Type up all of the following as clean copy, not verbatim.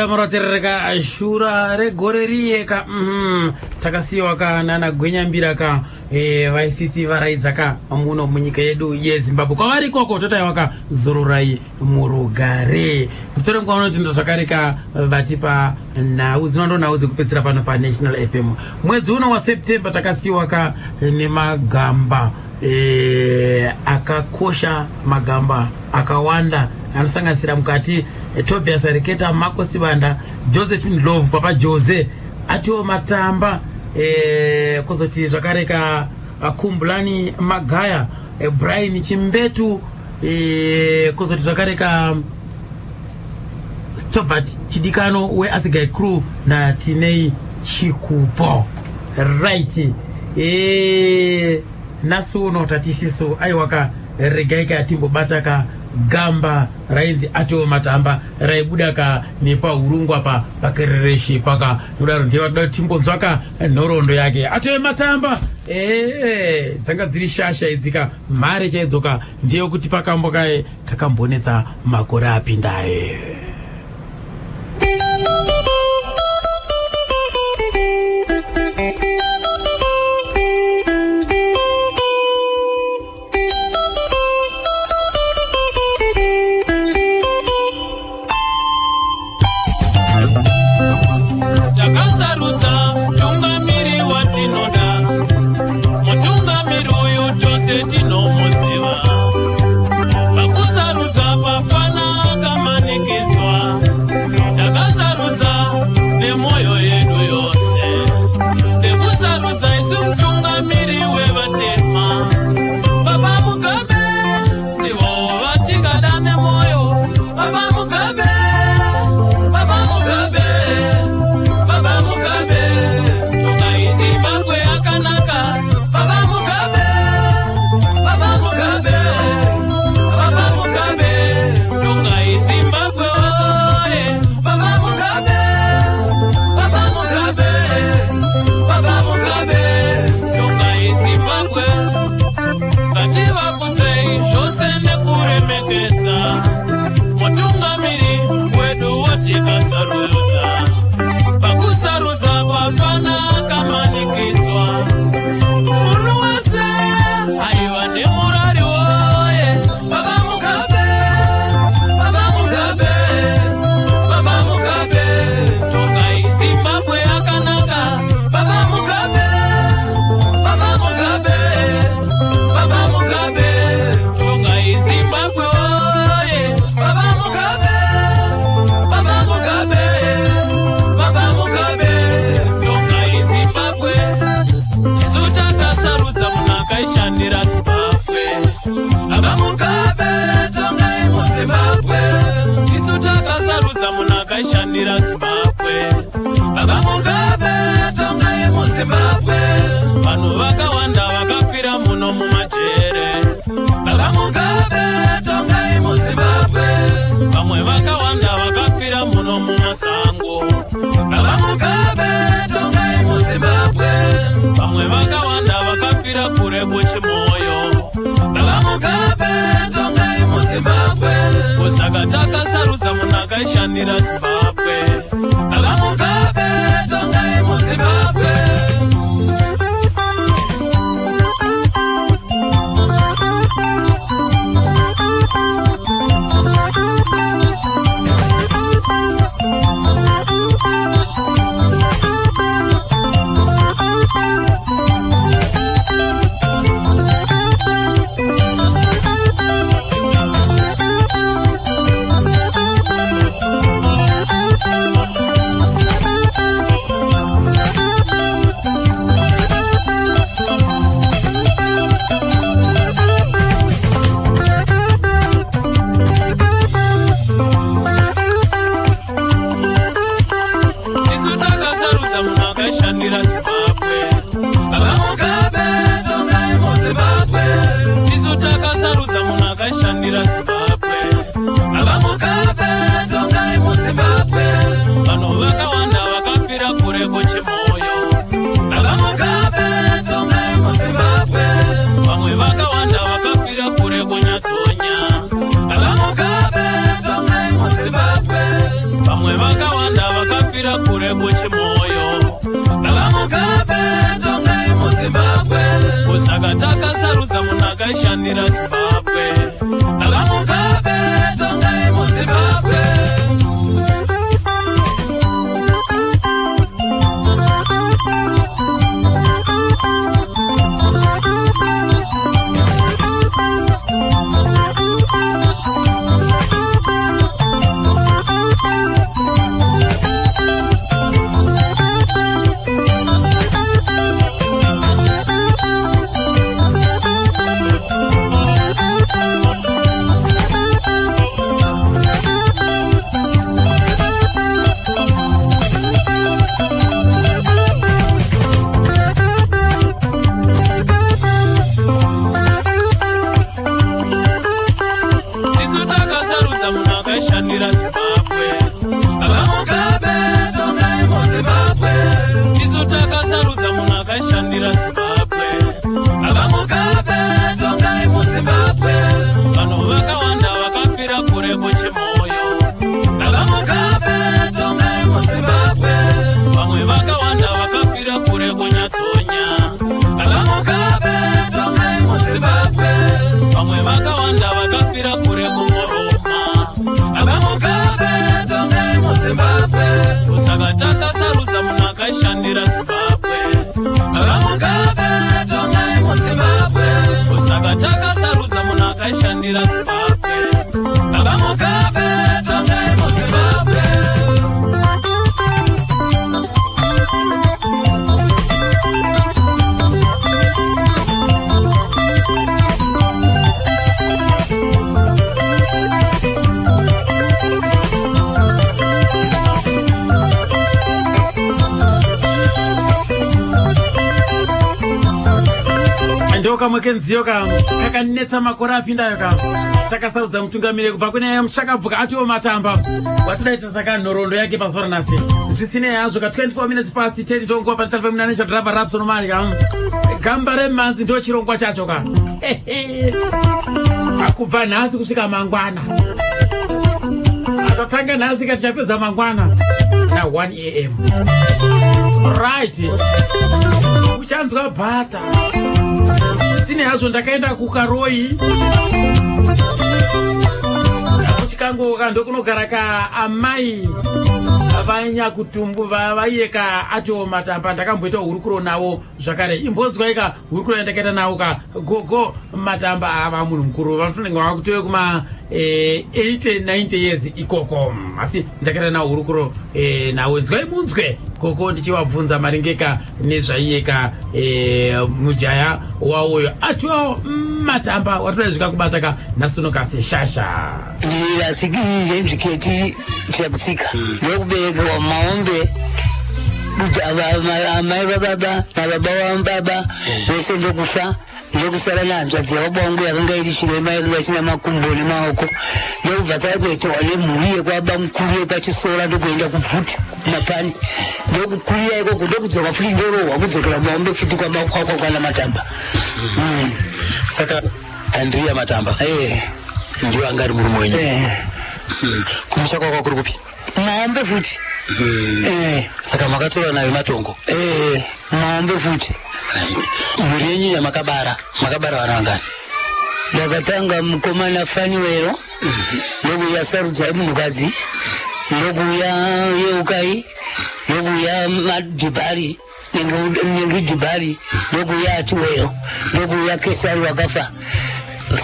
Muraterereka shura regore riye ka Takasiyiwa ka nana Gwenyambira ka vaisiti varaidza ka muno munyika yedu yeZimbabwe. Kwavari ikoko totaiwa ka zororai murugare. Mutore nguva unotenda zvakare ka vatipa nhau dzino ndo nhau dzekupedzisira pano paNational FM. Mwedzi uno waSeptember takasiyiwa ka nemagamba akakosha, magamba akawanda anosanganisira mukati Tobias Areketa, Marco Sibanda, Josephine Ndlovu, Papa Jose, Atiwo Matamba, kuzoti zvakare ka Kumbulani Magaya, Brian Chimbetu, kuzoti zvakare ka Stobart Chidikano weAsigai Crew naTinei Chikupo. Right. Nhasi uno tatisisu aiwaka regai ka timbobata ka gamba rainzi Atiwo Matamba raibuda ka nepahurungwa pa pakerereshe paka nodaro ndiye vatoda kuti timbonzwa ka nhoroondo yake. Atiwo Matamba dzanga dziri shasha idzika mhare chaidzoka ndiye kuti pakambo kaye kakambonetsa makore apindaye. Takasarudza mutungamiri watinoda, mutungamiri uyu tose tinomuziva. Pakusarudza papana akamanikidzwa, takasarudza nemwoyo yedu yose. Nekusarudza isu mutungamiri wevatema, Baba Mugabe ndivo vatingada nemwoyo. Baba Mugabe, Baba Mugabe, Baba Mugabe, tongai Zimbabwe yakanaka. Baba Mugabe, Baba Mugabe, Baba Mugabe, tongai Zimbabwe oye. Baba Mugabe, Baba Mugabe, Baba Mugabe, tongai Zimbabwe. Ngativakudzei zvose nekuremekedza mutungamiri wedu watikasarudza. Pakusarudza papana akamanikidzwa, munhu wese aiva nemurari woye. Baba Mugabe, Baba Mugabe, Baba Mugabe, tongai Zimbabwe yakanaka. Baba Mugabe, Baba Mugabe, Baba Mugabe, tongai Zimbabwe oye. Baba Mugabe, Baba Mugabe, Baba Mugabe, tongai Zimbabwe. Tisu takasarudza munhu akaishandira Zimbabwe. Baba Mugabe, tongai muZimbabwe. Tisu takasarudza munhu akaishandira Zimbabwe. Baba Mugabe, tongai muZimbabwe. Vanhu vakawanda vakafira muno mumajere. Baba Mugabe, tongai muZimbabwe. Vamwe vakawanda vakafira muno mumasango. Baba Mugabe, tongai muZimbabwe. Vamwe vakawanda vakafira kure kuChimoyo. Baba Mugabe, tongai muZimbabwe. Kusaka takasarudza munhu akaishandira Zimbabwe. Baba Mugabe, tongai muZimbabwe. akaishandira Zimbabwe. Baba Mugabe, tongai muZimbabwe. Tisu takasarudza munhu akaishandira Zimbabwe. Baba Mugabe, tongai muZimbabwe. Tisu takasarudza munhu akaishandira Zimbabwe. Baba Mugabe, tongai muZimbabwe. Vanhu vakawanda vakafira kure kuChimoio. Baba Mugabe, tongai muZimbabwe. Vamwe vakawanda vakafira kure kuNyatsonya. Baba Mugabe, tongai muZimbabwe. Vamwe vakawanda vakafira kure kuMoroma. Baba Mugabe, tongai muZimbabwe. Saka takasarudza munhu akaishandira Zimbabwe. Baba Mugabe, tongai muZimbabwe. Saka takasarudza munhu akaishandira Zimbabwe. Baba Mugabe, tongai muZimbabwe. Ndo kamwe kenziyo ka kakanetsa makore apindayo ka takasarudza mutungamiri kubva kune muchakabvuka atiwo Matamba watidaita saka nhoroondo yake pazuva ranhasi. Zvisinei hazvo ka, 24 minutes past 10, tonguva patitatu pamunane chaDriver Rapson Mali ka. Gamba remhanzi ndo chirongwa chacho ka, kubva nhasi kusvika mangwana. Atatanga nhasi ka, tichapedza mangwana na 1 am. Right, uchanzwa bhata. Zvisinei hazvo, ndakaenda kuKaroi, kuChikango, ndokunogara ka amai vanyakutumbu vaiye ka atiwo Matamba. Ndakamboita hurukuro navo zvakare. Imbonzwai ka hurukuro yandakaita navo ka gogo Matamba ava, munhu mukuru, vanofanenge vakutove kuma 80 90 years ikoko, asi ndakaita navo hurukuro navo. Nzwai munzwe gogo ndichivabvunza maringe ka nezvaiyeka mujaya wawoyo atiwo Matamba watodaizvika kubata ka nhasi uno kaseshasha. Ndirasikirire nzviketi chakutsika ndokuberekerwa muMaombe. Amai vababa nababa wababa vese ndokufa, ndokusara nehanzvadzi yababa wangu yakanga iri chirema, yakanga isina makumbo nemaoko. Ndokubva takuitirwa nemhuri yekwaba mukuru yekwaChisora, ndokuenda kuBvuti Mapani, ndokukurira ikoko, ndokudzoka futi, ndorohwa, kudzokera Maombe futi kwakwa kwana Matamba. Saka Andrea Matamba ndiwo anga ari murume wenyu? Eh. Kumusha kwakwa kuri kupi? Maombe futi. Saka makatora nayo matongo? Eh, Maombe futi. Mhuri yenyu yamakabara, makabara vana vangani? Ndakatanga mukomana Faniwero, ndokuuya Sarudzai munhukadzi, ndokuuya Yeukai, ndokuuya Madhibhari, Nengudhibhari, ndokuuya Atiwero, ndokuuya Kesari wakafa.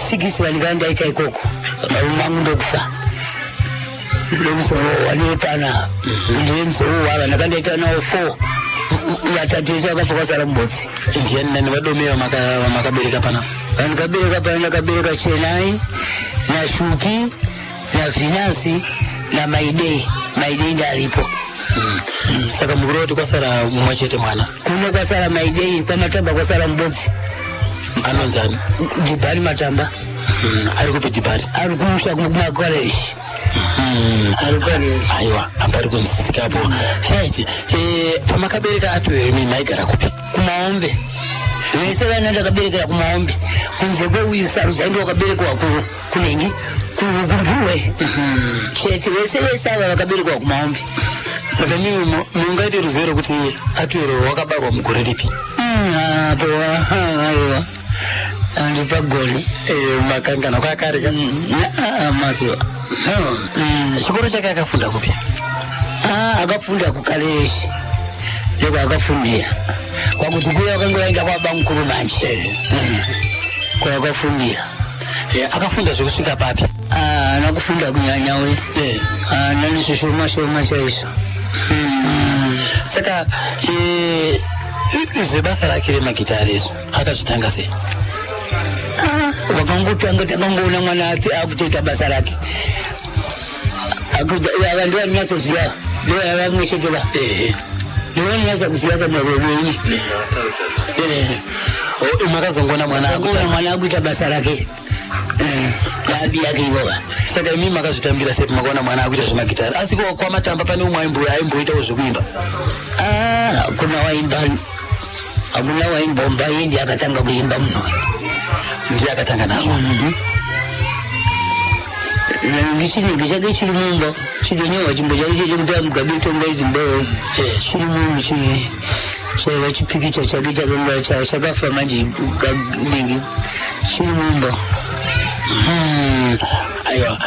Six vandikanga ndaita ikoko, varume ndokufa, ndokusorohwa nepana ndenzouwa. Vandakandaita nawo four, vatatu vese vakafa, kwasara mubotsi. Ndiani nani vadomei vamakabereka pana? Vandikabereka pano, ndakabereka Chenai naShupi naVhinasi naMaidei. Maidei ndaripo. Saka mukuru wati kwasara mumwe chete mwana? Kuno kwasara Maidei, kwaMatamba kwasara mubodzi. Anonzi ani? Dhibhari Matamba. Ari kupi Dhibhari? Ari kumusha kumakoreshi, ari koreshi. Aiwa, hapari kunzwisikapo. Right, pamakabereka Atiwero imi maigara kupi? KuMaombe. Vese vana ndakaberekera kuMaombe, kunze kweuyu Sarudzai, ndo wakaberekwa kunengi kuMbuwe chete. Vese vese ava vakaberekwa kuMaombe. Saka mimi mungaite ruzivo rekuti Atiwero wakabarwa mugore ripi? Apo aiwa. Andipagoni. Makangana kwakare ka? Mazuva. Chikoro chake akafunda kupi? Ah, akafunda kuKareshi, ndiko akafundira. Kwakuti kuya wakangoenda kwabamukuru manje. Kwakafundira. Akafunda zvekusvika papi? Ah, ana kufunda kunyanya we. Ana nezvishoma shoma chaizvo. Saka zvebasa rake remagitare izvo akazvitanga sei? Wakangotanga takangoona mwana ati akutoita basa rake. Ava ndo vanonyatsoziva, ndo vamwe chete va. Ndo vanonyatsa kuziva kana rwenyu. Makazongoona mwana Akuona akuita mwana akuita basa rake. Abi yake ivova. Saka imi makazvitambira sei makaona mwana akuita zvemagitare? Asi ko kwamatamba pane umwe aimboitawo zvekuimba? Ah, hakuna waimba, hakuna waimbomba. Iye ndiye akatanga kuimba muno. Ndiye akatanga nazvo. Ngichinenge chake chiri mumba, chitonyorwa chimbo chake chechekuti Mugabe tonga Zimbabwe. Chiri mumu, chaiva chipikicha chake chakanga chakafa manje, ningi chiri mumba. Aiwa,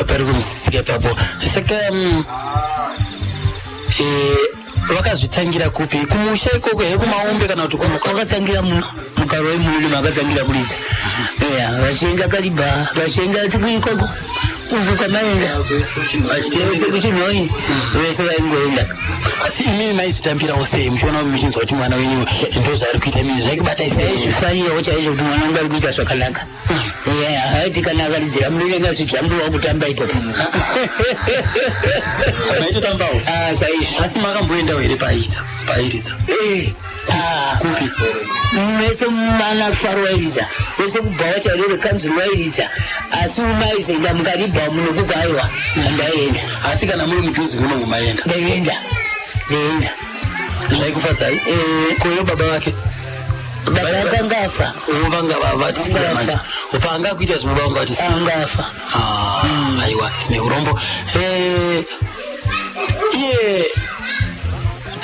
pari kunzwisisika ipapo. Saka vakazvitangira kupi? Kumusha ikoko here, kumaombe, kana kuti kumuka? Wakatangira muno mukaroi muno, ndimo akatangira kuridza. Eya, vachienda Kariba, vachienda tikuikoko uku kwamaenda vese kuChinhoyi, vese vaingoenda. Asi imimi maizvitambirawo sei muchiona, muchinzwa kuti mwana wenyu ndo zvaari kuita? Imimi zvaikubatai sei? Aizvifarirawo chaizvo kuti mwana wangu ari kuita zvakanaka. Eya, aiti kana akaridzira munoenga zvijambuwa kutamba ipopo. Maitotambawo? Ah, chaizvo. Asi makamboendawo here paiita, pairidza? Eh, ah. Kupi? Mese mana faro wairidza, wese kubhawa chairo rekanzuru wairidza, asi umaizoenda mukaribha munokuka, aiwa, handaienda. Asi kana muri mudhuze muno mumaenda? Ndaienda, ndaienda. Zvaikufadzai? Eh. Koyo baba vake? Baba akanga afa. Vanga vatisiya manje? Paanga kuita zvibaba vanga vatisiya? Anga afa. Ah, aiwa, tine urombo. Iye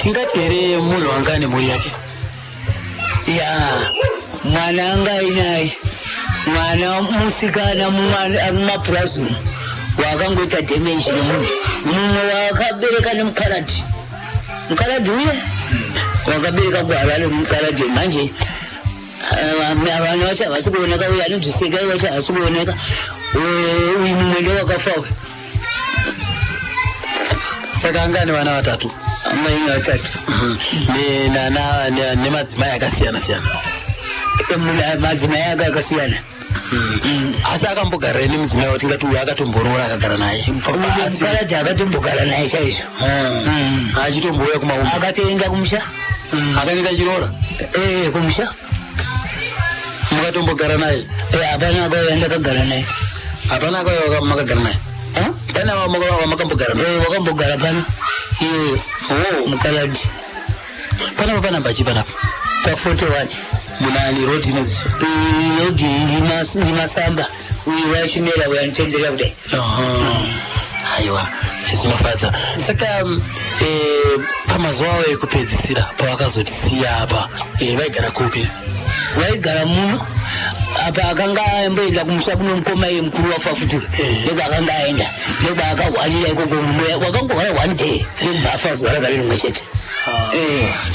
tingati here munhu anga ane mhuri yake? Ya, mwana anga ainaye, mwana musikana mumapurazi umu, wakangoita damage nemunhu mumwe wakabereka nemukaradhi, mukaradhi uye wakabereka kuHarare, mukaradhi manje. Vanhu vacho havasi kuoneka, uye anonzwiseka vacho havasi kuoneka. Uyu mumwe ndo wakafa uyu. Saka anga ane vana vatatu? Anga aine vatatu. Nemadzimai akasiyana siyana? Madzimai ake akasiyana. Asi akambogara nemudzimai watingati uyu akatomboroora, akagara naye? Mukaradhi akatombogara naye chaizvo. Achitombouya kumaumba? Akatoenda kumusha. Akanoita chiroora? Eh, kumusha. Mukatombogara naye? Eh, hapana akauya ndakagara naye. Hapana akauya makagara naye? Ha? Pane wamakambogara naye? Eh, wakambogara pano iyoyo. Oh. Mukaradhi. Panapa panamba chi panapa? Pa 41. Munani road inonzi? Road ndimasamba uyu wachimera uyu anotenderera kudai. Aiwa, zvinofadza. Saka pamazuva avo ekupedzisira pavakazotisiya apa, vaigara kupi? Vaigara muno apa. Akanga amboenda kumusha kuno mukoma iye mukuru wafa futi. Ndiko akanga aenda, ndiko akahwarira ikoko. Wakangogara one day, ndobva afa zuva rakare rimwe chete.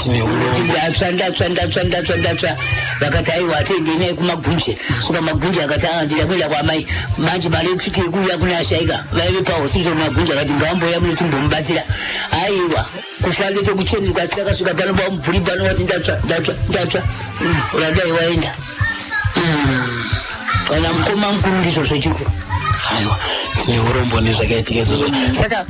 Tine urombo. Ndatsva, ndatsva, ndatsva, ndatsva, ndatsva. Vakati aiwa, atiendei naye kumagunje. Suka magunje akati, "Ah, ndida kuenda kwamai manje." Mari yekuti yekuuya kune ashaika vaive pahospital magunje, akati ngaamboya muno timbomubatsira. Aiwa, kufa ndechekuchenuka. Asi takasvika pano pamubvuri pano, wati ndatsva, ndatsva, ndatsva. Radai waenda. Kana mukoma mukuru ndizvo zvechiko. Aiwa, tine urombo nezvakaitika izvozvo. Saka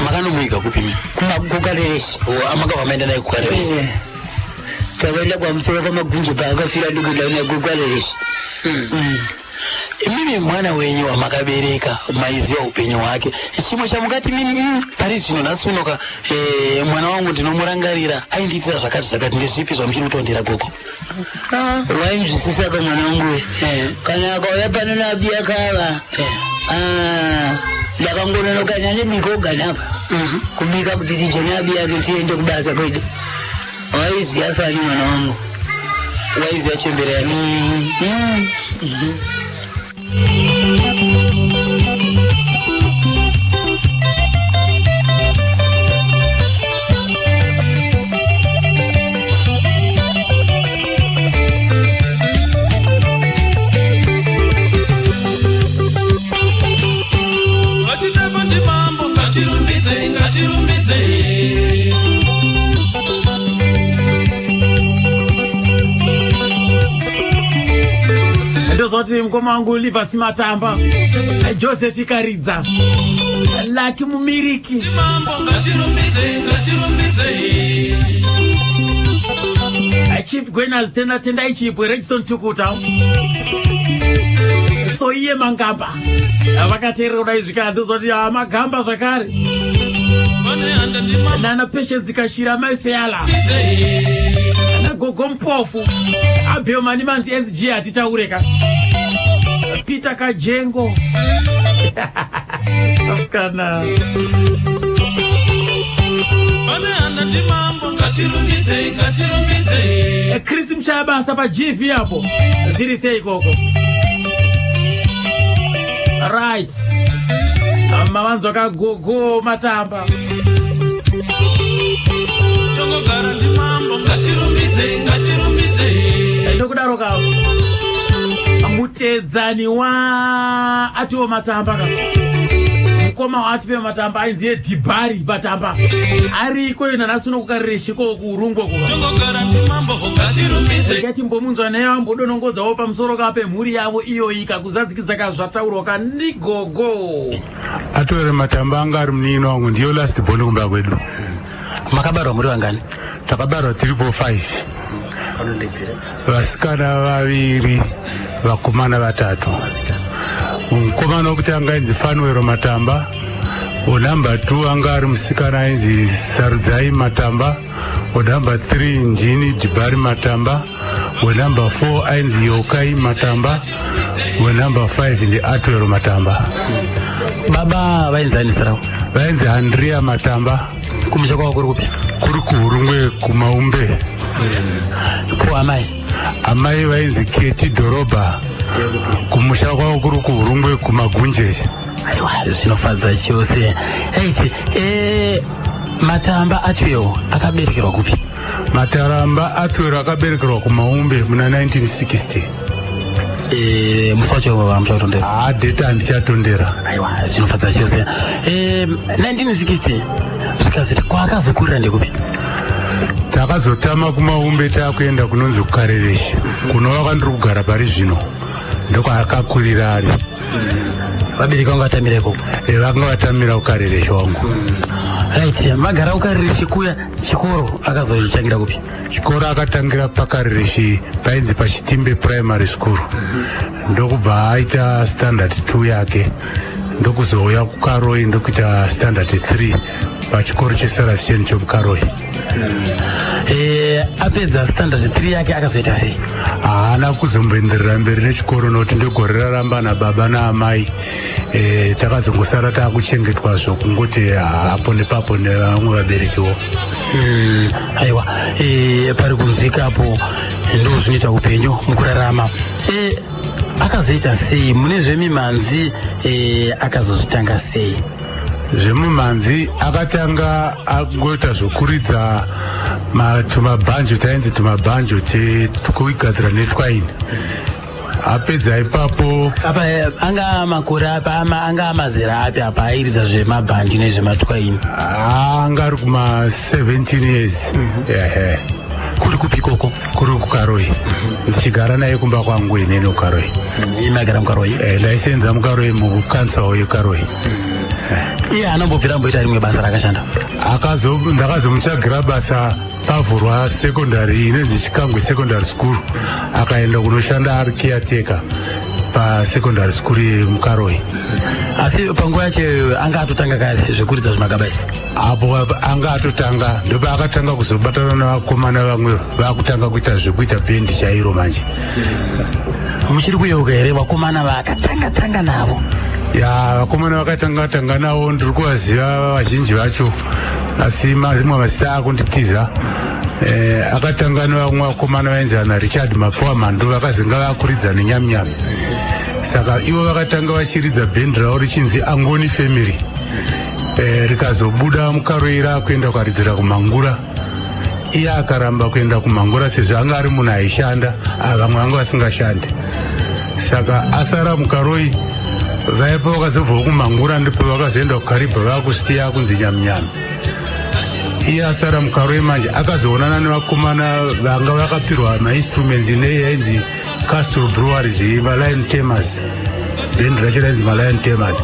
makanomuiga kupi mi? KuKareresi. Amakabva maenda naye kuKareresi? Takaenda kwamutora kwamagunje paakafira, ndikuenda naye kuKareresi. Imimi mwana wenyu wamakabereka, maiziva upenyu hwake, chimwe chamungati mimi, pari zvino nhasi unoka, mwana wangu ndinomurangarira aindiitira zvakati zvakati, ndezvipi zvamuchiri kutondera gogo? Wainzwisisa ka mwana wangu we. Kana akauya pano nabiya kava, ndakangononoka nanebika oganapa kubika kuti tidye nabiya ke tiende kubasa kwedu. Waiziya fani mwana wangu. Waiziva chembere yake? Vachitapa ndimambo, ngatirumbidze, ngatirumbidze. Ndozoti mukoma wangu Livasi Matamba, Joseph Karidza, Laki Mumiriki. Ndimambo, ngatirumbidze, ngatirumbidze. Chief Gwenas, Tenda, Tendai Chipwe, Regison Tukuta, so iye Mangamba vakateerera kudai zvika. Ndozoti magamba zvakare. Vane handa ndimambo. Nana Patience Kashira, Mai Feala. Rumbidze. Nagogo Mpofu, Abel Manimanzi, SG hatitaureka, Peter Kajengo, asikana. Vane handa ndimambo, ngatirumbidze, ngatirumbidze. Chris Muchayabasa paGV apo, zviri sei ikoko? Right, mavanzwa kagogo Matamba. Tongogara ndimambo, ngatirumbidze, ngatirumbidze. Ndokudaro ka mutedzani wa atiwo Matamba ka, mukoma waatipe Matamba ainzi yedhibhari Matamba, ariko iyo nanhasi unokukarire kuurungwe kuva. Tongogara ndimambo, ngatirumbidze. Yatimbomunzwa naye vambodonongodzawo pamusoro ka pemhuri yavo iyoyi kakuzadzikidza kazvataurwa kandigogo. Atore Matamba anga ari munin'ina wangu, ndiyo last born kumba kwedu. Makabarwa muri vangani? Takabarwa tiripo 5, vasikana vaviri, vakomana vatatu. Mukomana wekutanga ainzi Fanuero Matamba, wenumber 2 anga ari musikana ainzi Sarudzai Matamba, wenumber 3 Njini Dhibhari Matamba, wenumber 4 ainzi Yokai Matamba, wenumber 5 ndi Atwero Matamba. Baba vainzi ani zita ravo? Vainzi Andrea Matamba. Kumusha kwavo kuri kupi? Kuri kuHurungwe, kuMaumbe. Ko amai? Amai vainzi Keti Dhorobha, kumusha kwavo kuri kuHurungwe, kuMagunje. Aiwa, zvinofadza chose. Right, Matamba Atwero akaberekerwa kupi? Mataramba Atwero akaberekerwa kuMaumbe muna 1960. Musi wacho wamuchatondera? Haa, date handichatondera. Aiwa, zvinofadza chose. 1960 zvikaziti kwaakazokurira ndekupi? Takazotama kuMaumbe taakuenda kunonzi kuKarereshi, kunova kwandiri kugara pari zvino, ndokwaakakurira ari. Vabereki vanga vatamira ikoko? Vanga vatamira kuKarereshi wangu. Right, vagara kuKarereshi kuya, chikoro akazochangira kupi? Chikoro akatangira paKarereshi, painzi paChitimbe Primary School, ndokubva aita standard 2 yake, ndokuzouya kuKaroi, ndokuita standard 3 pachikoro cheSarafisheni chomuKaroi. Apedza standard 3 yake akazoita sei? Haana kuzomboenderera mberi nechikoro nokuti ndegore raramba nababa naamai. Takazongosara taakuchengetwa zvokungoti hapo nepapo nevamwe vaberekiwo. Aiwa, pari kunzwikapo ndo zvinoita upenyu mukurarama. Akazoita sei mune zvemimhanzi? Akazozvitanga sei? Zvemumhanzi akatanga angoita zvokuridza tumabhanjo, tainzi tumabhanjo tekuigadzira netwaini. Apedza ipapo, Apa anga makore api, anga mazera api apa airidza zvemabhanji nezvematwaini? Anga ari kuma 17 years, ehe. Kuri kupi ikoko? Kuri kuKaroi, ndichigara naye kumba kwangu inene kuKaroi. Imagara muKaroi? Ndaisenza muKaroi, mucouncil yeKaroi. Iye anombobvira amboita rimwe basa rakashanda? Ndakazomutsvagira basa pavhurwa secondary inonzi Chikangwe Secondary School, akaenda kunoshanda ari caretaker pasecondary school yemuKaroi. Asi panguva yacho anga atotanga kare zvekuridza zvimagaba izvi? Apo anga atotanga, ndopaakatanga kuzobatana navakomana vamwe, vakutanga kuita zvekuita bhendi chairo manje. Muchiri kuyeuka here vakomana vaakatanga tanga navo? Ya, vakomana vakatanga tanga navo ndiri kuvaziva vazhinji vacho, asi mamwe mazita akunditiza. Akatanga nevamwe vakomana vainzi ana Richard Mapfuwa Mhandu, vakazinga vakuridza nenyaminyami. Saka ivo vakatanga vachiridza bhendi ravo richinzi Angoni Family. Rikazobuda muKaroi rakuenda kukaridzira kuMhangura. Iye akaramba kuenda kuMhangura sezvo anga ari munhu aishanda, vamwe vanga vasingashandi. Saka asara muKaroi, vaipa vakazobvawo kuMhangura, ndipo vakazoenda kuKaribha vakusitiya kunzi Nyaminyami. Iye asara muKaroi manje akazoonana nevakomana vanga vakapirwa mainstruments neyainzi Castle Breweries, maLion Tamers. Bhendi racho rainzi maLion Tamers.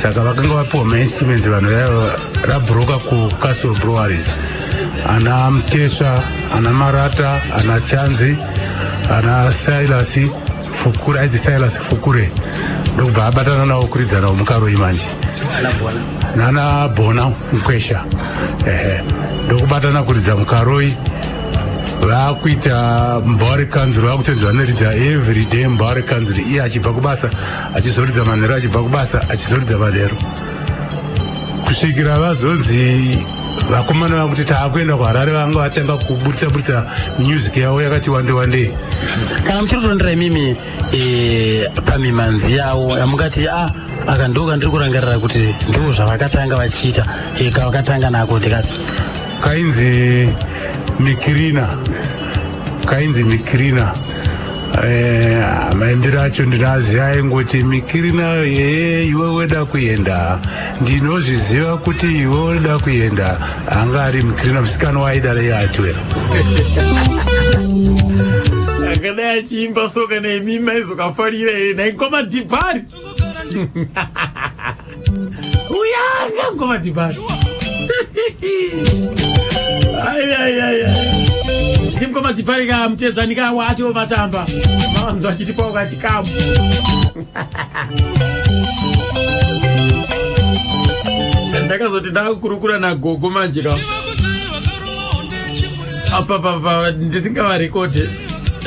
Saka vakanga vapiwa mainstruments vanhu vaya rabhuroka kuCastle Breweries, ana Mutesva, ana Marata, ana Chanzi, ana Silas Fukure, ainzi Silas Fukure. Ndokubva abatana navo kuridza navo muKaroi manje, nana Bona Mukwesha. Ehe, ndokubatana kuridza muKaroi. Vakuita Mbare Kanzuro, vakutonzi vanoridza every day Mbare Kanzuro. Iye achibva kubasa achizoridza manheru, achibva kubasa achizoridza manheru, kusvikira vazonzi vakomana vakuti taakuenda kuHarare. Vanga vatanga kuburitsa buritsa music yavo yakati wande wandei. Kana muchiri imimi pamimanzi yavo yamungati a aka ndo kandiri kurangarira kuti ndo zvavakatanga vachiita, kavakatanga nako ndikapi? Kainzi Mikirina, kainzi Mikirina. Maimbiro acho ndinaziva, aingoti Mikirina ye, iwe weda kuenda, ndinozviziva kuti iwe weda kuenda. Anga ari Mikirina, musikana waidara iye atwera. Akadai achiimba soka nemi maizokafarira here nhai ngoma Dhibhari? Uyanga ngoma Dhibhari. Aiaiai, ndimukoma Dhibhari ka mutedzani ka watiwo matamba mawanzo achitipawo kachikamu. Ndakazoti ndakukurukura nagogo manje ka apapapa ndisingavarekodhe,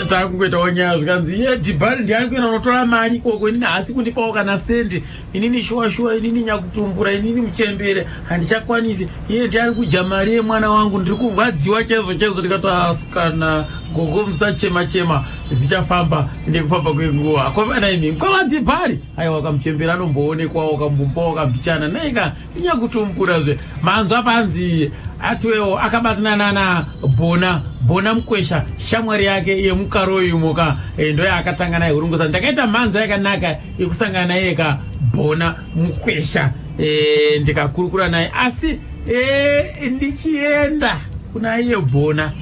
takungoitawo nyaya, zvikanzi iye Dhibhari ndiani kuenda unotora mari ikoko, inini haasi kundipawo kana sendi, inini shuwa shuwa, inini nyakutumbura, inini muchembere handichakwanisi, iye ndiari kudya mari yemwana wangu, ndiri kurwadziwa chaizvo chaizvo. Ndikati asikana gogo, musachema chema, zvichafamba nekufamba kwenguva. Akomana imi kwavadhibhari, aiwa, kamuchembere anomboonekwawo kambombawo kambichana naika inyakutumburazve. Manzwa panzi atiwewo akabatana nana Bona, Bona Mukwesha, shamwari yake yemuKaroi umoka. Ndo yaakatanga naye hurungusa. Ndakaita mhanza yakanaka yekusangana naye ka Bona Mukwesha, ndikakurukura naye. Asi ndichienda kuna iye Bona,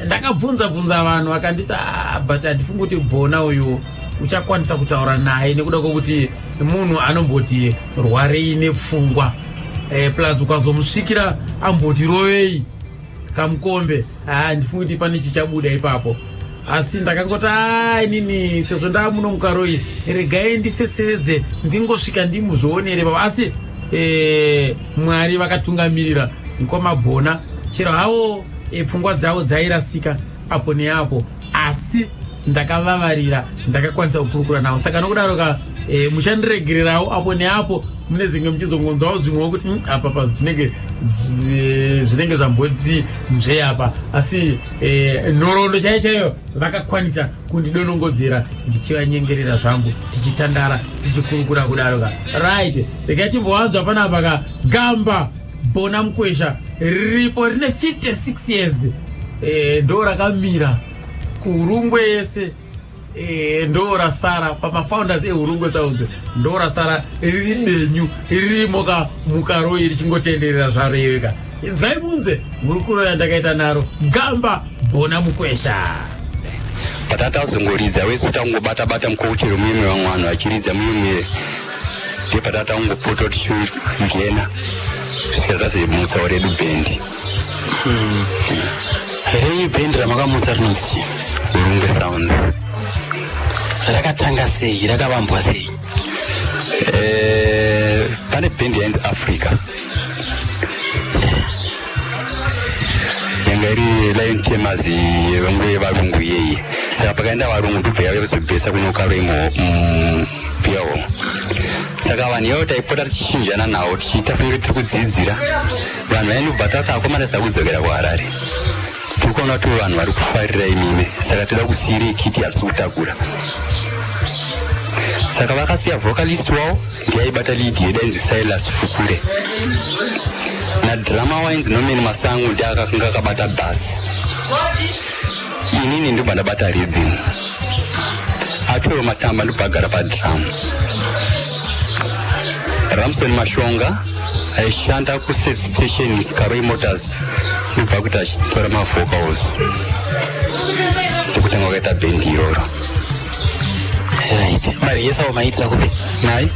ndakabvunza bvunza vanhu, vakanditi, "Ah, but handifungi kuti Bona uyu uchakwanisa kutaura naye nekuda kwokuti munhu anomboti rwarei nepfungwa, plus ukazomusvikira amboti rovei kamukombe, handifungi kuti pane chichabuda ipapo." Asi ndakangoti, a inini sezvo ndaa muno muKaroi, regai ndiseseredze, ndingosvika ndimuzvionere baba. Asi Mwari vakatungamirira nkwamabhona, chero hawo pfungwa dzavo dzairasika apo neapo, asi ndakavavarira, ndakakwanisa kukurukura navo. Saka nokudaro ka muchandiregererawo apo neapo mune zimwe muchizongonzwawo zvimwewo kuti apa pa zvinenge zvamboti nzve apa." Asi nhoroondo chaiyo chaiyo vakakwanisa kundidonongodzera ndichivanyengerera zvangu, tichitandara, tichikurukura kudaro ka. Right, regai timbowanzwa panapa ka gamba Bona Mukwesha riripo, rine 56 years, ndo rakamira kuHurungwe yese, ndo rasara pamafounders eHurungwe Sounds, ndo rasara riri benyu, ririmo ka muKaroi, richingotenderera zvaro iweka. Inzwai munzwe hurukuro yandakaita naro gamba Bona Mukwesha. Patatazongoridza wese tangobata bata mukochero mumwe, vamwe vanhu vachiridza mumwe, ndepatatangopoto tichingena kusvikira tazomutsawo redu bhendi. Renyu bhendi ramakamutsa rinonzi chii? Hurungwe Sounds. Rakatanga sei? Rakavambwa sei? Pane bhendi yainzi Africa, yanga iri Lion Tamers vangu yevarungu iyeye. Saka pakaenda varungu, ndobva yauya kuzobhesa kuno Karoi mupiyawo. Saka vanhu ivavo taipota tichichinjana navo, tichiita kunge tiri kudzidzira vanhu vainobva. Tati akomana, tida kudzokera kuHarare, tiri kuona. Tikuona kuti vanhu vari kufarira imimi, saka toda kusiyirei kiti hatisi kutakura. Saka vakasiya vocalist wavo, ndiye aibata lead yedu, ainzi Silas Fukure, nadrummer wainzi Norman Masango, ndiye akanga akabata bass. Inini ndobva ndabata rhythm, Atwero Matamba ndobva agara padrum, Ramson Mashonga aishanda kuservice station Karoi Motors ndobva kuti achitora mavocals. Ndokutanga wakaita bhendi iroro. Right, marehearsal maiitira kupi? Mai?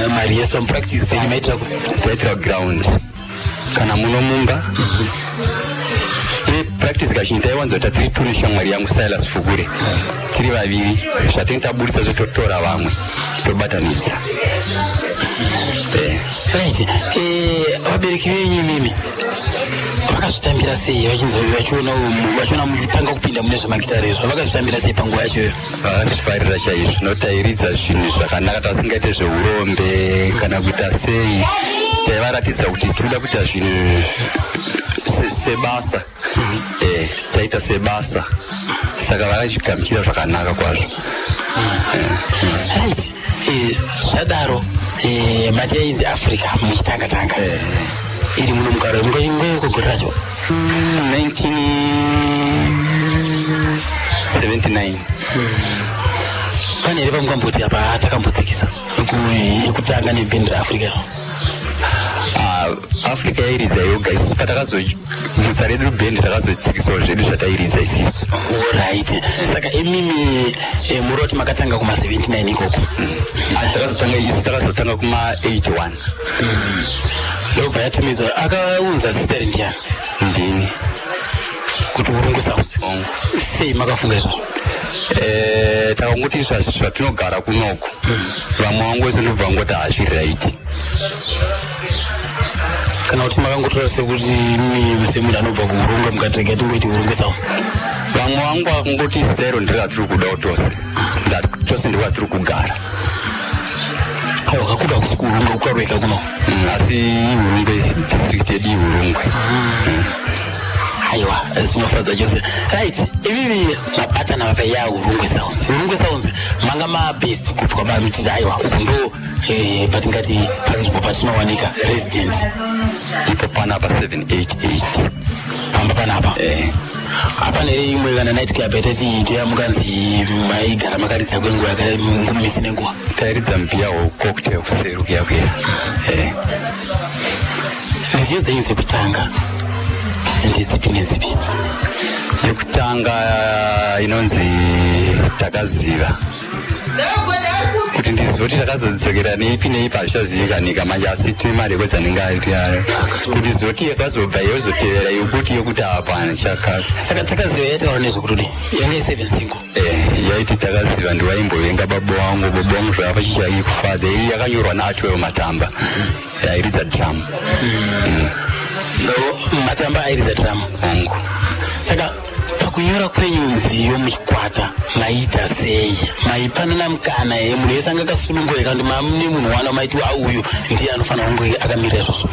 Marehearsal, practice dzenyu maiitira kupi? Taitira ground kana muno mumba. Practice kazhinji taiwanza tiri two neshamwari yangu Silas Fukure, tiri vaviri. Zvatinge taburisa zvototora vamwe tobatanidza. Right, vabereki venyu imimi vakazvitambira sei vachinzwa, vachiona muchitanga kupinda mune zvemagitare izvo? Vakazvitambira sei panguva yachoyo? Vakazvifarira chaizvo, notairidza zvinhu zvakanaka, tasingaite zveurombe kana kuita sei. Taivaratidza kuti tiri kuda kuita zvinhu sebasa, taita sebasa, saka vakazvigamuchira zvakanaka kwazvo. Right, zvadaro, mati yainzi Africa muchitanga tanga iri muno muKaroi, ngwekugore racho? 1979. Pane here pamukamboti apa takambotsikisa yekutanga nebhendi reAfrica? Ah, Africa yairidza yoga. Isusu patakazomutsa redu bhendi takazotsikisawo zvedu zvatairidza isisu. Alright, saka imimi muri kuti makatanga kuma-79 ikoko? Asi takazotanga, isu takazotanga kuma-81. Ndobva yatumidzwa, akaunza zita rindiani? Ndini. Kuti Urungwe Sounds? Hongu. Sei makafunga izvozvo? Takangoti zvatinogara kunoku, vamwe vangu vese ndobva vangoti hazviri right. Kana kuti makangotora sekuti imi semunhu anobva kuUrungwe mukati rega tingoiti Urungwe Sounds? Vamwe vangu vakangoti zero ndiro ratiri kudawo tose. Ndati tose ndiko ratiri kugara. Aiwa, kakuda kusi kuUrungwe, kuKaroi kuno. Asi iUrungwe, district yedu iUrungwe. Aiwa, zvinofadza chose. Right, ivivi mabatana vapa Urungwe Sounds. Urungwe Sounds manga mabest kupi kwabamuchiti aiwa, uku ndo patingati panzvimbo patinowanika resident? Ipo panapa 788. Pamba panapa? Eh. Hapana here imwe kana night club yatati ndoyamukanzi maigara makaridza kwenguva misi nenguva? Tairidza mubeer cocktail kuseri kuya kuya. Nziyo dzenyu dzekutanga ndedzipi nedzipi? Yekutanga inonzi Takaziva. Kuti ndizive kuti takazodzokera neipi neipi hazvichazivikanika manje, asi tine marekodzi anenge ari kuti zoti yakazobva yozotevera yokuti hapana chakati. Saka Takaziva yaitaura nezvekutodi yanga i7 single? Yaiti takaziva ndiwaimbovenga baba wangu, baba wangu zvakapa chichaikufadza. Iyi yakanyorwa naAtwell Matamba, airidza drum. No, Matamba airidza drum? Hongu. Saka pakunyora kwenyu nziyo muchikwata maiita sei? Maipanana mukana here? Munhu wese anga akasunungura kana kuti mamune munhu wana maiti a uyu ndiye anofanira kunge akamirira izvozvo?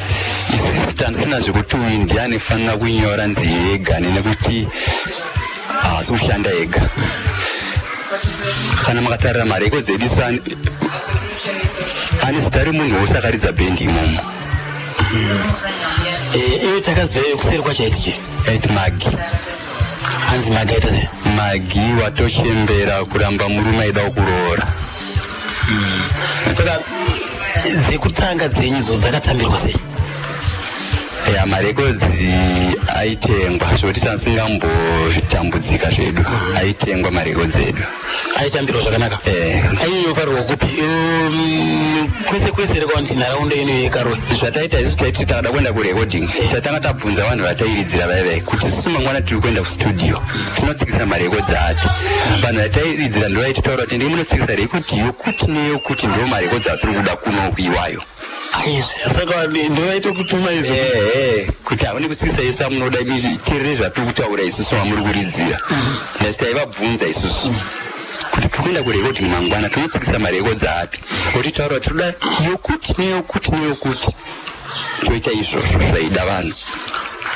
Isusu tandisina zvekuti uyu ndiye anofanira kunyora nziyo yega, nekuti haasi kushanda ega. Kana makatarira marekodzi edu isu, ane zita remunhu wose akaridza bhendi imomo. Iwe Takaziva kuseri kwacho yaiti chii? Yaiti Magi. Hanzi Magi aita sei? Magi watochembera kuramba murume aida kuroora. Saka dzekutanga dzenyudzo dzakatambirwa sei? Ya, marekodzi aitengwa zvokuti tasingambotambudzika zvedu, aitengwa marekodzi edu. Aitambirwa zvakanaka? Eh. Ainyofarirwa kupi? Kwese kwese rekawanti nharaunda ino yeKaroi? Zvataita isusu, taiti takada kuenda kurecording, tatanga tabvunza vanhu vatairidzira vaivai kuti isusu mangwana tiri kuenda kustudio, tinotsikisa marekodzi api? Vanhu vatairidzira ndo vaititaura kuti ndii munotsikisa rekodi yokuti neyokuti, ndo marekodzi atiri kuda kunoku iwayo. Aizvi, saka ndovaita kutuma izvo? Ehe, kuti hauni kutsikisa isu amunoda, teerere zvatiri kutaura isusu vamuri kuridzira. Nasi taivabvunza isusu kuti tiri kuenda kurecording mangwana, tinotsikisa marekodzi api? Otitaura kuti toda yokuti neyokuti neyokuti, toita izvozvo zvaida vanhu.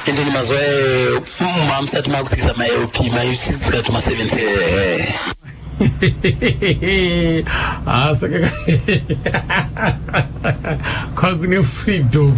Ende ni mazuva mamusati makutsikisa maLP, maitsikisa tuma 7 Ehe. Ah, saka kwakune freedom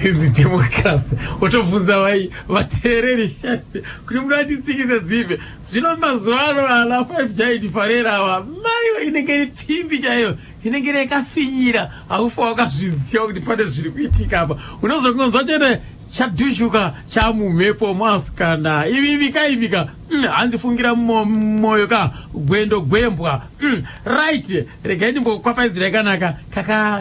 inzi democracy, wotobvunza vai vateereri first kuti muda vachitsikisa dzipe. Zvino mazuva ano ana 5 giant farera ava, maiwe, inenge iri pfimbi chaiyo, inenge iri yakafinyira. Haufa wakazviziva kuti pane zviri kuitika apa. Unozokunzwa chete chadhushuka chamumhepo mwasikana. Ivivika ivika. Hanzi fungira mumwoyo ka gwendo gwembwa. Right, regai ndimbokwapaidzira yakanaka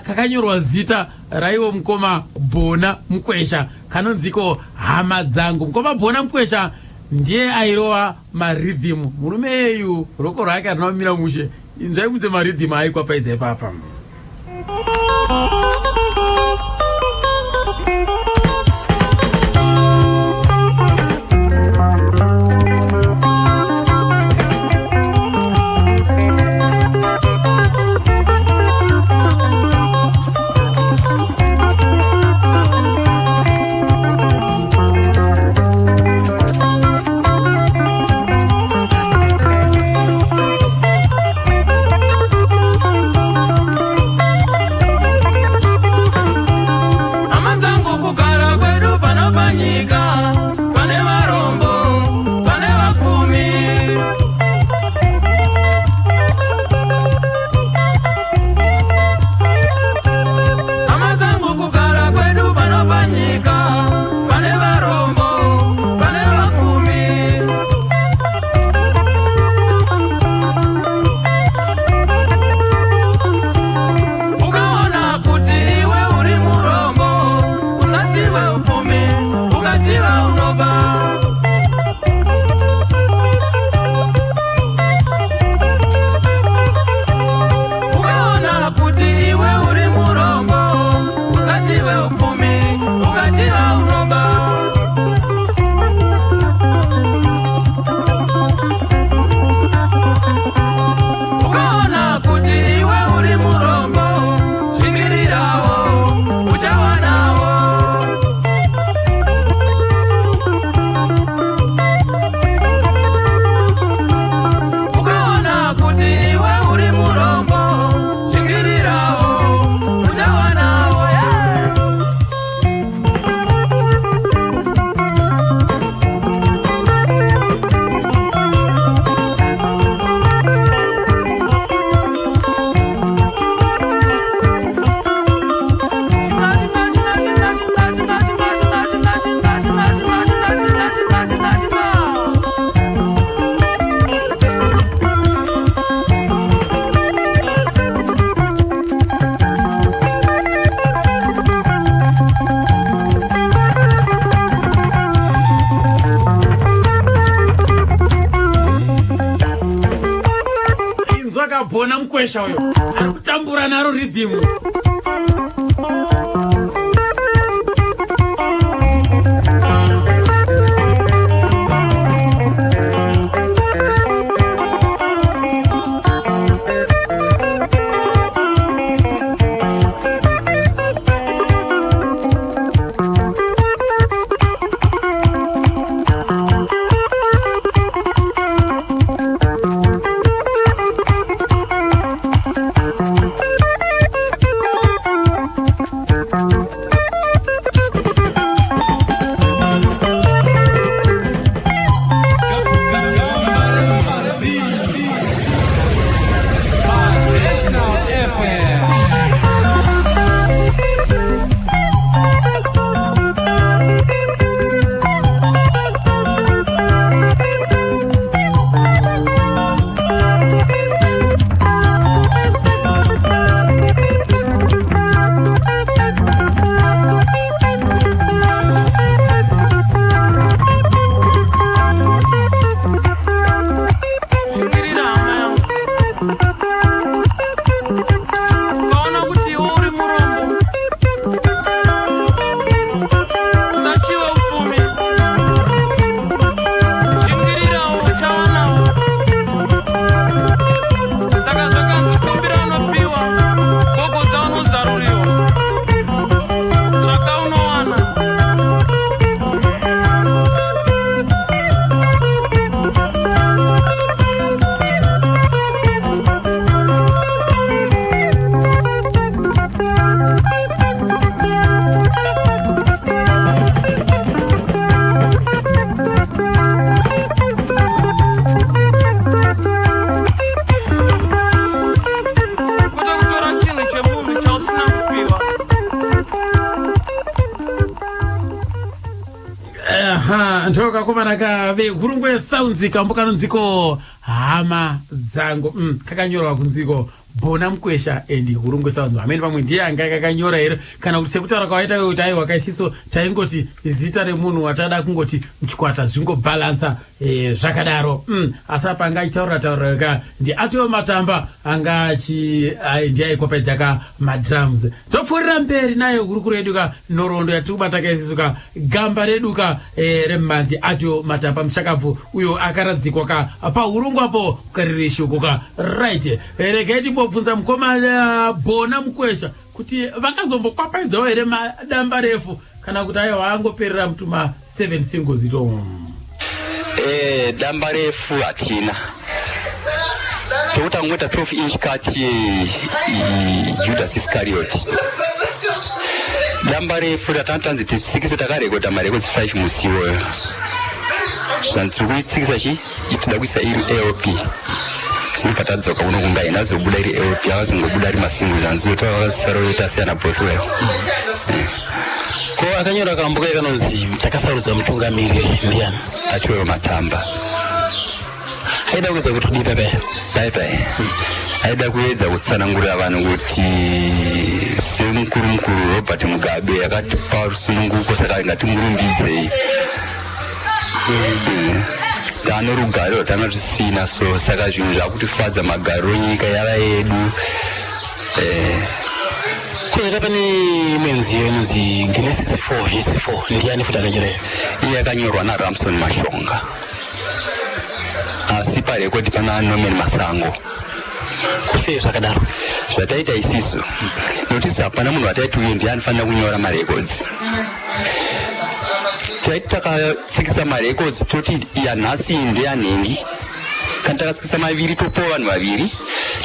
kakanyorwa zita raiwo mukoma Bona Mukwesha, kanonziko Hama Dzangu. Mukoma Bona Mukwesha ndiye airova maridhimu. Murume eyu roko rwake harina kumira mushe. Inzvai munze maridhimu aikwapaidza ipapa. Hama dzangu, kugara kwedu pano panyika, pane varombo, pane vapfumi. Hama dzangu, kugara kwedu pano panyika, pane varombo, pane vapfumi. Ukaona kuti iwe uri murombo, usachiva upfumi, ukachiva unoba. Ukaona kuti iwe uri murombo, usachive upfumi, ukachiva unoba. Ukaona kuti iwe uri murombo, shingirirawo, uchawanawo. Ukaona kuti iwe uri murombo, shingirirawo, uchawanawo, yeah. Inzwa kabhona Mukwesha uyo ari kutambura naro ridhimu. Kakomana ka vehurungwe Sounds, kambo kanonziko Hama Dzangu. Kakanyorwa kunziko Bona Mukwesha and Hurungwe Sounds. Hamene pamwe ndiye anga kakanyora here, kana kuti sekutaura kwawaita kuti aiwa, kaisiso taingoti zita remunhu watada kungoti muchikwata zvingobhalansa zvakadaro. Asi apa anga achitaurira taurira ka ndi Atiwo Matamba, anga achi ndiye aikwapaidza ka madrums. Topfuurira mberi nayo hurukuro yedu ka, nhoroondo yatiri kubata ka isisu ka, gamba redu ka remumanzi Atiwo Matamba, muchakabvu uyo akaradzikwa ka paHurungwe apo Kariri ka. Right, regai timbobvunza mukoma Bona Mukwesha kuti vakazombokwapaidzwawo here madamba refu, kana kuti aiwa, angoperera mutuma 7 singles ito. Damba refu hatina, tokuti angoita 12 inch cut Judas Iscariot. Damba refu ratanzi titsikise, takarekodha marekodzi 5 musi iwoyo. Zvanzi tiri kuitsikisa chi itoda kuisa iri LP, tinobva tadzoka kuno kumba, ina azobuda iri LP, akazongobuda ari masingles, anzi takasara tasiyana Bothwell. Ko akanyora kambo kai kanonzi Takasarudza Mutungamiri ndiani? Achiwewo Matamba. Aida kuedza kuti kudii paipai? Paipai aida kuedza kutsanangurira vanhu kuti semukuru mukuru Robert Mugabe akatipa rusununguko, saka ngatimurumbidzei. Tano rugare rwatanga tisina, so saka zvinhu zvakutifadza, magariro, nyika yava yedu. Kozoita pane imwe nziyo inonzi Genesis 4 vhesi 4, ndiani futi akanyora iyo? Iye yakanyorwa naRamson Mashonga, asi parekodi pana Norman Masango. Kusei zvakadaro? Zvataita isisu, nokuti hapana munhu wataiti uyu ndiye anofanira kunyora marekodzi. Taiti takatsikisa marekodzi, toti yanhasi ndeyanhengi. Kana takatsikisa maviri, topuwa vanhu vaviri.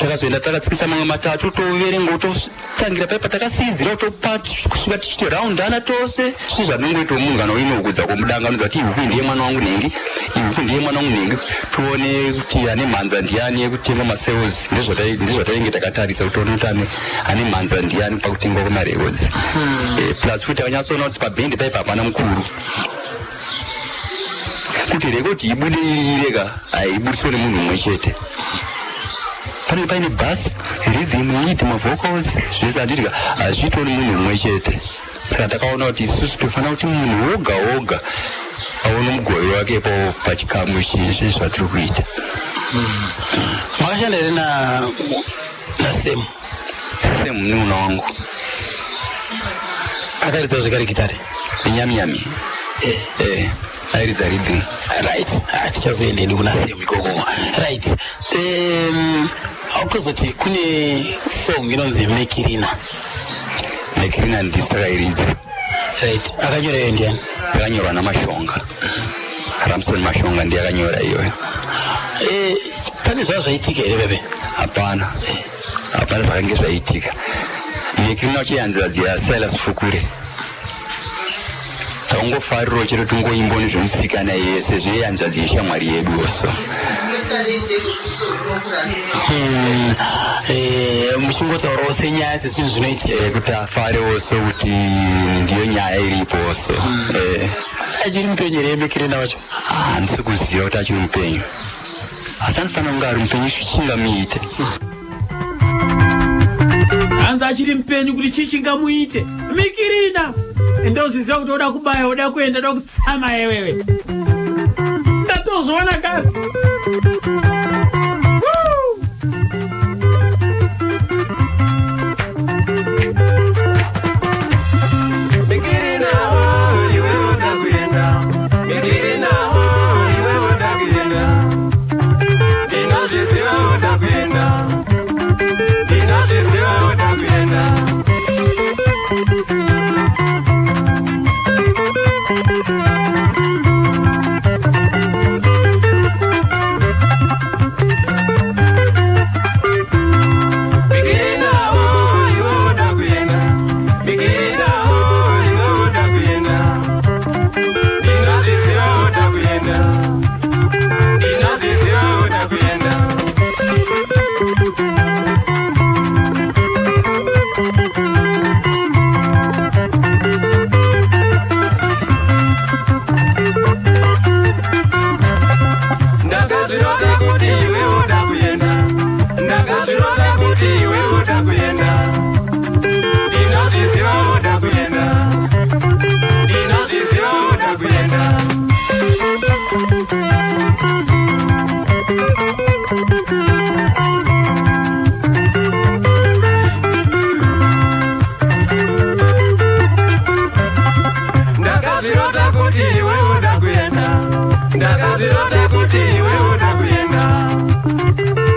Takazoenda takatsikisa mamwe matatu, toverenga, totangira paipa takasiyidzira, topa kusvika tichiti raundana tose. Svi zvatinongoitawo, munhu kana uine huku dzako mudanga, anonzi kuti ihuku ndiye mwana wangu nhengi, ihuku ndiye mwana wangu nhengi, tione kuti ane mhanza ndiani yekutenga masales. Ndezvatainge takatarisa kuti tione kuti ane mhanza ndiani pakutengwa kwemarekodzi. Plus futi takanyatsoona kuti pabhendi paipa hapana mukuru. Kuti rekodi ibude iri ireka, haibudiswe nemunhu mumwe chete. Panenge paine bass, rhythm, lead, mavocals, zvese, handidya, hazviitwa nemunhu mumwe chete. Saka takaona kuti isusu tofanira kuti munhu woga woga aone mugove wake po pachikamu zvatiri kuita. Makashanda here na naSem? Sem munin'ina wangu. Akaridzawo zvekare gitare? Nyami nyami. Eh, airidza rhythm. Right. Ah, tichazoendeni kuna Sem ikoko. Right, kuzoti kune song inonzi Mekirina. Mekirina ndisu takairidza. Right, akanyora iyo ndiani? Yakanyorwa naMashonga, Ramson Mashonga ndiye akanyora iyoyo. Pane zvava zvaitika here pepe? Hapana, hapana zvakange zvaitika. Mekirina uchiyanzira yaSilas Fukure, taungofarirawo chero tingoimbo nezvemusikana iye sezvo iyanzvadzi yeshamwari yedu so. Muchingotaurawo senyaya, sezvinhu zvinoitika. Kuti afarewo, so kuti ndiyo nyaya iripo so. Achiri mupenyu here Mekirina wacho? Handisi kuziva kuti achiri mupenyu, asi anofanira kunge ari mupenyu, chichingamuite. Hanzi achiri mupenyu, kuti chii chingamuite Mikirina? Ndozviziva kuti oda kubaya, oda kuenda, oda kutsama yewewe, ndatozviona kare. Woo! Mikirinawo, iwe woda kuenda. Mikirinawo, iwe woda kuenda. Ndinozviziva woda kuenda. Ndinozviziva woda kuenda. kuti iwe uda kuenda.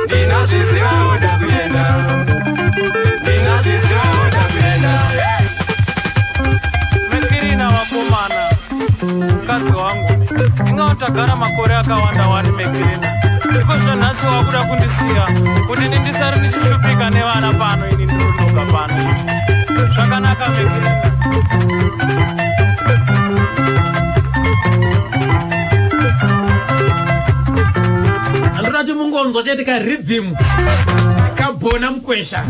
Ndinozviziva uda kuenda. Ndinozviziva uda kuenda. Mekirina vakomana, mukadzi wangu, ingawa tagara makore akawanda wani Mekirina, iko zvanhasi wakuda kundisiya kuti ini ndisare ndichishupika nevana pano, ini ndiri pano. Zvakanaka Mekirina. Handinati mungonzwa chete karhythm kabhona mukwesha.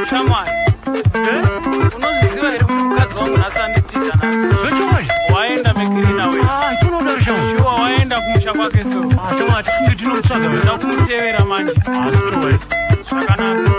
Shamwari, unozviziva here kuti mukadzi wangu nhasi anditiza nhasi? Zvechokwadi. Waenda Mekirina we. Ah, itonoda shamwari. Shuwa waenda kumusha kwake so. Ah, shamwari, tifunge tinomutsvaga. Ndoda kumutevera manje. Ah, zvechokwadi. Zvakanaka.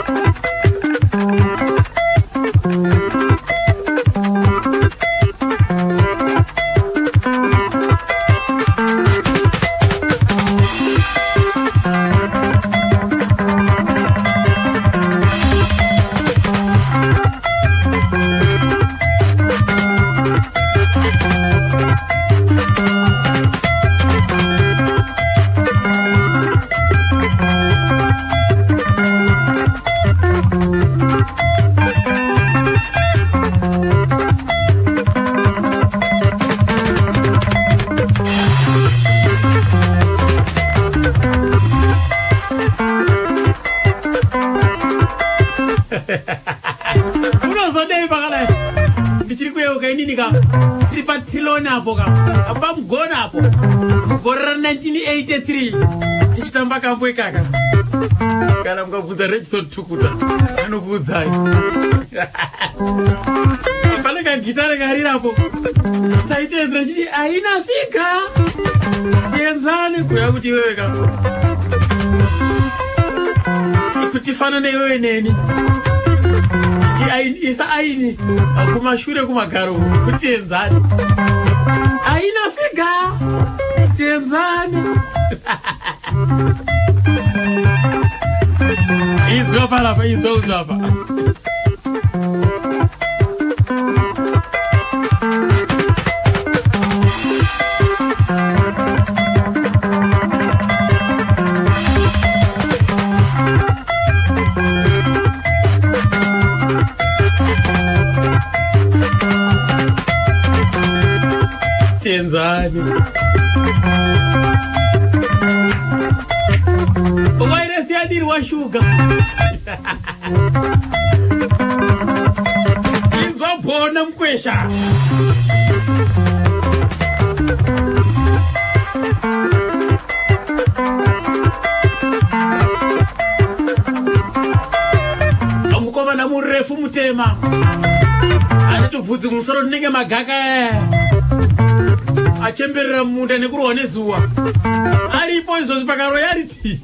Unozodei pakadai? Ndichiri kuyeuka inini ka, tiri patiloni apo ka, pamugona apo, mugore ra1983, tichitamba kambo ikaka. Kana mukabvunza Regison Tukuta anokuudzai. Pane kagitare karirapo, taiteedzera chiti aina figa tienzane, kureva kuti iwewe ka kuti fanane iwewe neni. Isa aini kumashure kumagaro kutienzane, aina figa tienzane. Inzwa panapa, inzwa unzwa apa. Tienzane. Wairesi yadirwa shuga. Inzwa bhona mukwesha. Mukomana murefu mutema ane tuvhudzi kumusoro tinenge magaka, achemberera mumunda nekurohwa nezuva, aripo izvozvi pakaroyality.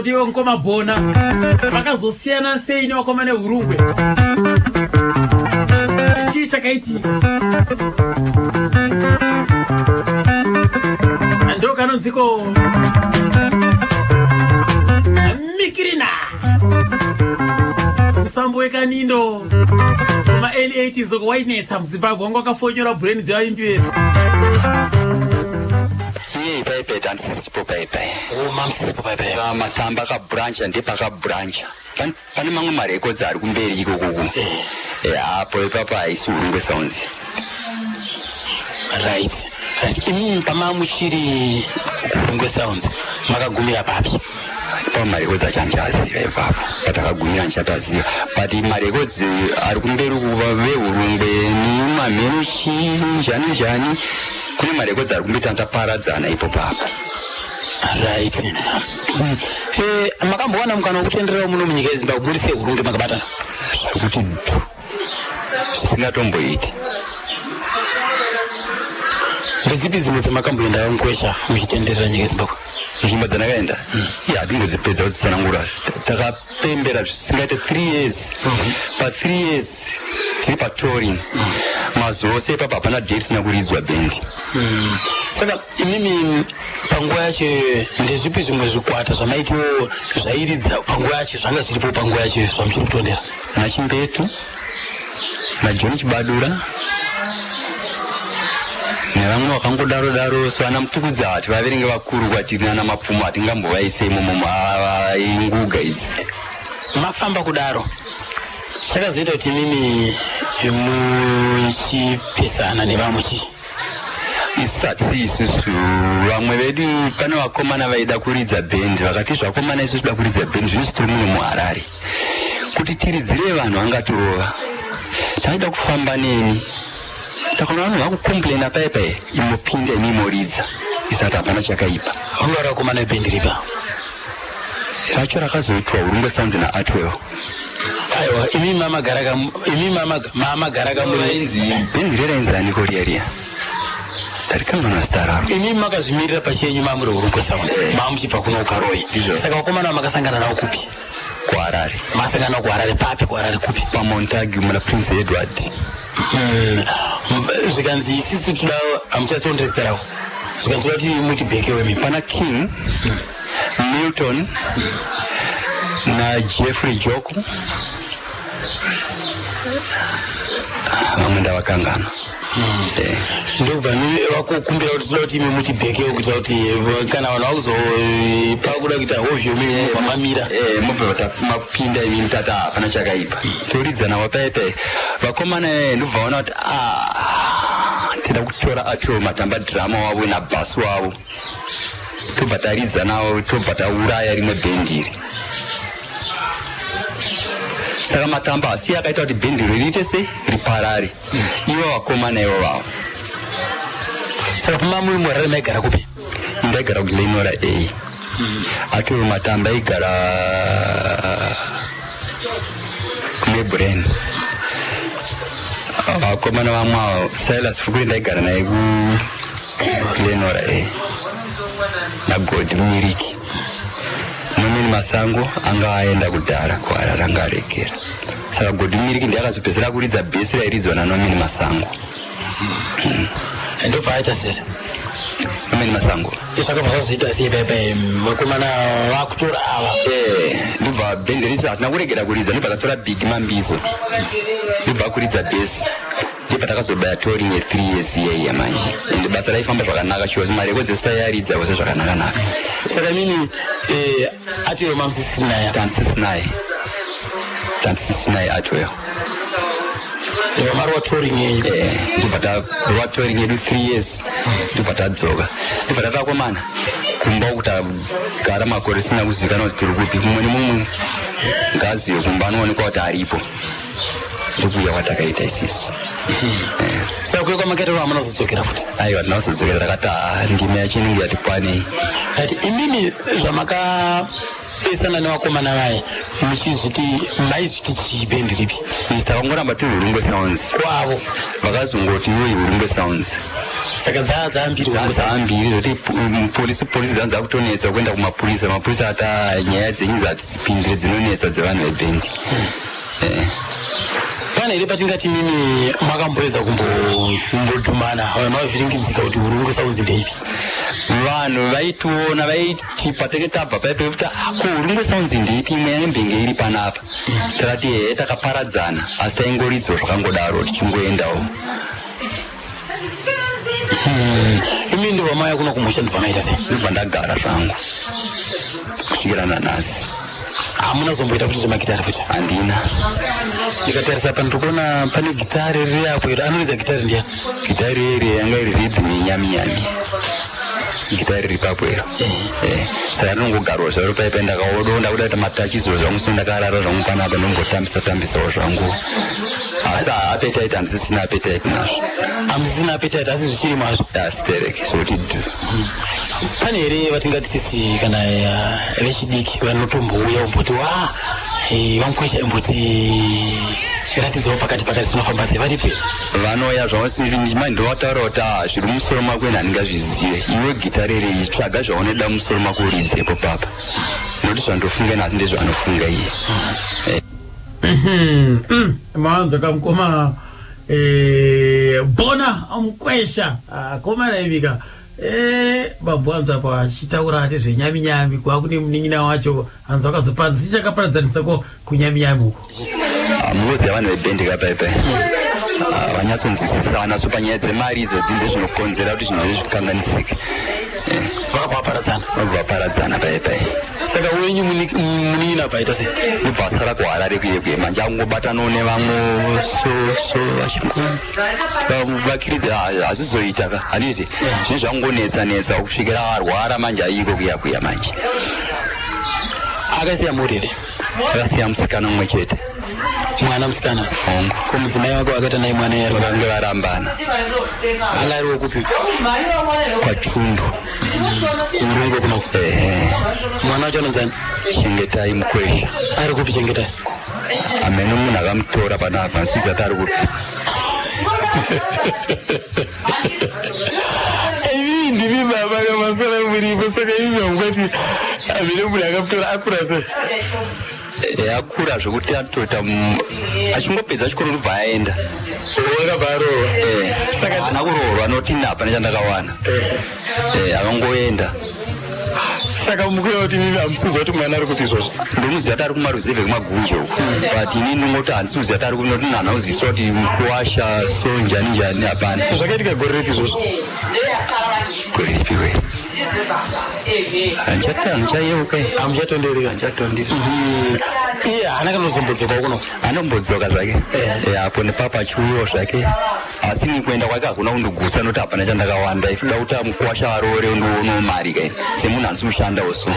Kutoti iwe mukoma Bona vakazosiyana sei nevakoma neHurungwe? Chii chakaitika? Ndo kanonziko Mikirina, musambo wekanindo kuma early 80s uko wainetsa muZimbabwe, wanga wakafonyora brain dzevaimbi vese. Iye ipaipai tandisisipo paipai. O, mamusisipo paipai. Matamba akabrancha, ndepakabrancha. Pane mamwe marekodzi ari kumberi ikokuku. Apo ipapo haisi Hurungwe Sounds. Right, imimi pama muchiri kuHurungwe Sounds makagumira papi? Ipapo marekodzi acho handichaziva, ipapo patakagumira handichataziva, but marekodzi ari kumberi uku veHurungwe nemamheno chinjani njani, kune marekodzi ari kumberi tandaparadzana ipo papo. Right. Makambowana mukana wekutendererawo muno munyika yeZimbabwe muri seHurungwe makabatana? Zvekuti dhu, zvisingatomboiti. Ndedzipi dzimwe dzamakamboenda mukwesha muchitenderera nyika yeZimbabwe? Nzvimbo dzandakaenda, iye hatingodzipedza kudzitsanangura. Takapembera zvisingaite 3 years. Pa3 years tiri patouring mazuva ose ipapo, hapana date risina kuridzwa bhendi. Saka imimi panguva yacho ndezvipi zvimwe zvikwata zvamaitiwo zvairidza panguva yacho, zvanga zviripo panguva yacho zvamuchiri kutondera? Nachimbetu naJohn Chibadura nevamwe vakangodaro daro. So ana Mutukudzi hati vaverenge vakuru kwatiri, nana Mapfumo hatingambovaise imomo, inguga idzi. Mafamba kudaro, chakazoita kuti imimi muchipesana nevamwe chii? Isati isusu vamwe vedu, pane vakomana vaida kuridza bhendi, vakati zvakomana, isusu toda kuridza bhendi, zvino tiri muno muHarare, kuti tiridzire vanhu vangatirova, taida kufamba neni. Takaona vanhu vakucomplaina paipai, imopinda imi imoridza, isati hapana chakaipa. Vanga vari vakomana vebhendi ripa? Racho rakazoitwa Hurungwe Sounds naArtwell. Aiwa, imi mamagara, imi mamagara kamuri. Bhendi rerainzi aniko riya riya? Ndarikanganwa zita raro. Imi makazvimirira pachenyu, mamuri Hurungwe Sounds, mamuchibva kuno ukaroi. Ndizvo. Saka vakomana makasangana navo kupi? KuHarare. Masangana navo kuHarare papi? KuHarare kupi? PaMontague muna Prince Edward. Zvikanzi isisi toda, hamuchatondedzerawo, zvikanzi toda kuti mutibhekewo imi. Pana King Milton naJeffrey Joko, vamwe ndavakangana. Ndobva vakukumbira kuti toda kuti imi mutibhekewo kuitira kuti kana vanhu vakuzopa kuda kuita hovyo, imi mubva mamira. Mubva mapinda imi, mutata hapana chakaipa, toridza navo paipai vakomana. Ndobva vaona kuti, "Ah, tida kutora acho Matamba drummer wavo nabass wavo," tobva taridza navo, tobva tauraya rimwe bhendi iri. Saka Matamba asi akaita kuti bhendi iro riite sei, riparare, ivo vakomana ivo vavo. Saka pamamuri muHarare maigara kupi? Ndaigara kuGlenora A. Acho Matamba aigara kuMabelreign. Vakomana vamwe ava, Silas Fukuri ndaigara naye kuGlenora A, naGodi Mumiriki. Nomeni Masango anga aenda kudhara kuHarare, anga aregera. Saka Godi Mumiriki ndiye akazopedzisira kuridza bhesi rairidzwa naNomeni Masango. Ndobva aita sei? Nomeni Masango. Zvakabva zvazoita sei paipai vakomana vakutora ava? Ndobva bhendi risi hatina kuregera kuridza, ndobva tatora Big Mambizo, ndobva kuridza bhesi, ndobva takazobaya touring ye3 years iyaiya manje. Ende basa raifamba zvakanaka chose, marekodzi ese taiaridza ose zvakanaka-naka. Saka imimi atiyo mamusisiri naye? Tansisinaye, tansisinaye Atwell. Mari watouring yenyu? Ndobva tarwa touring yedu 3 years, ndobva tadzoka, ndobva tatakomana kumba uku. Tagara makore sina kuzivikanwa kuti tiri kupi, mumwe nemumwe ngazive kumba anoonekwa kuti aripo. Ndokuuya kwatakaita isisu. Saka kuya kwamakaita hamunozodzokera futi? Aiwa, tinozodzokera, takati, "Ah, ndima yacho inenge yatikwanei." Ati imimi zvamakapesana nevakomana vaya, muchizviti, maizviti chii, bhendi ripi? Isi takangoramba tiri Hurungwe Sounds. Kwavo. Vakazongoti iwe Hurungwe Sounds. Saka dzaa dzaambiri? Dzaambiri zvokuti polisi polisi dzanzi dzakutonetsa kuenda kumapurisa. Mapurisa ati, "Ah, nyaya dzenyu dzatipindire, dzinonetsa dzevanhu vebhendi." Pane here patingati mimi makamboedza kumbodhumana, vanhu mavhiringidzika kuti Hurungwe Sounds ndeipi? Vanhu vaitiona, vaiti patenge tabva paipe kuti, "Ah, ko Hurungwe Sounds ndeipi imwe yanembenge iri panapa?" Takati hehe, takaparadzana, asi taingoridzwa zvakangodaro tichingoendawo. Imi ndobva mauya kuno kumusha, ndobva maita sei? Ndobva ndagara zvangu kusvikira nanhasi. Hamuna zomboita futi zvemagitari futi? Handina. Ndikatarisa pa, ndikuona pane gitari riri apo iro. Anoridza gitari ndiani? Gitari iri yanga iri rhythm yenyaminyami, gitari riri papo iro. Saka ndinongogarwa zvaro paipa. Ndakaodo ndakuda kuita matachizo zvangu, so ndakarara zvangu panapa, ndombotambisa tambisawo zvangu, asi appetite handisisina appetite nazvo. Hamusisina appetite, asi zvichiri mazvo? Asitereke zvokuti dhu. Pane here vatingati sisi kana vechidiki vanotombouya umboti wa vamukwesha, imboti ratidzawo pakati pakati zvinofamba sei? Varipi? Vanoya zvavo ndovataura kuti, "Ah, zviri mumusoro mako ine handingazvizive. Iwe gitari rei, tsvaga zvaunoda mumusoro mako uridzepo papa, nokuti zvandofunga nhasi ndezvaanofunga iye." Mawanzo kamukoma Bona Mukwesha. Ah, komana ivika, bambo anzwa apo achitaura nezvenyaminyami, kwakune munin'ina wacho anzwa akazoparadza sichakaparadzanisa kunyaminyami uko. Munoziva vanhu vebhendi kapaipai vanyatsonzwisisana, so panyaya dzemari idzodzi ndezvinokonzera kuti zvinhu zvezvi zvikanganisike. Vakabva vaparadzana? Vabva vaparadzana paipai. Saka wenyu munin'ina abva aita sei? Ndobva asara kuHarare kuye kuye manje, akungobatanawo nevamwe, so so vachingovakiridza. Hazvizoita ka, handiti zvinhu zvangonetsa netsa kusvikira arwara manje, aiko kuya kuya manje. Akasiya mhuri here? Akasiya musikana mumwe chete. Mwana musikana? Hongu. Ko mudzimai wake wakaita naye mwana yari? Vange varambana. Anga ariwo kupi? Kwachundu. Urungwe kunoko? Ehe. Mwana wacho anonzani? Chengetai Mukwesha. Ari kupi Chengetai? Amene, munhu akamutora panapa asizati ari kupi. Ivi ndimi baba kamasara muripo, saka ivi hamungati amene munhu akamutora. Akura sei? Akura zvekuti atoita achingopedza chikoro ndobva aenda. Wakabva arohwa? Saka haana kuroorwa, noti ini hapana chandakawana. Akangoenda. Saka mukureva kuti mimi hamusiziva kuti mwana ari kupi izvozvo? Ndomuziva kuti ari kumaruzevhe kumagunje uko, but ini ndingoti handisi kuziva kuti ari kunoti nhanha kuzivisa kuti mukuwasha so njani njani, hapana. Zvakaitika gore ripi izvozvo? Gore ripi we? Handichayeuka. Hamuchatondereka? Handichatonderi. Iye haana kanozombodzokawo kuno? Anombodzoka zvake. Apo nepapo achiuyawo zvake, asi ni kuenda kwake hakuna kundogutsa, nokuti hapana chandakawanda. Ifuda kuti mukuwasha aroore, ndionawo mari kai semunhu handisi kushandawo so.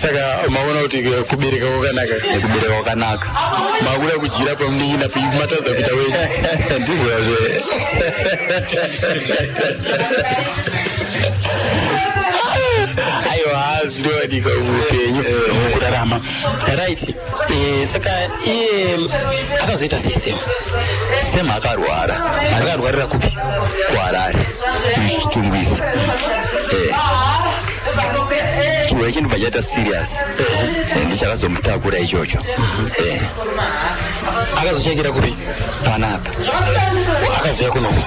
Saka maona kuti kubereka kwakanaka? Kubereka kwakanaka. Makuda kudyira pamunin'ina, matadza kuita wenyu. Ndizvozve. Aiwa, zvinowanikwa muupenyu, mukurarama. Right. Saka iye akazoita sei Semu? Semu akarwara. Akarwarira kupi? KuHarare, kuChitungwiza. Chirwere chinobva chaita serious. Ndichakazomutakura ichocho. Akazoshayikira kupi? Panapa. Akazouya kunoko?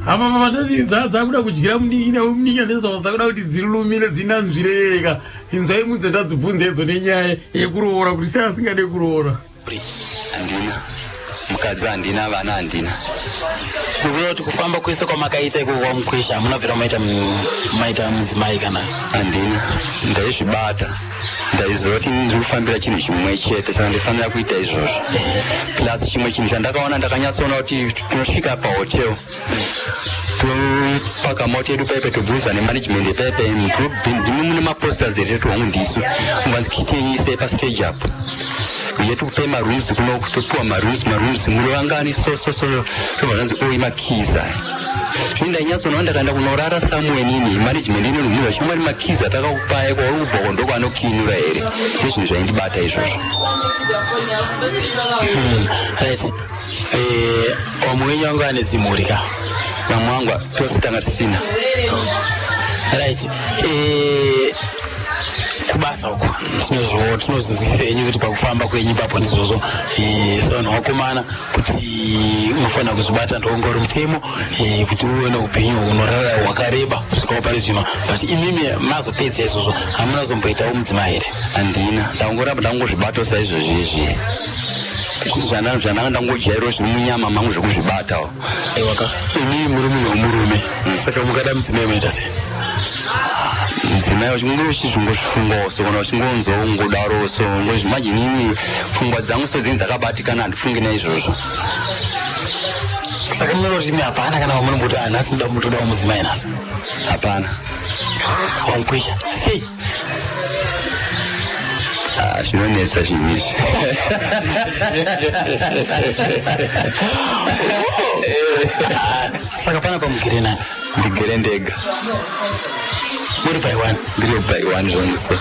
Apa pamatati dzakuda kudyira munin'ina wemunin'ina, ndezva dzakuda kuti dzilumire dzinanzvireka. Inzwai mudze ndadzibvunza idzo nenyaya yekuroora, kuti sei asingade kuroora. Handina mukadzi, handina vana, handina. Kureva kuti kufamba kwese kwamakaita ikoko kwamukwesha, hamuna bvira maita maita mudzimai kana? Handina, ndaizvibata. Ndaiziva kuti ndiri kufambira chinhu chimwe chete, saka ndifanira kuita izvozvo. Plus chimwe chinhu chandakaona, ndakanyatsoona kuti tinosvika pahotel, topaka mota yedu paipe, tobvunzwa nemanagement paipe, "Ndimi mune maposters here?" Toti, "Hongu, ndisu." Unganzi, "Kitenyi pastage apo, uye tikupei marooms kuno." Topiwa marooms. Marooms muri vangani? So so so. Tobva zvanzi, "Oi, makeys aya." Zvino ndainyatsoona ndakaenda kunorara somewhere nini management inondiziva shamwari makizi atakakupai kwauri kubva ko ndokwanokinura here ndozvinhu zvaindibata izvozvo. Right. Vamwe wenyu vanga vane dzimhuri ka? Vamwe vangu tose tanga tisina. Right. Kubasa uko tinozvinzwisisa henyu kuti pakufamba kwenyu ipapo ndizvozvo. Sevanhu vakomana kuti unofanira kuzvibata ndokunga uri mutemo kuti uve neupenyu hunorara hwakareba kusvikawo pari zvino, but imimi mazopedza izvozvo hamuna zomboitawo mudzimai here? Handina, ndangoramba ndangozvibata saizvozvi izvi zvananga ndangojairawo zviri munyama mangu zvekuzvibatawo. Aiwaka, imimi muri munhu wemurume, saka mukada mudzimai munoita sei? Mudzimai uchinge uchizvingozvifungawo so kana uchingonzwawo ungodaro so manje inini pfungwa dzangu so dzinenge dzakabatikana, handifungi naizvozvo. Saka munoti imi hapana kana vamunomboti, "Ah, nhasi ndoda mutodawo mudzimai nhasi"? Hapana. Wamukwisha sei? Ah, zvinonetsa zvinhu izvi. Saka pana pamugere nani? Ndigere ndega. Muri by one? Ndiri by one zvangu so.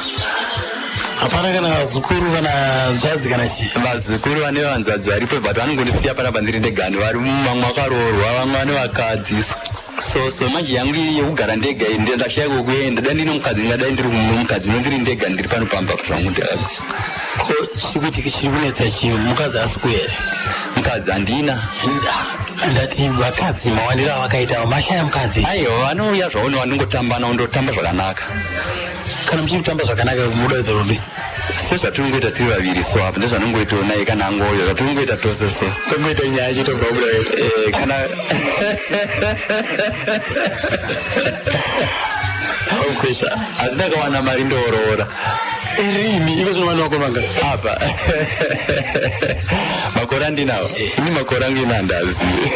Hapana kana vazukuru kana hanzvadzi kana chii? Vazukuru vane vanzvadzi varipo, but vanongondisiya panapa ndiri ndegani. Vari vamwe vakaroorwa, vamwe vane vakadzi, so manje yangu iyi yekugara ndega iyi ndashaya kwekuenda. Dai ndine mukadzi ndingadai ndiri mukadzi no ndiri ndega, ndiri pano pamba zvangu. Ko chikuti chiri kunetsa chii? Mukadzi asi kuhere? Mukadzi handina. Ndati vakadzi mawandiro avakaita, mashaya mukadzi? Aiwa, vanouya zvaone vandingotamba navo, ndotamba zvakanaka. Kana muchiri kutamba zvakanaka, mudaidza rudi? Sezvatinongoita tiri vaviri so apa ndezvanongoitawo naye kana angoyo zvatinongoita tose so. Tongoita nyaya chitobva kuda. Kana Kwesha. Asi ndakawana mari ndooroora. Rini iko zvino vana vako vanga? Apa makore andinawo ini, makore angu ina handazivi.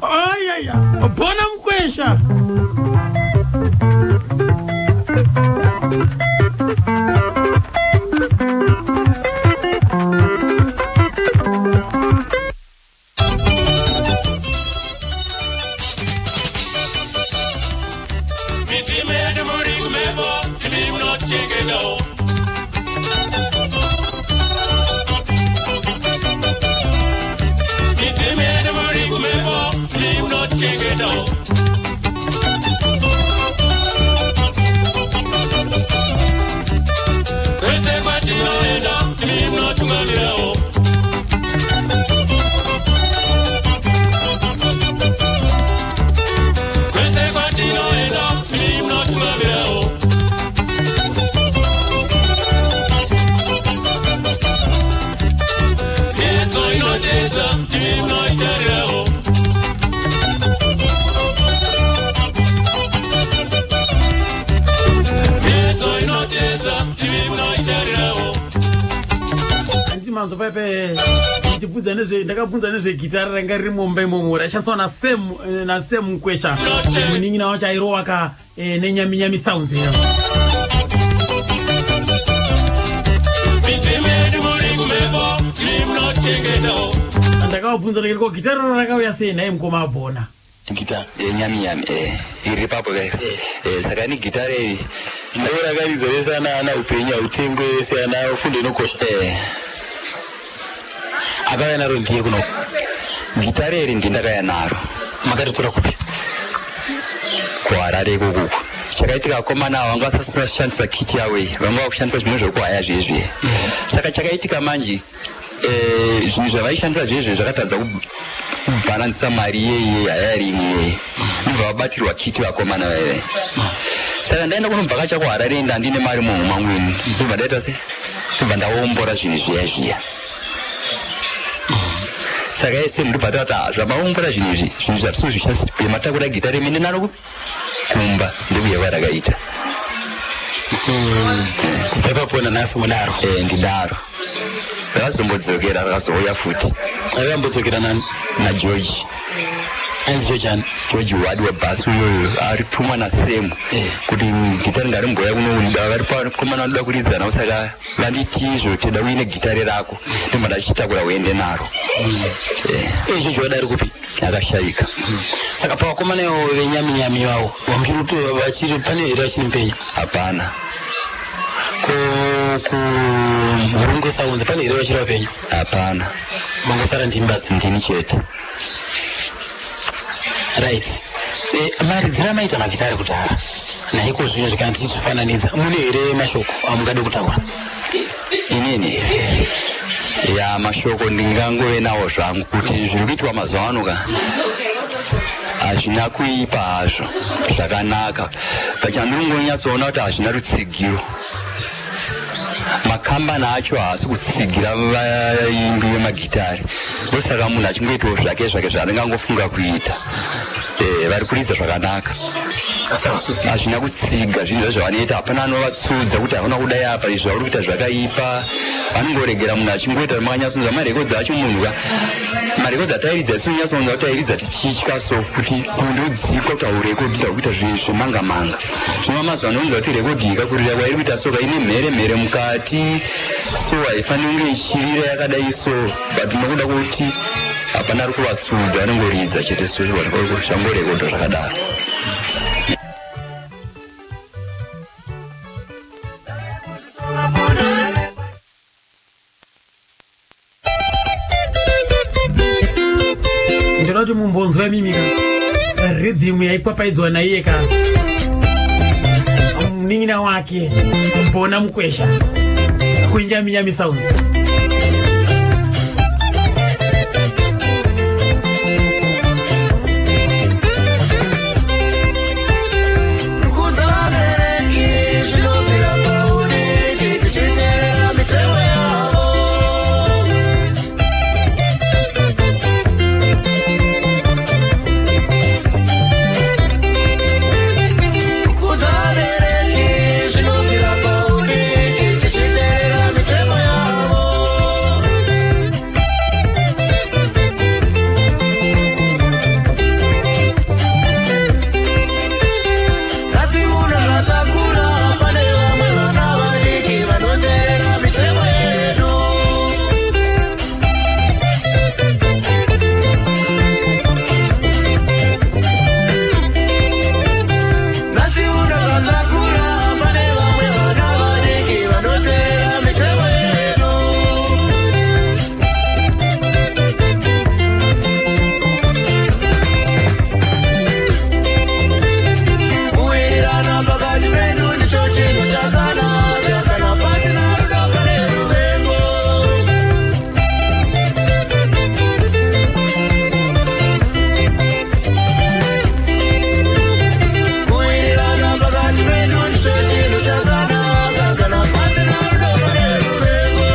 Ayaya, Bona Mukwesha. Midzimu yedu muri kumhepo, imi munotichengetawo. Midzimu yedu muri kumhepo, imi munotichengetawo. Kwese kwatinoenda, imi munotungamirawo. Kwese kwatinoenda, imi munotungamirawo. Miedzo inotedza, imi munoitarirawo. Miedzo inotedza, imi munoitarirawo. Handiti manzo paipe ndichibvunza nezve, ndakabvunza nezvegitara ranga riri mumba imomo raishandiswa naSam naSam Mukwesha, munin'ina wacho airowa ka neNyaminyami Sounds iyo. Midzimu yedu muri kumhepo, imi munotichengetawo. Ndakavabvunza ndikati, "Ko gitara ro rakauya sei nhai mukoma Abhona?" Gita? Nyaminyami iri papo kai. Saka ini gitara iri Ndo rakaridza vese ana Upenyu Hautengwe, vese ana Fundo Inokosha. Akauya naro ndiye kunoko? Gitara iri ndindakaya naro. Makaritora kupi? KuHarare ikokuku. Chakaitika, vakomana ava vanga vasashandisa kit yavo iyi, vanga vakushandisa zvimwe zvekuhaya zvezvi. Saka chakaitika manje, zvinhu zvavaishandisa zvezvi zvakatadza kubhalansisa mari iyeiye hayari imwe iyeye, ndobva vabatirwa kit vakomana vaive. Saka ndaenda kunobvakacha kuHarare, enda handine mari muhomwe mangu ini, ndobva ndaita se ndobva ndaombora zvinhu zviya zviya. Saka ese ndobva tati, "Ah, zvamaombora zvinhu izvi, zvinhu zvatisozvishandisa, matakura gita remene naro kumba." Ndikuya kwarakaita. Kubva ipapo nanhasi munaro? Ndinaro. Rakazombodzokera, rakazouya futi. Rakambodzokera nani? NaGeorge. Ainzi George ani? George Wadi webhasi uyoyo aritumwa naSam Eh. kuti gitari ngarimboya kuno vari pakomana vanoda kuridza navo saka vanditi izvo tida uine gitare rako ndobva ndachitakura uende naro. Eh, George Wadi ari kupi? Akashaika. Saka pavakomana ivo venyaminyami vavo vamuchiri kuti vachiri pane here vachiri mupenyu? Hapana. Ko kuHurungwe Sounds pane here vachiri vapenyu? Hapana. Mangosara ndimi badzi? Ndini chete. Right. Maridziro amaita magitare kudhara naiko zvino zvikana tichizvifananidza, mune here mashoko amungade kutaura? Inini ya mashoko ndingangove nawo zvangu kuti zviri kuitwa mazuva ano ka hazvina kuipa hazvo, zvakanaka, but chandiri kungonyatsoona kuti hazvina rutsigiro. Makambani acho haasi kutsigira vaimbi vemagitari, ndosaka munhu achingoitawo zvake zvake zvaanenge angofunga kuita. Vari kuridza zvakanaka, hazvina kutsiga zvinhu zva zvavanoita. Hapana anovatsudza kuti hauna kudai apa, izvi zvauri kuita zvakaipa. Vanongoregera munhu achingoita. Makanyatsonzwa marekodzi acho munhu ka, marekodzi atairidza isu nyatsonzwa kuti tairidza tichitya so kuti kundodzikwa kuti haurekodhi takuita zvemanga manga. Zvino mazuva anonzwa kuti rekodhi ika kurira kwairi kuita so ka ine mhere mhere mukati, so haifaniri kunge ichirira yakadai so, but nokuda kwekuti hapana ari kuvatsudza, vanongoridza chete, so zvangorekodwa zvakadaro. Ndinoda kuti mumbonzwa imimi ka rhythm yaikwapaidzwa naiye ka munin'ina wake Bona Mukwesha kuNyaminyami Sounds. Kukudza vabereki zvinobvira paudiki tichiteerera mitemo yavo. Kukudza vabereki zvinobvira paudiki tichiteerera mitemo yavo. Nhasi uno zvatakura, pane vamwe vana vadiki vanoteerera mitemo yedu. Nhasi uno zvatakura, pane vamwe vana vadiki vanoteerera mitemo yedu. Kuwirirana pakati pedu ndicho chinhu chakanaka, kana pasina rudo pane ruvengo. Kuwirirana pakati pedu ndicho chinhu chakanaka, kana pasina rudo pane ruvengo.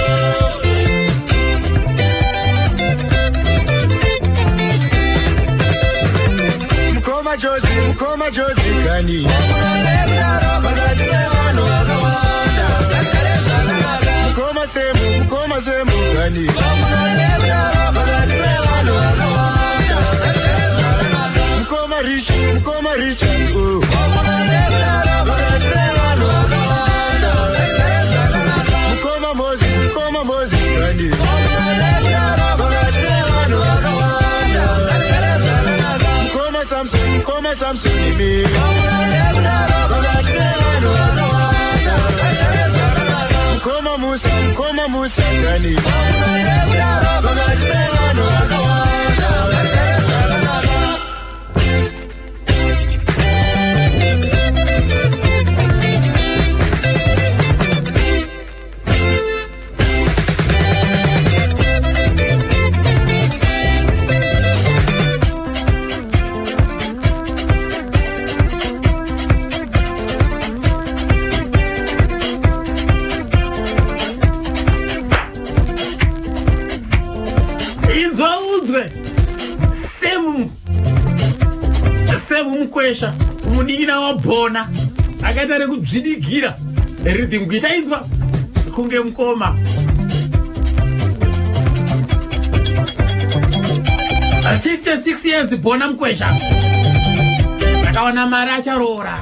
Mukoma Jozi, mukoma Jozi kani. Pakati pevanhu vakawanda. Mukoma Semu, mukoma Semu kani. Pakati pevanhu vakawanda. Mukoma Rich, mukoma Richard, oh. Pakati pevanhu vakawanda. Mukoma Moses, mukoma Moses kani. Pakati pevanhu vakawanda. Mukoma Samson, mukoma Samson imi. Pakati pevanhu vakawanda. Mukoma Musa, mukoma Musa kani. Pakati pevanhu vakawanda. Inzwa unzwe Semu Mukwesha, munin'ina waBhona, akaita rekudzvidigira rhythm guitar, inzwa kunge mukoma. 56 years Bona Mukwesha akawana mari acharoora.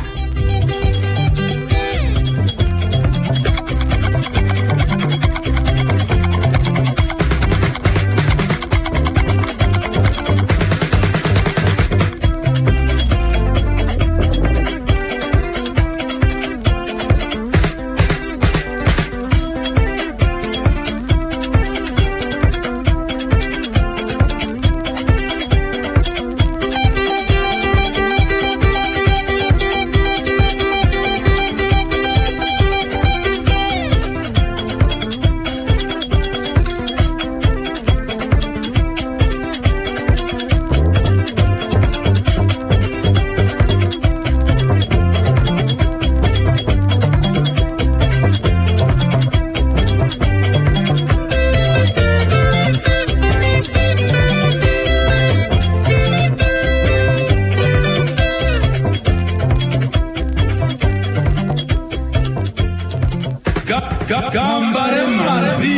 Gamba remhanzi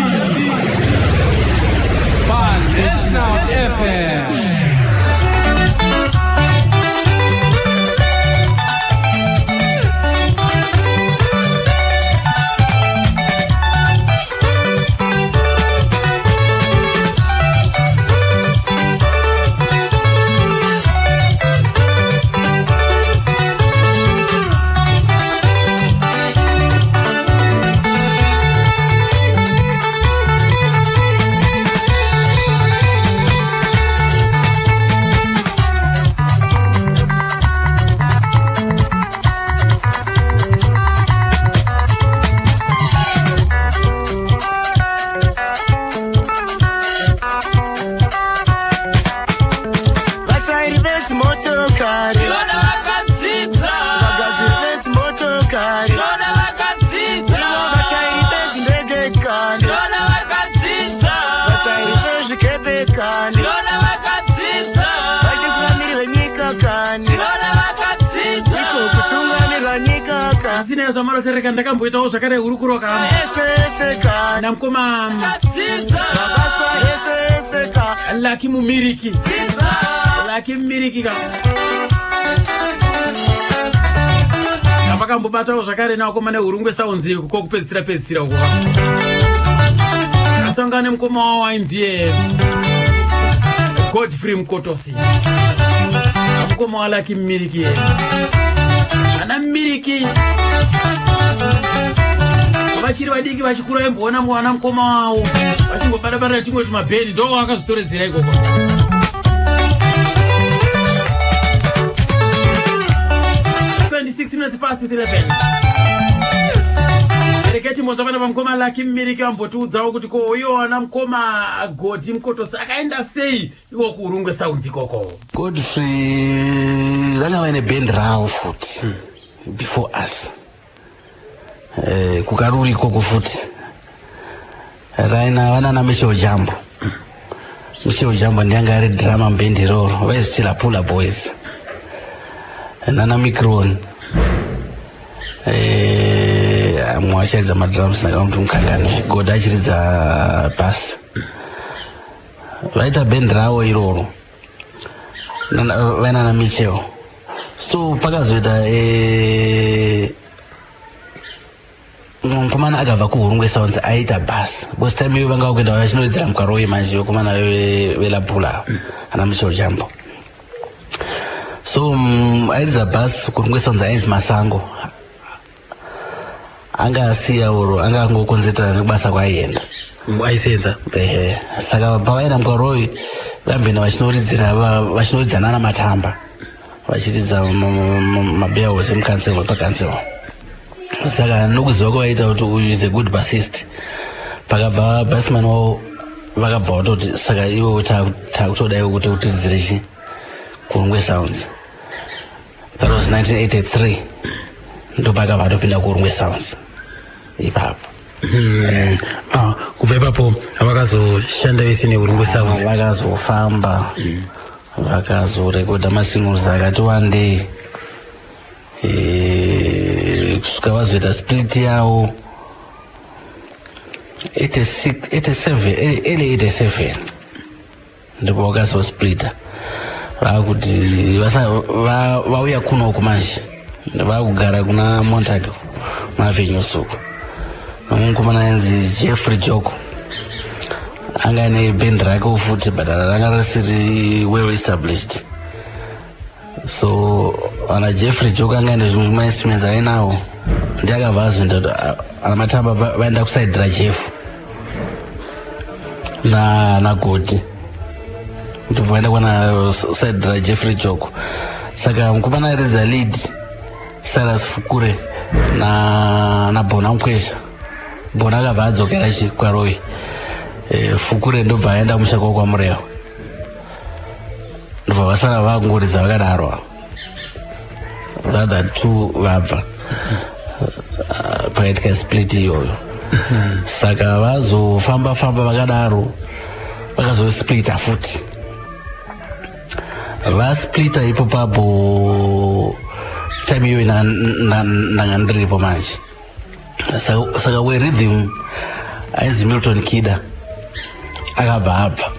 paNational FM. Vachairi vedzimotokari, Tinoda vakadzidza. vagadziri vedzimotokari, Tinoda vakadzidza. vachairi vezvindege kani, Tinoda vakadzidza. vachairi vezvikepe kani, Tinoda vakadzidza. vatungamiriri venyika kani, Tinoda vakadzidza. iko kutungamirwa nyika kani, Zvisinei zvamarotereka ndakamboitawo zvakare hurukuro ka ese ese kani, namukoma Vakadzidza. mabasa ese ese kani. Lucky Mumiriki. Dzidza. Lucky Mumiriki ka avakambobatawo zvakare navakoma neHurungwe Sounds kokupedzisira pedzisira uko asangana nemukoma wavo ainziye Godfrey Mukotosi, mukoma waLucky Mumiriki. Ana Mumiriki vachiri vadiki vachikura vaimboona mwana mukoma wavo vachingobata-bata chimwe chimabhendi, ndo vakazvitoredzera ikoko. 26 minutes past 11. Reketi monzwa vana vamukoma Lucky Mumiriki vambotiudzawo kuti ko iwo wana mukoma Godi Mukotosi akaenda sei iwo kuHurungwe Sounds ikoko. Godfrey vanga vaine bhendi ravo futi before us, kuKaruri ikoko futi, raina vanana Michel Jambo. Michel Jambo ndiyanga ari drummer mubhendi iroro, vaizvitila Pula Boys, nana Micron, mumwe achiridza madrums ndakamuti mukangane, God achiridza bass. Vaita bhendi ravo iroro vainana Michel. So pakazoita mumwe mukomana akabva kuHurungwe Sounds aita bass, because time iyo vanga vakuenda vachinoridzira muKaroi manje, vakomana veLapula ana Michel Jambo. So airidza bass kuHurungwe Sounds ainzi Masango. Anga asiya uro anga angokonzetana nekubasa kwaaienda. Aisenza. Ehe, saka pavaenda muKaroi vamboenda vachinoridzira vachinoridzana namatamba, vachiridza mabearhouse emukansel pakansel. Saka nokuziva kwavaita kuti uyu is a good bassist, pakabva bassman wavo vakabva vatoti saka iwewe takutoda iwe kuti utiridzire chi kuHurungwe Sounds. That was 1983, ndopakabva atopinda kuHurungwe Sounds ipapo. Ah, kubva ipapo vakazoshanda vese neHurungwe Sounds. Vakazofamba, vakazorekodha masingles akati one day, kusvika vazoita split yavo 86, 87, early 87. Ndipo vakazosplita, vakuti vauya kunoku manje, vakugara kuna Montague Maavenues uku, nomukomana ainzi Jeffrey Joko, anga ane band rake futi, but ranga risiri well established. So ana Jeffrey Joko anga ane zvimwe mainstruments ainawo, ndiakabva azoenda. Ana Matamba vaenda kuside raJeff naGodi, ndobva vaenda kwana side raJeffrey Joko. Saka mukomana airidza lead, Cyrus Fukure naBhona Mukwesha. Bona akabva adzokera chi kwaRoi, Fukure ndobva aenda kumusha kwavo kwaMurewa, ndobva vasara vakungoridza vakadaro. The other two vabva pakaitika split iyoyo. Saka vazofamba famba vakadaro, vakazosplita futi. Vasplita ipo papo, time iyoyo ndanga ndiripo manje. Saka werhythm ainzi Milton Kida akabva abva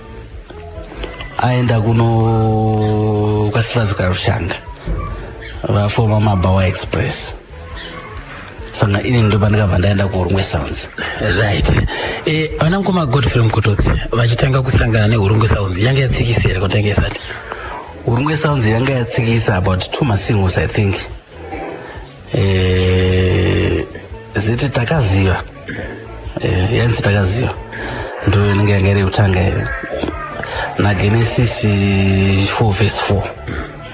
aenda kuno kwaSifazi Karushanga, vafoma Mabawa Express. Saka ini ndo pandikabva ndaenda kuHurungwe Sounds. Right. Vana mukoma Godfrey Mukototsi vachitanga kusangana neHurungwe Sounds, yanga yatsikisa here kutanga isati? Hurungwe Sounds yanga yatsikisa about two masingles, I think. Ziti Takaziva, yanzi Takaziva ndo inenge yanga iri kutanga here, naGenesis 4 verse 4,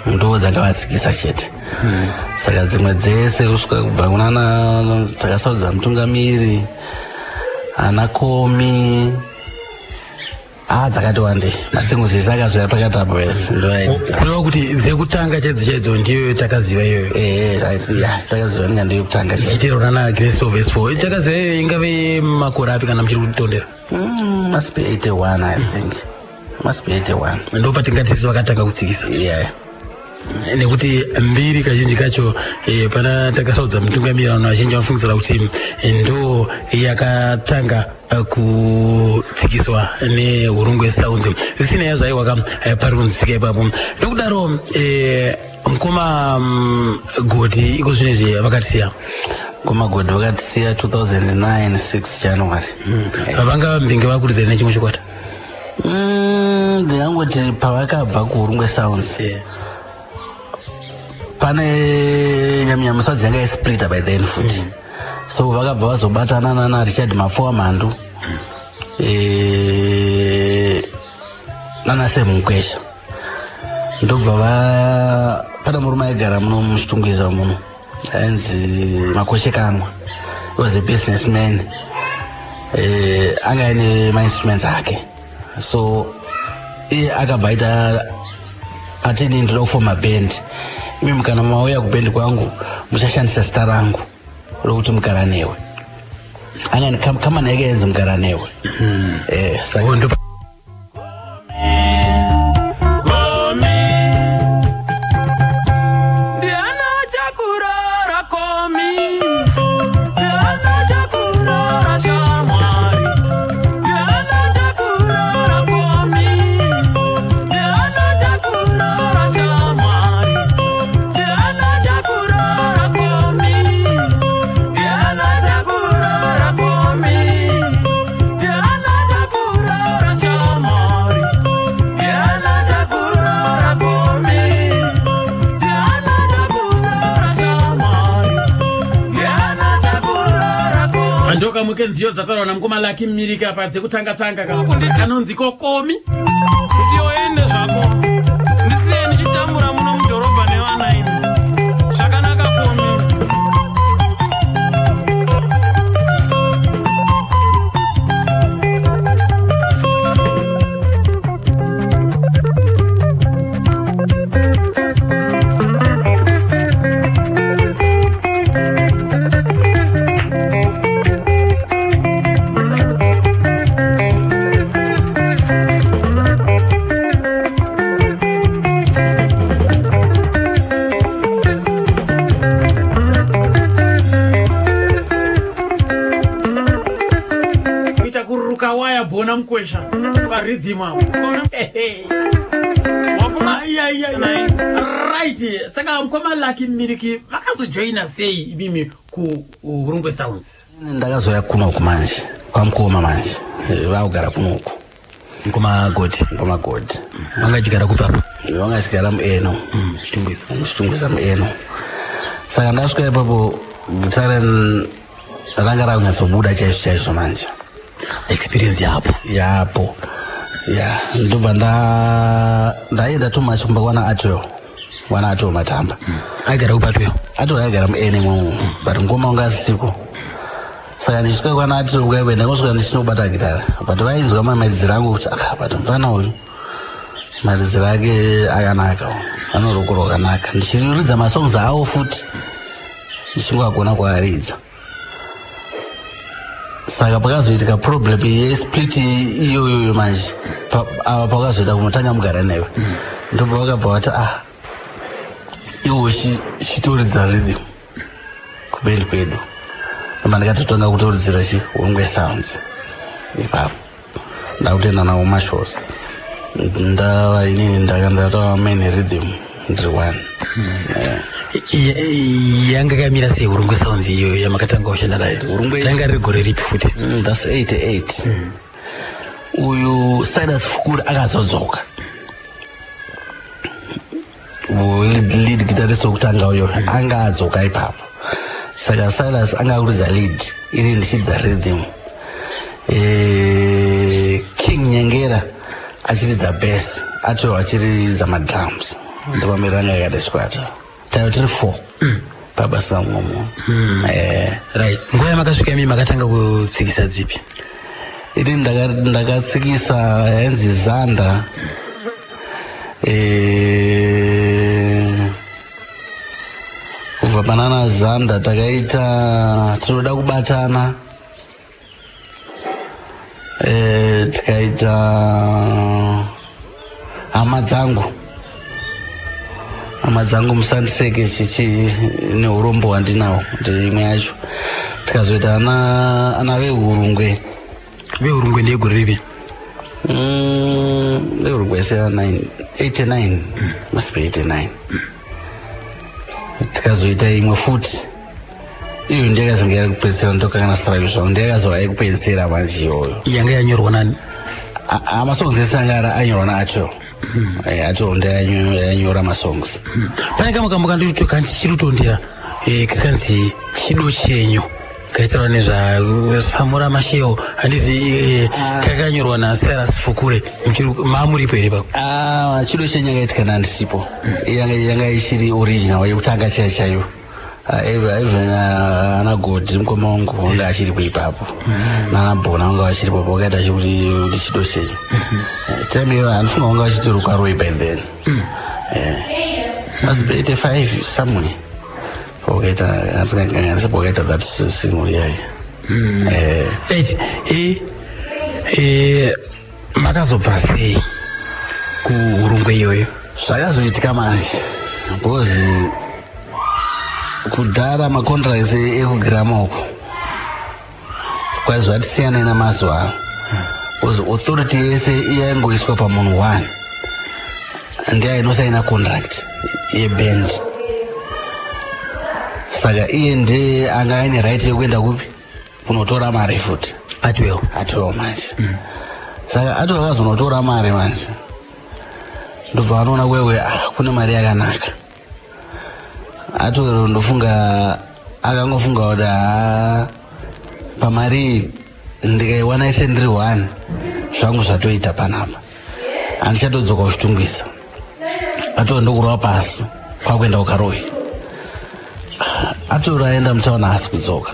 ndo dzanga vatsikisa chete. Saka dzimwe dzese kusvika kubva kunana Takasarudza Mutungamiri, ana Komi, a dzakati wandei, masingles ese akazouya pakati apo ese ndoaidza. Kureva kuti dzekutanga chaidzo chaidzo ndiyo Takaziva iyoyo? Ya, Takaziva ndinga ndiyo kutanga chaidzo. Ichiteerwa nana Genesis 4 verse 4. Takaziva iyoyo ingave makore api, kana muchiri kutondera? Must be 81, I think. Must be 81. Ndo patingati isu vakatanga kutsikisa? Yeah. Nekuti mbiri kazhinji kacho, pana Takasarudza Mutungamiri, vanhu vazhinji vanofungidzira kuti ndo yakatanga kutsikiswa neHurungwe Sounds. Zvisinei yazvaiwaka, pari kunzwisika ipapo. Nokudaro mukoma Godi iko zvinezvi vakatisiya? Mukoma Godi vakatisiya 2009, 6 January. Vanga mbinge vakuridzai nechimwe chikwata? Ndingangoti pavakabva kuHurungwe Sounds, pane Nyaminyami Sounds yanga yasplita by then futi. So vakabva vazobatana nana Richard Mafoa Mhandu, nana Semukwesha. Ndobva va pane murume aigara muno muChitungwiza muno ainzi Makoshekanwa. He was a businessman, anga aine mainstruments ake. So iye akabva aita atini, "Ndoda kufoma band, imi kana mauya kubhendi kwangu muchashandisa zita rangu rokuti Mugaranewe." Anga kamani yake yainzi Mugaranewe. Saka Oh, Komi ndiana chakurara, komi ndiana chakurara, shamwari ndiana chakurara, komi ndiana chakurara, shamwari ndiana chakurara, komi ndiana chakurara, komi ndiana chakurara, shamwari ndiana chakurara, komi ndiana chakurara, shamwari ndiana chakurara, komi. Ndokamuke nziyo dzataurwa namukoma Laki Mmirika pa dzekutanga-tanga kanonzi kokomi. Ndiyoende zvako, ndisiye ndichitambura muno mudhorobha nevana imi. Zvakanaka, komi. Kawaya Bona Mukwesha parhythm apo. Right, saka mukoma Lucky Miriki vakazojoina sei imimi kuHurungwe Sounds? Ndakazouya kunoku manje kwamukoma manje, vakugara kunoku. Mukoma Godi. Mukoma Godi. Vanga vachigara kupi apa? Vanga vachigara mueno. Chitungwiza. Muchitungwiza mueno. Saka ndasvika ipapo gitare ranga rakunyatsobuda chaizvo chaizvo manje. Experience yapo. Yapo. Ya, ndobva ndaenda too much kumba kwana Atwell. Kwana Atwell Matamba. Aigara kupi Atwell? Atwell aigara muene imomo, but mukoma wanga asisiko. Saka ndichisvika kwana Atwell kuya ndangosvika ndichinobata gitara. But vainzwa mamaridziro angu kuti ah, but mufana uyu maridziro ake akanaka, anoroko rwakanaka. Ndichiridza masongs awo futi ndichingogona kuaridza. Saka pakazoitika problem yesplit iyoyoyo manje, ava pakazoita kunotanga mugara newe, ndobva vakabva vati ah, iwo chitoridza rhythm kubendi kwedu. Ndobva ndikatotanga kutoridzira chi Hurungwe Sounds ipapo, ndakutoenda nawo mashows. Ndava inini ndatova main rhythm, ndiri one. Yanga yakamira sei Hurungwe Sounds iyoyo yamakatanga kushanda nayo? Hurungwe- Ranga riri gore ripi futi? That's 88. Uyu Silas Fukuri akazodzoka, lead guitarist wekutanga uyo anga adzoka ipapo. Saka Silas anga akuridza lead, ini ndichiridza rhythm, King Nyengera achiridza bass, acho achiridza madrums. Ndopamiriro anga yakada chikwata. Taiva tiri four pabasa mumwe munhu. Right, nguva yamakasvika imi makatanga kutsikisa dzipi? Ini ndakatsikisa yainzi Zanda. Kubva panana Zanda takaita Tinoda Kubatana, tikaita Hama Dzangu. Hama Dzangu Musandiseke chichi neurombo hwandinawo, ndeimwe yacho. Tikazoita ana Vehurungwe. Vehurungwe ndeyegore ripi? Vehurungwe sera 89, must be 89. Tikazoita imwe futi, iyo ndiyakazonge yari kupedzisira, ndokangana strike zvangu, ndiyakazova yekupedzisira manje iyoyo. Yanga yanyorwa nani? Masongs ese anga anyorwa naacho. Acho ndeyanyora masongs. Pane kamwe kambo kandichirutondera kakanzi Chido Chenyu, kaitaura nezvaSamura Masheo, handizi? Kakanyorwa naSilas Fukure. Maamuripo here papo? Ah, Chido Chenyu yakaitika nandisipo. Yanga ichiri original yekutanga chaiyo chaiyo. Ah, even ana Godi mukoma wangu wanga achiripo ipapo, nana Bona wanga vachiripo pakaita chikuti kuti Chido Chenyu. Time iyo handifunga wanga vachiti Rukaroi by then. Must be 85 somewhere wakaita, asingakanganisi wakaita that single yayi. Right, makazobva sei kuHurungwe iyoyo? Zvakazoitika manje, because kudhara macontracts ekugirama uko kwazi zvatisiyanai namazuva ano, because authority yese yaingoiswa pamunhu one, ndiye inosaina contract yeband. Saka iye ndiye anga aine right yekuenda kupi kunotora mari futi. Atwell. Atwell manje. Saka Atwell akazonotora mari manje, ndobva anoona kwewe, ah, kune mari yakanaka. Atwell ndofunga akangofunga kuti haa, pamari iyi ndikaiwana ise ndiri one, zvangu zvatoita panapa, handichatodzoka kuChitungwiza. Atwell ndokurova pasi kwakuenda kuKaroi. Atwell aenda mutauni, haasi kudzoka.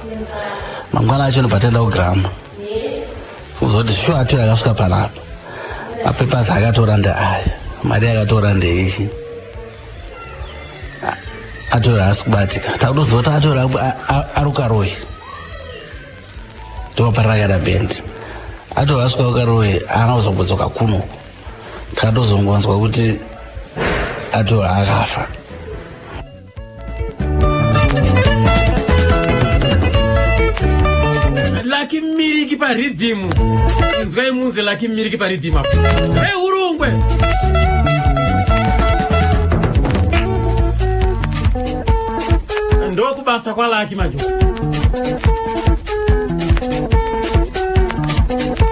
Mangwana acho ndobva taenda kugirama kuzoti sure Atwell akasvika panapa, mapapers akatora ndeaya, mari yakatora ndeichi. Atwell haasi kubatika. Takutoziva kuti Atwell ari kuKaroi, ndoparakaita bhendi. Atwell asvika kuKaroi, haana kuzombodzoka kuno. Takatozongonzwa kuti Atwell akafa. Lucky Miriki parhythm. Inzwai munzi Lucky Miriki parhythm apo. Rehurungwe. Ndokubasa kwaLucky manje.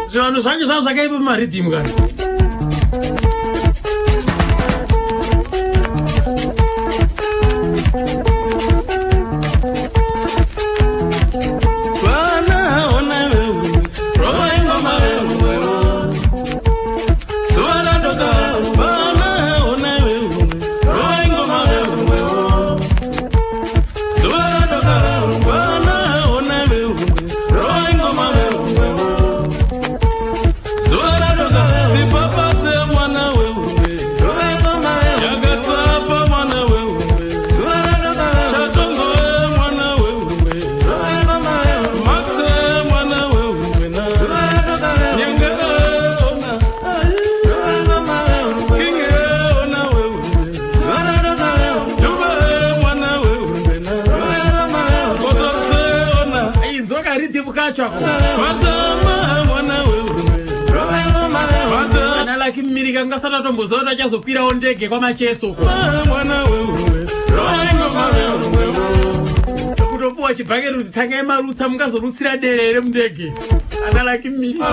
Zvivanhu zvanyu zvanga zvakaipa pamarhythm kana. Ana Lucky Mmirika ngasati atomboziva kuti achazokwirawo ndege kwaMacheso uko. Kutopuwa chibhaketi kuti tangai marutsa, mungazorutsira derere mundege. Ana Lucky Mmirika.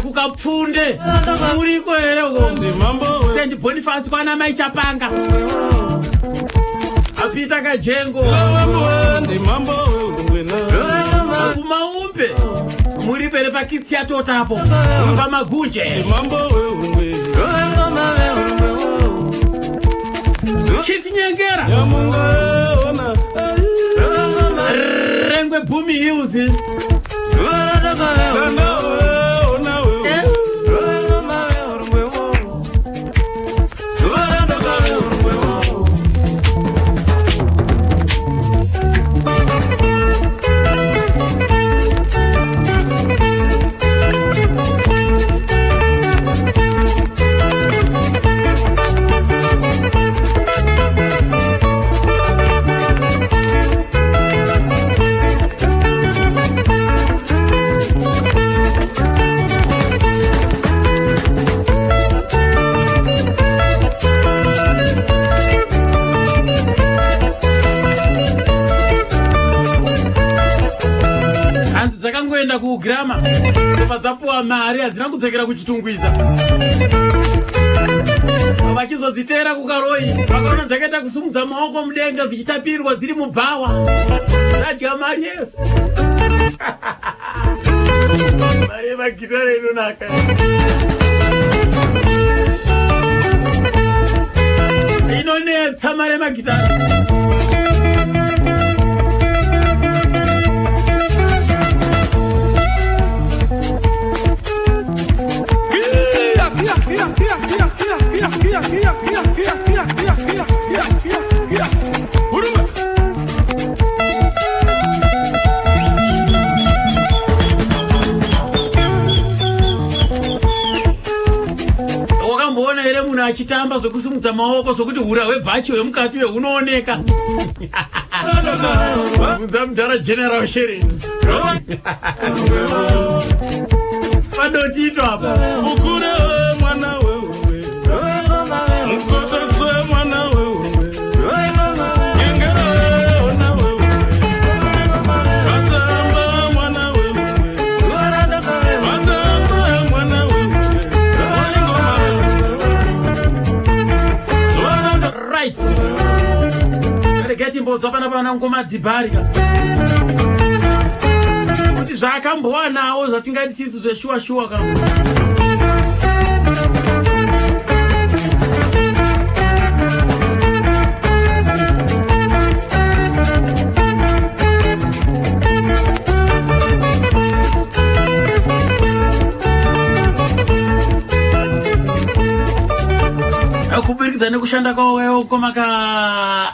Kukapfunde muriko here uko? St Boniface kwana mai Chapanga apita Kajengo kumaumbe muri pere pakitsi yatotapo pamagunje. Chief Nyengera Rengwe Bhumi Hills. Hanzi dzakangoenda kugrama ndobva dzapuwa mari, hadzina kudzokera kuChitungwiza. Vachizodziteera kuKaroi vakaona dzakaita kusumudza maoko mudenga dzichitapirirwa dziri mubhawa, dzadya mari yese. Mari yemagitare inonaka, inonetsa mari yemagitare. Wakamboona here munhu achitamba zvokusimudza maoko zvokuti hura hwebhachi hwemukati hunooneka? Bvunza mudhara General Sherin padotito apa. Ukure mwana wewe, mukotose mwana wewe, nyengere ona wewe, matamba mwana wewe, matamba mwana wewe, Right, regai timbodzwa pana pana ngoma dzibharika kuti zvaakambowanawo zvatingati sisu zveshuwa shuwa ka. Kushanda kwawo komaka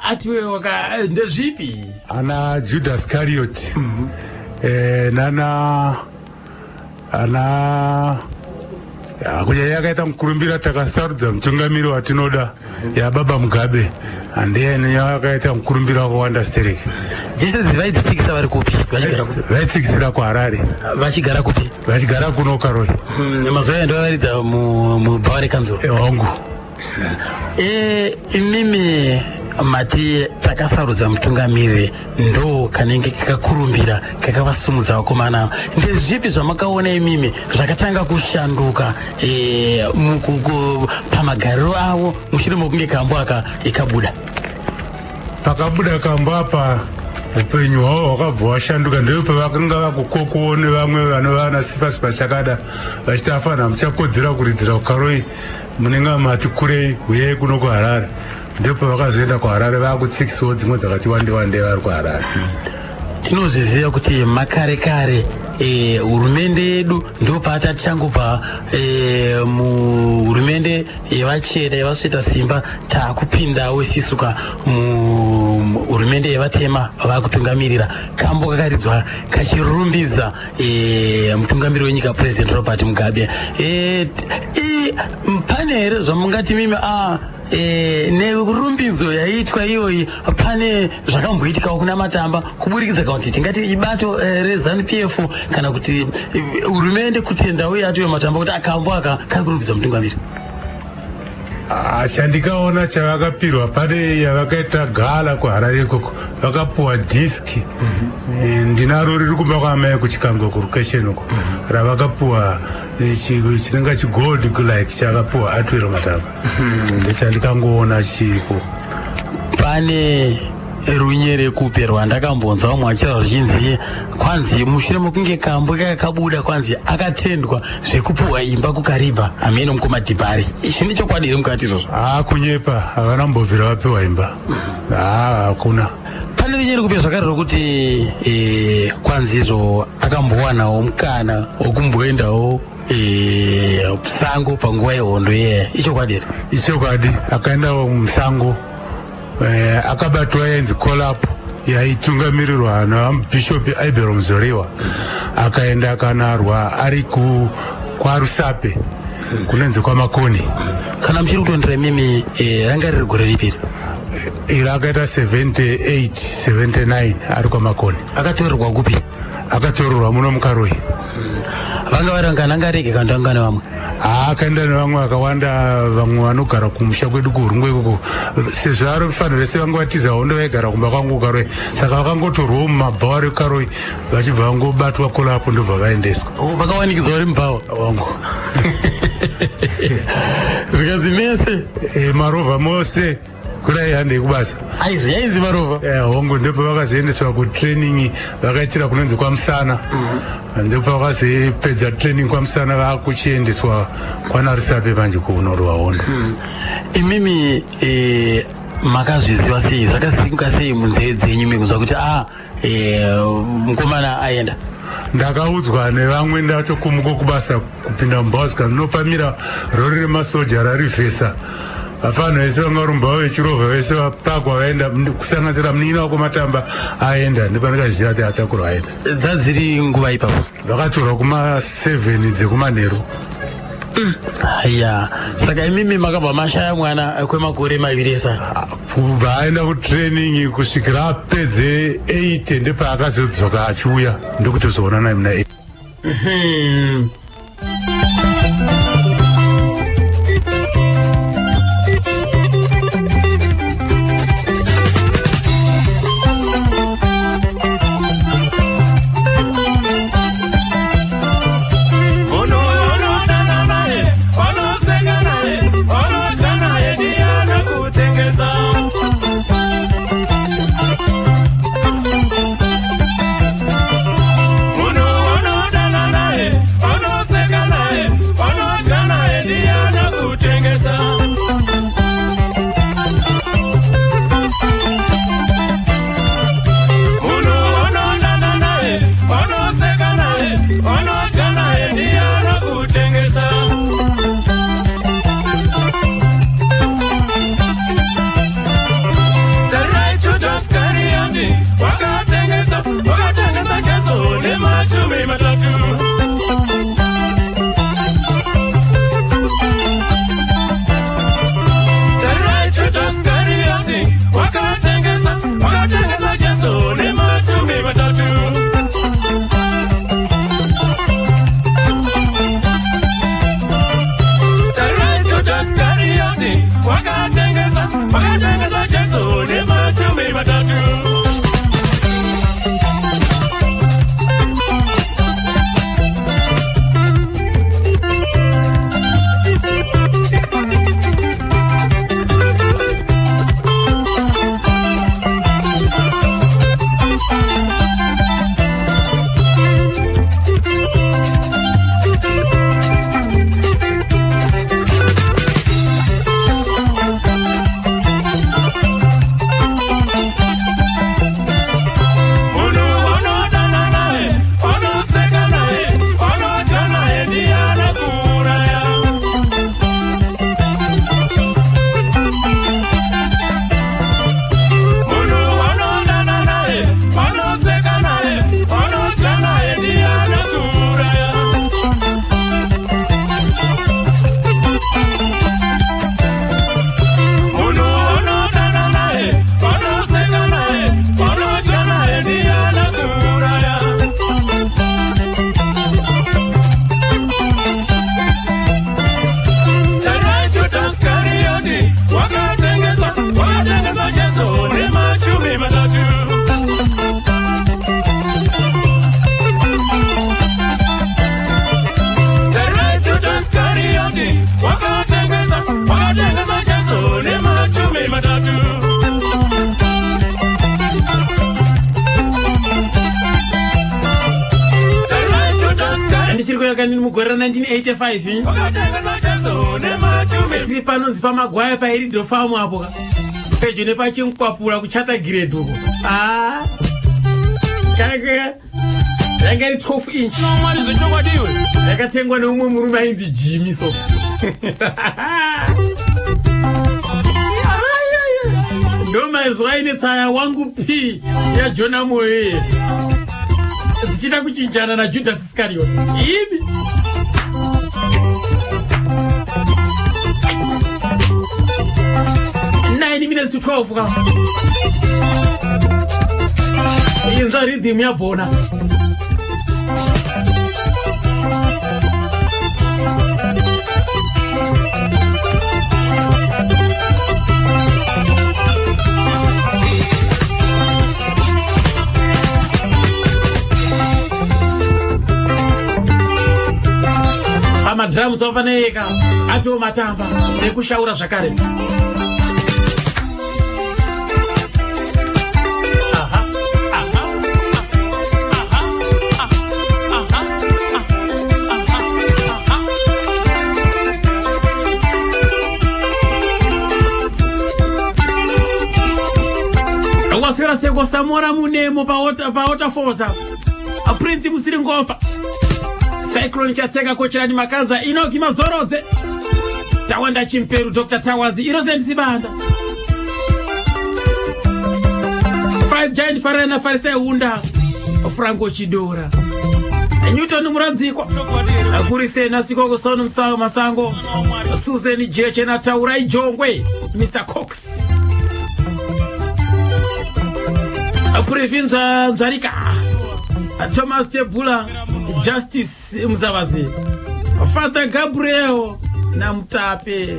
atiwewo ka ndezvipi? Ana Judas Cariot nana ana kunyanya yakaita mukurumbira takasarudza mutungamiri watinoda yababa Mugabe, handiyani yakaita mukurumbira wakawanda stereki. Dzese idzi vaidzitsikisa vari kupi, vachigara kupi? Vaitsikisira kuHarare. Vachigara kupi? Vachigara kuno Karoi. Mazuva aya ndovairidza mubhawa rekanzuro. Hongu. Imimi mati takasarudza mutungamiriri ndo kanenge kakakurumbira kakavasumudza vakomana. Ndezvipi zvamakaona imimi zvakatanga kushanduka pamagariro avo mushure mekunge kambo aka ikabuda? Pakabuda kambo apa, upenyu hwavo hwakabva hwashanduka. Ndeo pavakanga vakukokuwo nevamwe vanova naSifasi Pachakada, vachiti afanira muchakodzera kuridzira kuKaroi, munenge mati kurei, uyai kuno kuHarare. Ndipo pavakazoenda kuHarare, vakutsikisawo dzimwe dzakati wande wande vari kuHarare. Tinozviziva kuti makare kare hurumende yedu ndo paata tichangobva muhurumende yevachena yevasveta simba, taakupindawo isisu ka muhurumende yevatema vakutungamirira. Kambo kakaridzwa kachirumbidza mutungamiri wenyika, President Robert Mugabe. Pane here zvamungati mimi nerumbidzo yaiitwa iyoyi, pane zvakamboitikawo kuna Matamba kuburikidza, kana kuti tingati ibato reZANU PF kana kuti hurumende kutendawo yatiwe Matamba kuti akambo aka kari kurumbidza mutungamiri? Chandikaona chavakapirwa, pane yavakaita gala kuHarare ikoko, vakapuwa dhiski. Ndinaro, riri kumba kwaamai kuChikangwe kurukesheni uko, ravakapuwa chinenge chigold like chakapuwa Atwero Matamba. Ndechandikangoona chiripo. Pane runyerekupe rwandakambonzwa vamwe vachitaura zvichinzi kwanzi mushure mekunge kambo kakabuda, kwanzi akatendwa zvekupuhwa imba kuKaribha, hamene mukomadhibhari. Zvine chokwadi here mukati izvozvo? Haa, kunyepa, havana kumbobvira vapiwa imba, haa, hakuna. Pane runyerekupe zvakare rwokuti kwanzi izvo akambowanawo mukana wekumboendawo sango panguva yehondo iyeya. Ichokwadi here? Ichokwadi, akaendawo musango. Akabatwa yainzi COLAP yaitungamirirwa navamubhishopi Aibero Muzoriwa. Akaenda akanarwa ari kwaRusape kunonzi kwaMakoni. Kana muchiri kutondera imimi, ranga riri gore ripi iri? Iri akaita 78 79 ari kwaMakoni. Akatorerwa kupi? Akatorerwa muno muKaroi. Vanga vari vangani? Anga rege kana kuti anga nevamwe? Haa, akaenda nevamwe vakawanda, vamwe vanogara kumusha kwedu kuHurungwe ikoko, sezvo ari fanhu vese vanga vatiza hondo vaigara kumba kwangu kuKaroi. Saka vakangotorwawo mumabhawa rekuKaroi, vachibva vangobatwa kolapo, ndobva vaendeswa. Oh, vakawanikidzwa vari mubhawa? Wangu. Zvikanzi mese Marovha mose, kurai, handei kubasa. Aizvo yainzi marovha? Hongu, ndipo vakazoendeswa kutraining vakaitira kunonzi kwaMusana. Ndipo vakazopedza training kwaMusana, vakuchiendeswa kwanaRusape manje kunorwa hondo. Imimi makazviziva sei? Zvakasimuka sei munzeve dzenyu mikunzwa kuti mukomana aenda? Ndakaudzwa nevamwe ndatokumuka kubasa kupinda mubhazi, ndinopamira rori remasoja rarivhesa. Vafanhu vese vanga vari mubhawa vechirovha vese vapakwa vaenda, kusanganisira munin'ina wako Matamba aenda. Ndipandikaziva kuti atakurwa aenda. Dzadziri nguva ipapo? Vakatorwa kuma7 dzekumanheru. Ya, saka imimi makabva mashaya mwana kwemakore 2 esa? Kubva aenda kutraining kusvikira apedze 8, ndepaakazodzoka achiuya, ndokutozoonana muna 8. Munhu unodana naye, unoseka naye, unodya naye, ndiyana kutengesa. Munhu unodana naye, unoseka naye, unodya matatu. Munhu unodana naye, unoseka naye, unodya naye, ndiye anokuuraya. Munhu unodana naye, unoseka naye, unodya naye, ndiye anokuuraya. Munhu unodana naye, unoseka naye, unodya naye, ndiye anokuuraya. Tarirai Judas Iscariot, wakatengesa, wakatengesa Jesu nemachumi matatu. Tarirai Judas Iscariot, wakatengesa, wakatengesa Jesu nemachumi matatu. Tarirai Judas Iscariot, Ndichiri kuyakanini mugore ra1985 wakatengesa Jesu nemachumi. Tiri panonzi pamagwaya pairido famu apo ka, pedyo nepachinkwapura kuchata giredhi uko. A yanga iri 12 inch. Mwari zvechokwadi iwe. Yakatengwa neumwe murume ainzi Jimmy. So ndo mazuva aine tsaya wangu p yaJona Moyo iye dzichiita kuchinjana naJudas Iscariot ibi. 9 minutes to 12 ka. Inzwa rhythm yabhona. Pamadrums apaneka atiwo matamba nekushaura zvakare. Aha, aha, aha, aha, aha, aha, aha. Waswera seko Samora munemo pawaterfalls apa, Prince Musiringofa, Cyclone Chatseka, Kocherani Makaza, Inoki Mazorodze, Tawanda Chimperu, Dr Towers, Innocent Sibanda, Five Giant Farana, Farisai Hunda, Franco Chidora, Newton Muradzikwa, Kurisena Sikoko, Son Msao Masango, Susan Jeche naTaurai Jongwe, Mr Cox, Previ Nzvarika, Thomas Tebula, Justice Muzavazi, Father Gabriel naMutape.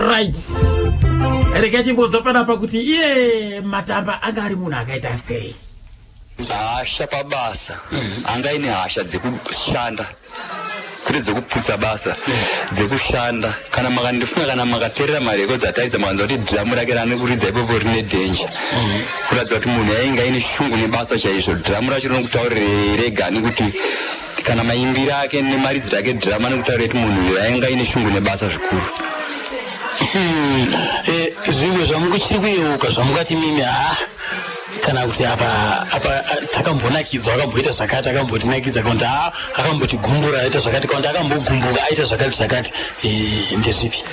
Right, regai timbonzwa panapa kuti iye Matamba anga ari munhu akaita sei. Hasha pabasa, anga ine hasha dzekushanda, kwete dzekuputsa basa, dzekushanda. Kana makandifunga, kana makateerera marekodzi ataidza, makanzwa kuti dhiramu rake raanokuridza ipopo rine dhenja, kuratidza kuti munhu ainge aine shungu nebasa chaizvo. Dhiramu racho rinokutaurire regani kuti kana maimbiro ake nemaridziro ake dhiramu anokutaurira kuti munhu uyu ainge aine shungu nebasa zvikuru. Zvimwe zvamuchiri kuyeuka zvamungati mimi ha kana kuti apa apa takambonakidzwa, akamboita zvakati, akambotinakidza, kana kuti ha akambotigumbura aita zvakati, kana kuti akambogumbuka aita zvakati zvakati, ndezvipi?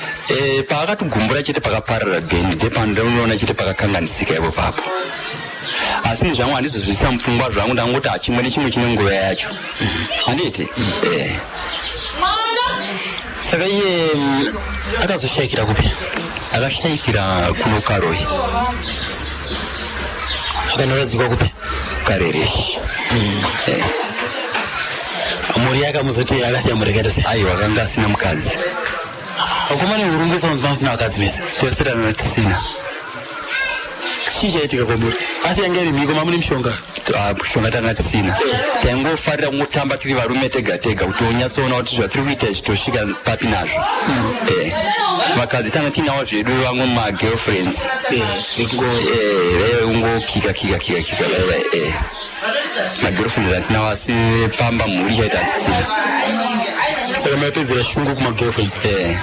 Paakatigumbura chete pakaparara bhendi, ndepandinoona chete pakakanganisika ipo papo. Asi zvangu handizozvisa mupfungwa zvangu, ndangoti hachimwe nechimwe chine nguva yacho, handiti? Saka iye akazoshayikira kupi? Akashayikira kuno Karoi. Akanoradzikwa kupi? Karereshi. Mhuri yakamuzoti akasiya mhuri yakaita sei? Aiwa, akanga asina mukadzi. Vakomana veHurungwe Sounds masina vakadzi mese? Tose tanga tisina. Chii chaitika kwamuri? Asi yanga iri mhiko, mamune mishonga? Ah, mishonga tanga tisina. Taingofarira kungotamba tiri varume tega tega kuti unyatsoona kuti zvatiri kuita izvi tosvika papi nazvo. Vakadzi tanga tiinawo zvedu vamwe magirlfriends. Vekungokika kika kika kika vaiva. Magirlfriends atinawo, asi pamba mhuri chaita hatisina. Saka maipedzera shungu kumagirlfriends? Eh.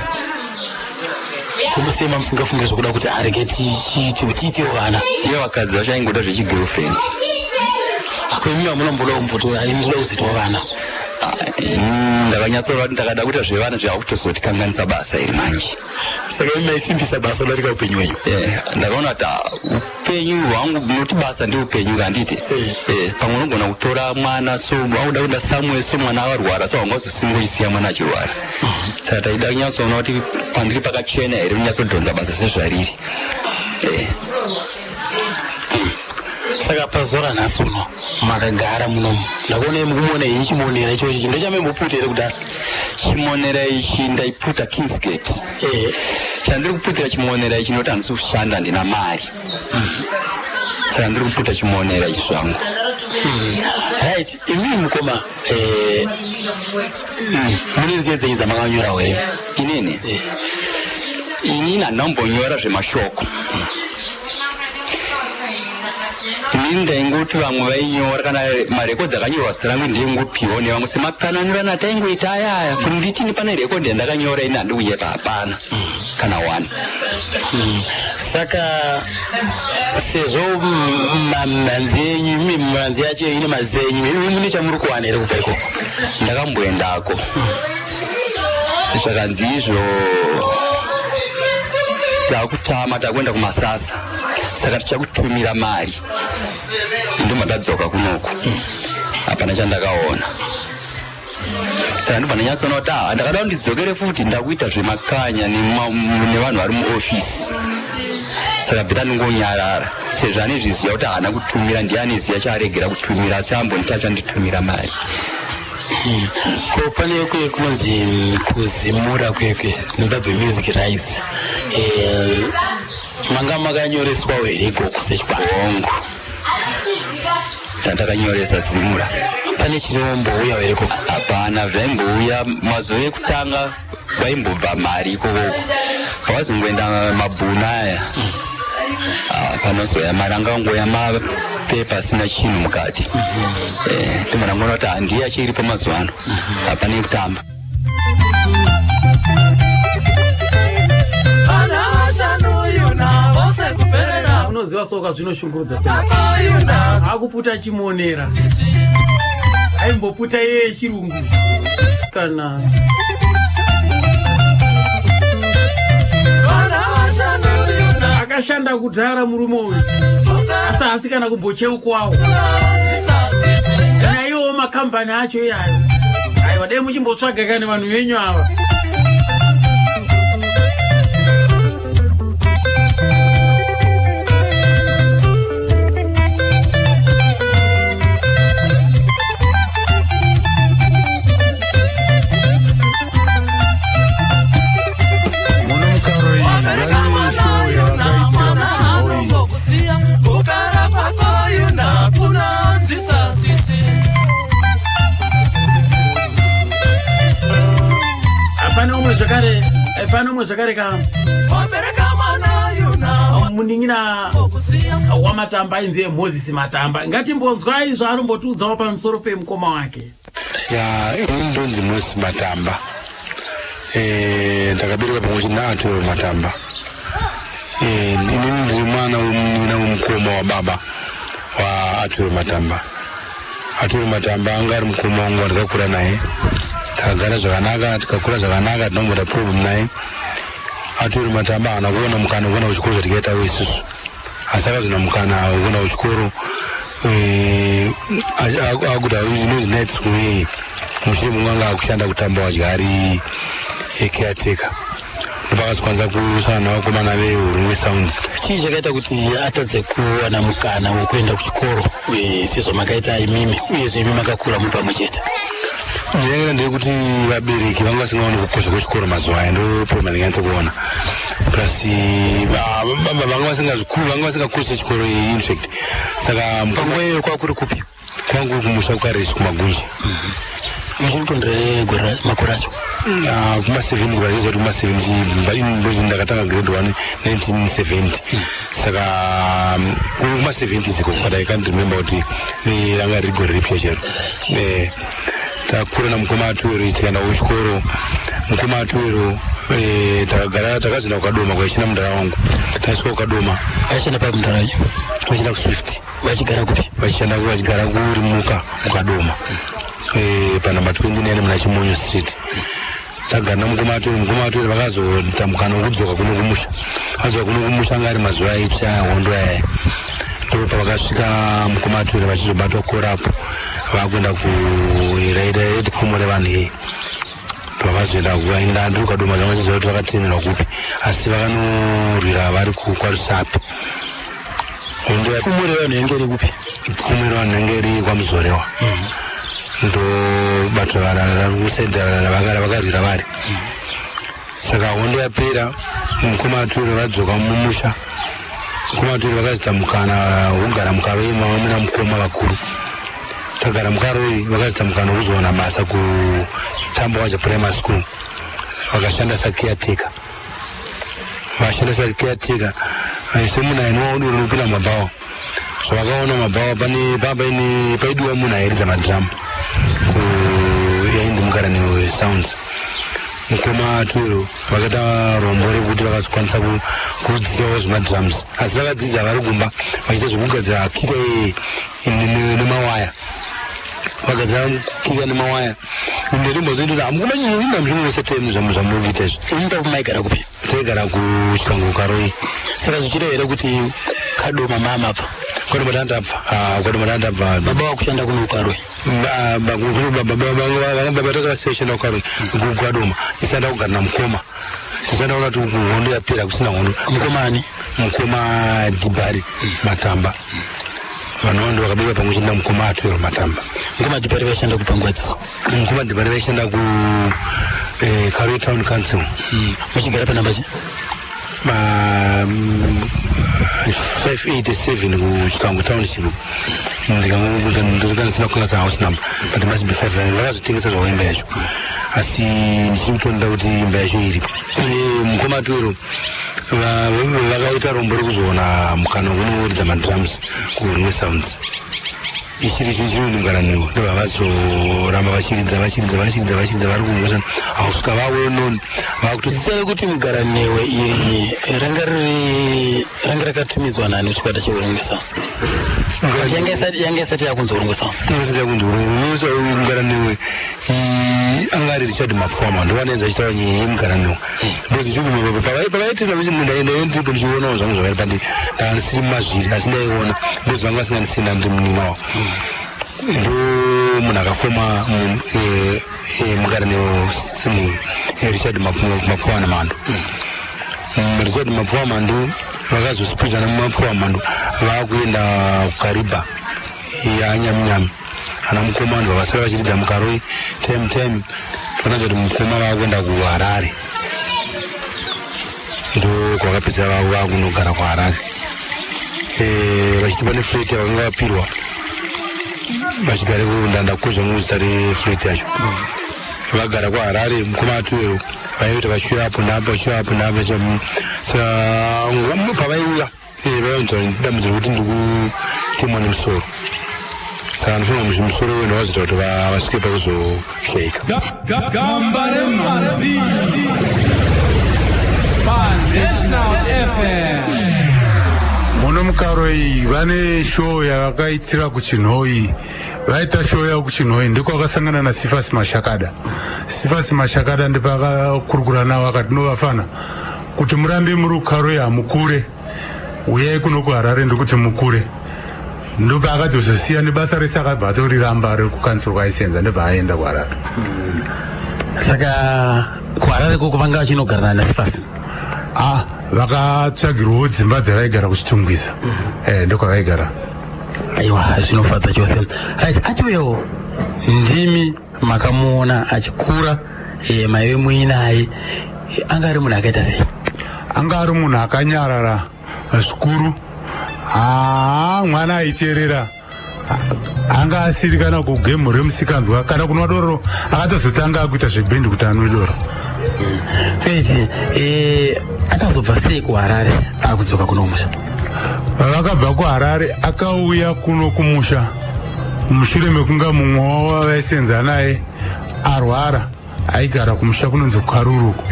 Kumusema musingafungi zvokuda kuti arege tiitewo vana? Iye vakadzi vacho aingoda zvechigirlfriend. Akoimi hamunomboda kumboto ainoda kuzoitawo vana? Ndakanyatsoreva kuti ndakada kuita zvevana zvakutozotikanganisa basa iri manje. Saka imi maisimbisa basa kudarika upenyu hwenyu? Ndakaona kuti upenyu hwangu, nokuti basa ndeupenyu, handiti? Pamwe unogona kutora mwana, so wakuda kuenda somewhere, so mwana avarwara, so haungazosingoisiya mwana achirwara. Saka taida kunyatsoona kuti pandiri pakachena here, kunyatsodhonza basa sezvariri. Saka pazuva ranhasi uno makagara munomu, ndakuonai mukumona iyi chimonera ichochi, ndochamemboputa here kudhara? Chimonera ichi ndaiputa Kingsgate. Chandiri kuputira chimonera ichi nokuti handisi kushanda, handina mari, saka ndiri kuputa chimonera ichi zvangu. Right, imii mukoma, mune nziyo dzenyu dzamakanyora here? Inini handina kumbonyora zvemashoko. Inini ndaingoti vamwe vainyora, kana marekodzi akanyorwa zita rangu ndingopiwa nevamwe semapananirana ataingoita ayaya. Kuti nditini pane rekodhi yandakanyora ini, handi kunyepa, hapana kana one. Saka sezvo mhanzi yenyu, imi mhanzi yacho ine mazita enyu, imi mune chamuri kuwana here kubva ikoko? Ndakamboendako, zvakanzi izvo takutama, takuenda kumasasa, saka tichakutumira mari. Ndobva ndadzoka kunoku, hapana chandakaona. Saka ndobva ndanyatsoona kuti ah, ndakada kuti ndidzokere futi, ndakuita zvemakanya nevanhu vari muofisi, saka better ndingonyarara sezvo anezviziva kuti haana kutumira. Ndiye aneziva chaaregera kutumira, asi ambonditi achanditumira mari. Ko pane kuye kunonzi kuZIMURA kwekwe, Zimbabwe Music Rights, manga makanyoreswawo here ikoko sechikwata? Hongu, chandakanyoresa ZIMURA. Pane chinombouyawo here ikoko? Hapana zvaimbouya. Mazuva ekutanga vaimbobva mari ikokoko, pavazongoenda mabhunu aya, panozoya mari angangoya mapepa asina chinhu mukati. Ndobva ndangoona kuti handiye achiripo mazuva ano, hapana yekutamba. Vana vashanu yuna vose kuperera. Unoziva soka zvinoshungurudza sei? Yuna. Akuputa chimonera, aimboputa iye yechirungu kana. Vana vashanu yuna. Akashanda kudhara murume uyu, asi haasi kana kumbocheukwawo naiwowo makambani acho iyayo. Aiwa, dai muchimbotsvaga kani vanhu venyu ava. Muno muKaroi vane show yavakaitira muChinhoyi. Kusiya kugara kwako yuna kunonzwisa tsitsi. Pane umwe zvakare, pane umwe zvakare ka Wabereka mwana yuna. Munin'ina Kusiya. waMatamba ainzi Moses Matamba. Ngatimbonzwai zvaarombotiudzawo pamusoro pemukoma wake. Ya, ini ndonzi Moses Matamba. Ndakaberekwa pamwe chete naAturo Matamba. Inini ndiri mwana wemunin'ina wemukoma wababa waAturo Matamba. Aturo Matamba anga ari mukoma wangu wandakakura naye, takagara zvakanaka, tikakura zvakanaka, tinomboita problem naye. Aturo Matamba haana kuona mukana wekuenda kuchikoro zvatikaitawo isusu, asi akazoona mukana wekuenda kuchikoro akuti inonzi night school yeye, mushure mekunge anga akushanda kutamba wadya ari caretaker, ndopakazokwanisa kusangana navakomana veHurungwe Sounds. Chii chakaita kuti atadze kuwana mukana wekuenda kuchikoro, sezvamakaita imimi, uyezve imi makakura muri pamwe chete? Nyaya ndeyekuti vabereki vanga vasingaoni kukosha kwechikoro mazuva aya, ndo problem ndinganatsa kuona. Plus vanga vasingazvikuru, vanga vasingakoshi chikoro, infact. Saka panguva iyoyo kwakuri kupi? Kwangu kumusha kuKareshi, kuMagunje. Muchiri kutondera gore, makore acho? Ah, kuma-70, vachiziva kuti kuma-70 ndakatanga grade 1 1970. Saka kuma-70s iko, but I can't remember kuti ranga riri gore ripi chero. Takura namukoma Atuwero, tikaenda kuchikoro. Mukoma Atuwero, takagara, takazoenda kuKadoma kwaichina mudhara wangu. Tasvika kuKadoma. Aishanda pai mudhara wacho? Vachienda kuSwift. Vachigara kupi? Vachishanda, vachigara kuRimuka muKadoma, panhamba 29 muna Chimonyo Street. Tagara namukoma Atuwero. Mukoma Atuwero vakazoita mukana wekudzoka kuno kumusha. Vadzoka kuno kumusha, anga ari mazuva aitsva hondo ayaya. Ndo pavakasvika mukoma Atuwero vachizobatwa korapo, vakuenda kuraiti pfumo revanhu iyi. Vakazoenda kuenda ndiri kuKadoma, zvanga chiziva kuti vakatemerwa kupi, asi vakanorwira vari kwaRusape. Pfumo revanhu yange iri kupi? Pfumo revanhu yange iri kwaMuzorewa, ndo bato rarikusaidha vakarwira vari. Saka hondo yapera, mukoma Atuwero vadzoka mumusha. Mukoma Atuwero vakazoita mukana wekugara muKaroi mava muna mukoma vakuru. Tagara muKaroi, vakazoita mukana wekuzowana basa kuTambowaja Primary School. Vakashanda sacaretaker, vashanda sacaretaker semunhu ainwa doro unopinda mumabhawa. Zvavakaona mabhawa, pane papaine paidiwa munhu airidza madhiramu yainzi Mukarani Sounds. Mukoma Atuwero vakaita rombo rekuti vakazokwanisa kudzidzirawo zvemadrums, asi vakadzidza vari kumba vachiita zvekugadzira kika nemawaya. Vagadzira kika nemawaya. Ndinotombozoita hamukoma chinhu muchingosetemu zvamuri kuita izvi. Imi maigara kupi? Taigara kuChikango, Karoi. Saka zvichireva here kuti Kadoma mamabva? Kadoma tandabva, Kadoma tandabva. Baba vakushanda kuno kuKaroi? Baba takasiyashanda kuKaroi, kuKadoma. Isanda kugara namukoma, sisanda kuona kuti hondo yapera, kusina hondo. Mukoma ani? Mukoma Dhibhari Matamba. Vanhu vando vakabika pamwe chete namukoma Atuero Matamba. Mukoma Dhibhari vaishanda kupa nguva idzodzo? Mukoma Dhibhari vaishanda ku Karoi Town Council. Muchigara panamba chi? 587 kuChikango Township. Ndikandisina kukangasa house number, but must be 5. Vakazotengesa zvavo imba yacho, asi ndichiri kutonda kuti imba yacho iripo. Mukoma Tuero vakaita rombo rekuzoona mukana wekunoridza madrums kuRimwe Sounds, ichiri chinhu chinondimgaraniwo. Ndobva vazoramba vachiridza, vachiridza, vachiridza, vachiridza vari kuRimwe, hakusvika va well known vakuto Zita rekuti Mugaranewe iri ranga riri, ranga rakatumidzwa nani kuchikwata cheUrongwe Sounds? Yanga isati yakunzi Urongwe Sounds. Kunzi Mugaranewe anga ari Richard Mapfama, ndovanenza achitaura nyaya yeMugaranewe, because pavaitira ndaiendiripo ndichionawo zvangu zvavari pandi. Ndandisiri mumazviri, asi ndaiona, because vanga vasingandisina, ndiri muninawo. Ndo munhu akafoma Mugaranewe, siningi Richard Mapfuwa Mando. Richard Mapfuwa Mando vakazosipitana muMapfuwa Mando, vakuenda kuKariba yanyaminyami. Ana mukoma vanhu vakasara vachiridza muKaroi. Time time tokanza kuti mukoma vakuenda kuHarare, ndo kwakapedzera vakunogara kuHarare, vachiti pane flat yavakanga vapirwa vachigare. Ndandakuzwa muzita reflat yacho. Vagara kuHarare, mukoma Atuero vaiita vachiuya apo naapo, vachiuya apo naapo. Saka pavaiuya vaiwanzwa dambudziko rekuti ndikutemwa nemusoro. Saka ndinofunga musoro wendo wazoita kuti vasvike pakuzoshaika. Gamba remhanzi paNational FM. Muno muKaroi vane show yavakaitira kuChinhoi. Vaita show yavo kuChinhoi, ndiko vakasangana naSifasi Mashakada. Sifasi Mashakada ndipakakurukura navo, akati, "Novafana, kuti murambe muri kuKaroi hamukure, uyai kuno kuHarare ndikuti mukure." Ndopaakatozosiya nebasa rese, akabva atoriramba rekukanzuro kwaisenza, ndobva aenda kuHarare. Saka kuHarare koko vanga vachinogarana naSifasi? Ah, vakatsvagirwawo dzimba dzavaigara kuChitungwiza. Ndokwavaigara. Aiwa, zvinofadza chose. Right, Atiwewo ndimi. Makamuona achikura e, maive muinaye. Anga ari munhu akaita sei? Anga ari munhu akanyarara zvikuru. Haa, mwana aiteerera. Anga asiri kana kugemhu remusikanzwa kana kunwa doro. Akatozotanga akuita zvebhendi kuti anwe doro. Eti e, akazobva sei kuHarare akudzoka kuno kumusha? Vakabva kuHarare akauya kuno kumusha mushure mekunga mumwe wavo vaisenza naye arwara, aigara kumusha kunonzi Kukaruruko,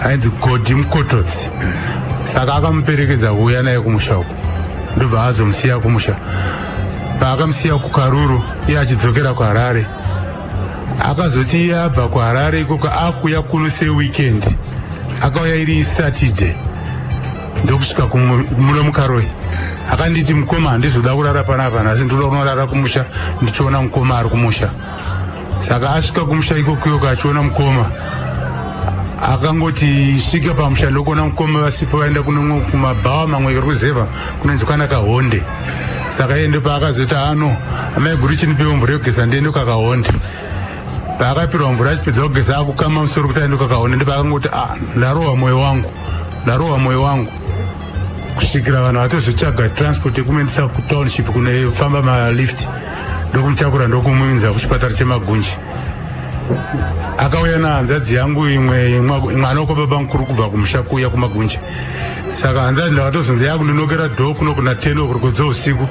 ainzi Godi Mukototsi. Saka akamuperekedza kuuya naye kumusha uko, ndobva azomusiya kumusha. Paakamusiya kuKaruru, iye achidzokera kuHarare, akazoti iye abva kuHarare ikoko akuya kuno seweekend, akauya iri Saturday, ndokusvika muno muKaroi. Akanditi, "Mukoma, handizoda kurara panapa nhasi, ndoda kunorara kumusha ndichiona mukoma ari kumusha." Saka asvika kumusha ikokuyoko achiona mukoma, akangoti svika pamusha ndokuona mukoma vasipo, vaenda kunomwe kumabhawa mamwe ruzevha kunonzi kwana Kahonde. Saka iye ndopaakazoti, "Ano amai guru, chinipewo mvura yekugeza ndiende kuKakahonde." Paakapirwa mvura, achipedza kugeza, akukama musoro kuti aende kuKakahonde, ndopaakangoti, "Ah, ndarohwa mwoyo wangu, ndarohwa mwoyo wangu," kusvikira vanhu vatozotsvaga transport yekumuendesa kutownship kunefamba malift, ndokumutakura ndokumuunza kuchipatara cheMagunji. Akauya nahanzadzi yangu imwe, mwana wekwa mukuru, kubva kumusha kuuya kuMagunji. Saka hanzadzi ndakatozonzi yakundinokera dhoo kuno kuna 10 o'clock dzousiku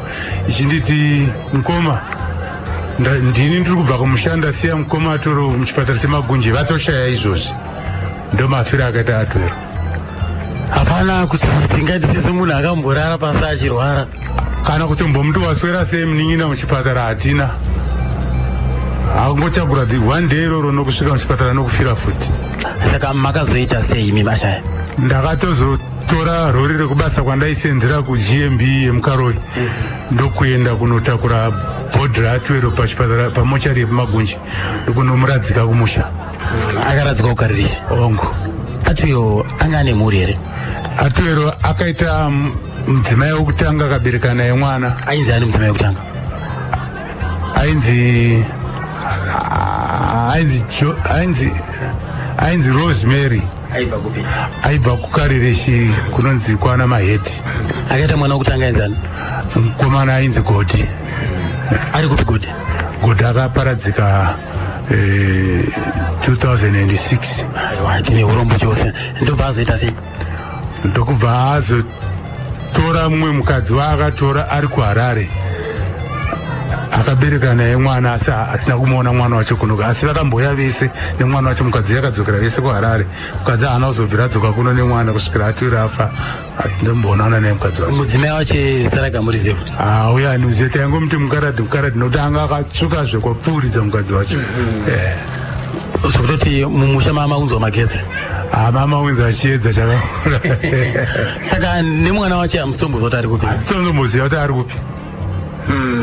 ichinditi, "Mukoma, ndini ndiri kubva kumusha, ndasiya mukoma atoro muchipatara cheMagunji, vatoshaya izvozvi." Ndomafiro akaita Atwero. Hapana kuti tingati sisi munhu akamborara pasi achirwara? Kana kutombomuti waswera sei munin'ina muchipatara hatina. Akangotakura the one day iroro nokusvika muchipatara nokufira futi. Saka makazoita sei imi mashaya? Ndakatozotora rori rekubasa kwandaisenzera kuGMB yemuKaroi, ndokuenda kunotakura bhodhi raAtwero pachipatara, pamochari yepaMagunji, ndokunomuradzika kumusha. Akaradzikwa kuKaririshi? Ongo. Atwero anga ane mhuri here? Atwero akaita mudzimai wekutanga, akabereka naye mwana. Ainzi ani mudzimai wekutanga? Ainzi Rosemary. Aibva kupi? Aibva kuKarireshi kunonzi kwana Maheti. Akaita mwana wekutanga ainzi ani? Mukomana ainzi Godi. Ari kupi Godi? Godi akaparadzika 2006. Aiwa, tine urombo chose. Ndobva azoita sei? Ndokubva azotora mumwe mukadzi waakatora ari kuHarare, akabereka naye mwana, asi hatina kumuona mwana wacho kunoka. Asi vakamboya vese nemwana wacho, mukadzi yakadzokera vese kuHarare. Mukadzi haana kuzobvira adzoka kuno nemwana kusvikira atwira afa. Hatindomboonana naye mukadzi wacho. Mudzimai wacho zita rake hamurizive futi? Auya anizive, taingomuti mukaradhi, mukaradhi, nokuti anga akatsvuka zvekwapfuuridza mukadzi wacho. Zvekutoti mumusha mamaunzwa magetsi? Mamaunza chiedza chakakura. Saka nemwana wacho hamusitombozwa kuti ari kupi? Hatitomboziva kuti ari kupi,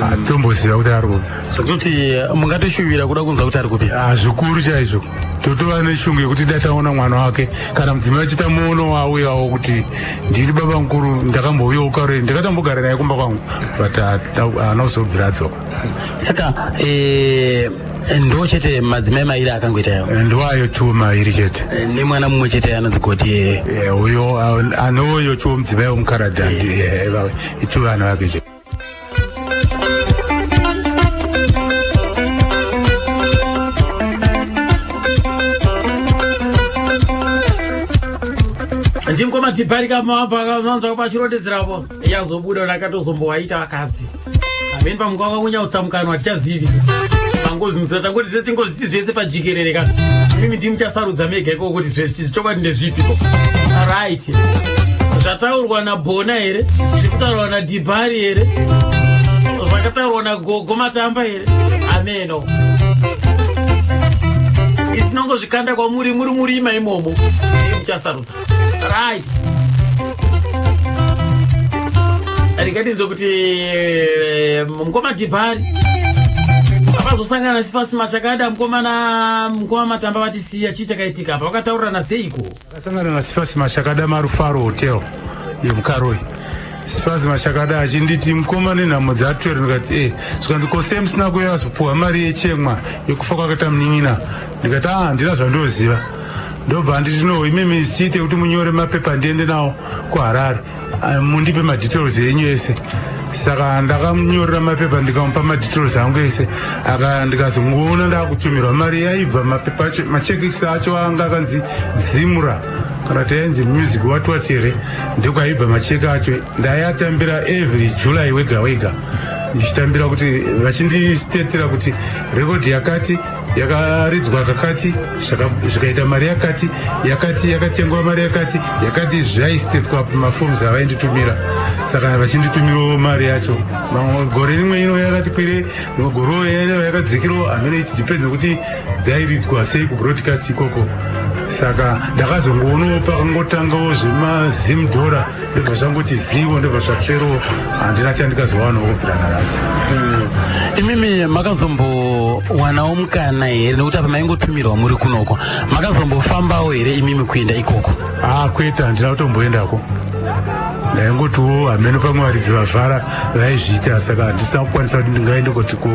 hatitomboziva kuti ari kupi. Zvekutoti mungatoshuvira kuda kunzwa kuti ari kupi? Zvikuru chaizvo. Totova neshungu yekuti da taona mwana wake kana mudzimai wacho tamuonawo auyawo kuti ndiri baba mukuru, ndakambouyawo kare, ndakatombogara naye kumba kwangu, but haana kuzobvira adzoka. Saka ndo chete madzimai mairi akangoita yawo? Ndoayo two mairi chete. Nemwana mumwe chete anonzi Godi? Uyo anoyo chiwo mudzimai wemukaradhi, itu vana vake chete. Ndimukoma Tibharika manzwa pachirondedzerapo yazobuda kuti akatozombowaita vakadzi ameni pamuka wakunyautsa mukanwa, tichazivi mangozinzira tangoti se tingoziti zvese pajikerere kana imimi ndimi muchasarudza mega ikoko kuti chokwadi ndezvipiko. Right, zvataurwa naBhona here, zviri kutaurwa naDhibhari here, zvakataurwa nagogo Matamba here, ameno. Itinongozvikanda kwamuri muri murima imomo, ndimi muchasarudza. Right, ndingatinzwe kuti mukoma Dhibhari vakazosangana sipasi machakada mukomana mukoma Matamba vatisiya, chii chakaitika apa, vakataurirana seiko? Akasangana naSifasi Mashakada maRufaro Hotel yemuKaroi. Sifazi Mashakada achinditi mukoma nenhamo dzatwere ndikati e zvikanzi ko sei musina kuuya vazopuhwa mari yechemwa yekufa kwakaita munin'ina ndikati a handina zvandoziva ndobva anditi no imimi chiite kuti munyore mapepa ndiende nawo kuHarare ah, mundipe madetails enyu ese saka ndakamunyorera mapepa ndikamupa madetails angu ese aka ndikazongoona ndakutumirwa mari yaibva mapepa acho machekisi acho anga akanzi zimura kana kuti yainzi music what what here ndokwaibva macheki acho ndaiatambira every July wega wega ndichitambira kuti vachinditetera kuti rekodhi yakati yakaridzwa kakati zvikaita mari yakati yakati yakatengwa mari yakati yakati zvaitetwa pamafoms avainditumira saka vachinditumirawo mari yacho mamwe gore rimwe ino yakati kwire rimwe gore yakadzikirawo hameno it depends nekuti dzairidzwa sei kubroadcast ikoko saka ndakazongoonawo pakangotangawo zvemazim dollar ndobva zvangoti zivo ndobva zvaperawo handina chandikazowanawo kubvira nanhasi hmm. imimi makazombowanawo mukana here nekuti apa maingotumirwa muri kunoko makazombofambawo here imimi kuenda ikoko ah kwete handina kutomboendako ndaingotiwo hameno pamwe varidzi vavhara vaizviita saka handisina kukwanisa kuti ndingaende kuti ko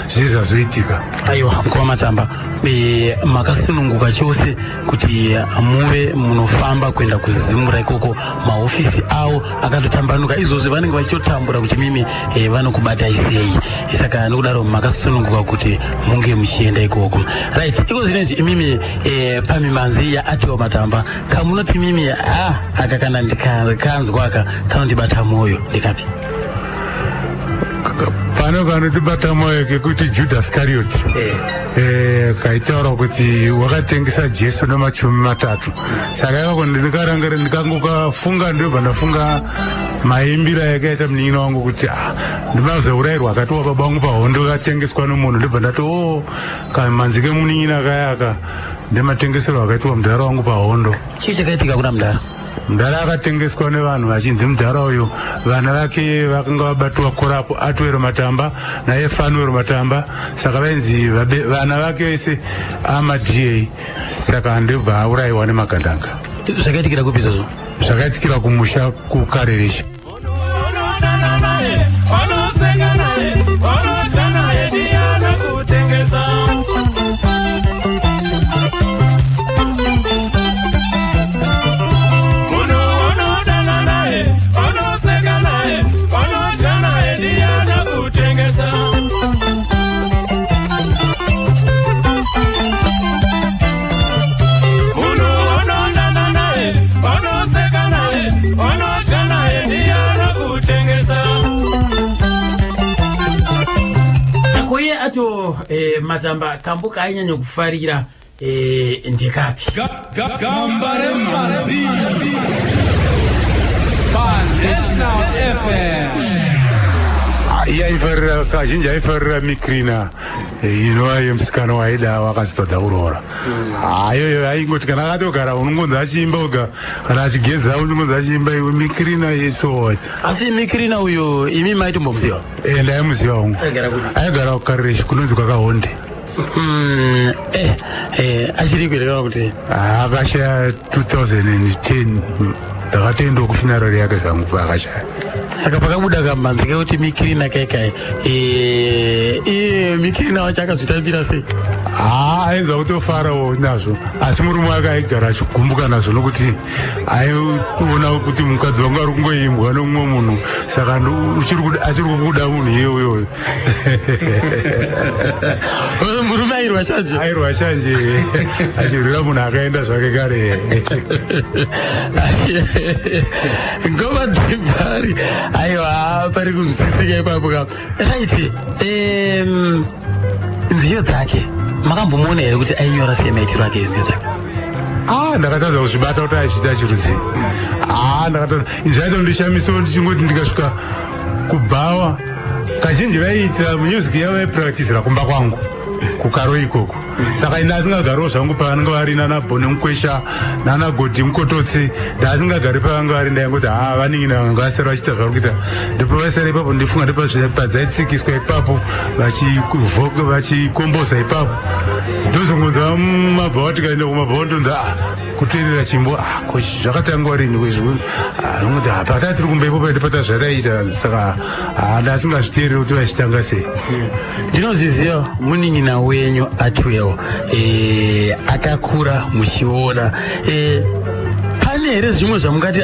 zvii zvazoitika aiwa mukoma matamba e, makasununguka chose kuti muve munofamba kuenda kuzimura ikoko mahofisi avo akatotambanuka izvozvi vanenge vachitotambura kuti mimi e, vanokubatai sei saka nokudaro makasununguka kuti munge muchienda ikoko right iko zvino izvi imimi e, pamimanzi yaatiwa matamba kamunoti mimi a ah, aka kana ndikanzwa aka kanondibata mwoyo ndikapi pano kanotibata mwoyo kekuti Judas Cariot eh. eh, kaitaura kuti wakatengesa Jesu nemachumi matatu saka ikako ndikarangara ndikangokafunga ndobva ndafunga maimbiro ayakaita munin'ina wangu kuti ah, ndimazourayirwa akatiwa baba wangu pahondo katengeswa nomunhu ndobva ndati o oh, kamanzi kemunin'ina kayaka ndematengesero akaitwa mudhara wangu pahondo chii chakaitika kuna mudhara mudhara akatengeswa nevanhu vachinzi mudhara uyu vana vake vakanga vabatiwa korapo Atwero Matamba naye Fanuero Matamba saka vainzi vana vake vese amada saka ndobva aurayiwa nemagandanga zvakaitikira kupi izvozvo zvakaitikira kumusha kukareresha Koiye acho eh, matamba kambo kaainyanya kufarira eh, ndekapi Gamba remhanzi paNational FM. Iye aifarira kazhinji aifarira mikrina eh, inova yemusikana waida wakazitoda kuroora hayoyo aingoti kana akatogara unongonzi achiimba oga kana achigeza unongonzi achiimba iwe mikrina yesowat asi mikirina uyu imi maitombomuziva eh, ndaimuziva wangu Aigara kupi? aigara kukarereshi kunonzi kwakahonde Mm, eh, eh, achiri kuerekana kuti akashaya 2010 ndakatoendawo kufuneral yake zvangu paakashaya saka pakabuda kamhanzi kekuti mikirina kaikai eh, iye mikirina wacho akazvitambira sei haa ainza kutofarawo nazvo asi murume wake aigara achigumbuka nazvo nokuti aiona kuti mukadzi wangu ari kungoimbwa nomumwe munhu saka achiri kukuda munhu iye uyoyo murume airwa shanje airwa shanje achirwira munhu akaenda zvake kare ngoma dzepari aiwa pari kunzwisisika ipapo ka right nziyo dzake makambomuona here kuti ainyora sei maitiro ake nziyo dzake ah ndakatadza kuzvibata kuti aizviita chirudzi ah ndakatadza zvaita ndishamiso ndichingoti ndikasvika kubhawa kazhinji vaiitira music yavo vaipractisira kumba kwangu Kukaro ikoko. Saka ini ndasingagariwo zvangu pavanenge vari nana Bhone Mukwesha, nana Godi Mukototsi. Ndasingagari pavange vari, ndaingoti ha, vanin'ina vanga vasara vachiita zvavari kuita. Ndipo vasara ipapo, ndifunga ndoppadzaitsikiswa ipapo, vachikombosa ipapo. Ndozongonzwa mumabhawa, tikaenda kumabhawa, ndonza ah, kuteerera chimbo. Ah, ko zvakatangwa rini kwezvo? Nongoti pata tiri kumba ipopo ndipata zvataiita. Saka ndasingazviteereri kuti vachitanga sei. Ndinozviziva munin'ina wenyu Atwell akakura muchiona. Pane here zvimwe zvamungati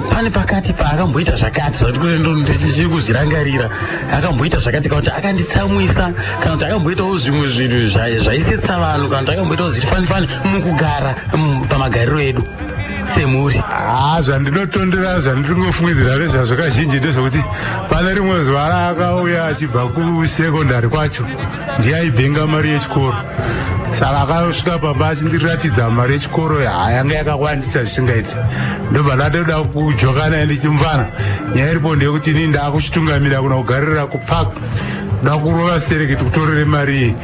pane pakati paakamboita zvakati zvati kuti ndichiri kuzvirangarira, akamboita zvakati, kana kuti akanditsamwisa, kana kuti akamboitawo zvimwe zvinhu zvaisetsa vanhu, kana kuti akamboitawo zviri fanifani mukugara pamagariro edu semhuri? Ha, zvandinotondera, zvandingofungidzira nezvazvo kazhinji ndezvekuti pane rimwe zuva raakauya achibva kusekondari kwacho, ndiye aibhenga mari yechikoro. Saka akasvika pamba achindiratidza mari yechikoro yanga yakawandisa zvisingaiti. Ndobva ndatoda kujoka naye ndichimufana. Nyaya iripo ndeyekuti inini ndaakuchitungamira kuna kugarira kupark, da kurova stereki, tikutorere mari iyi,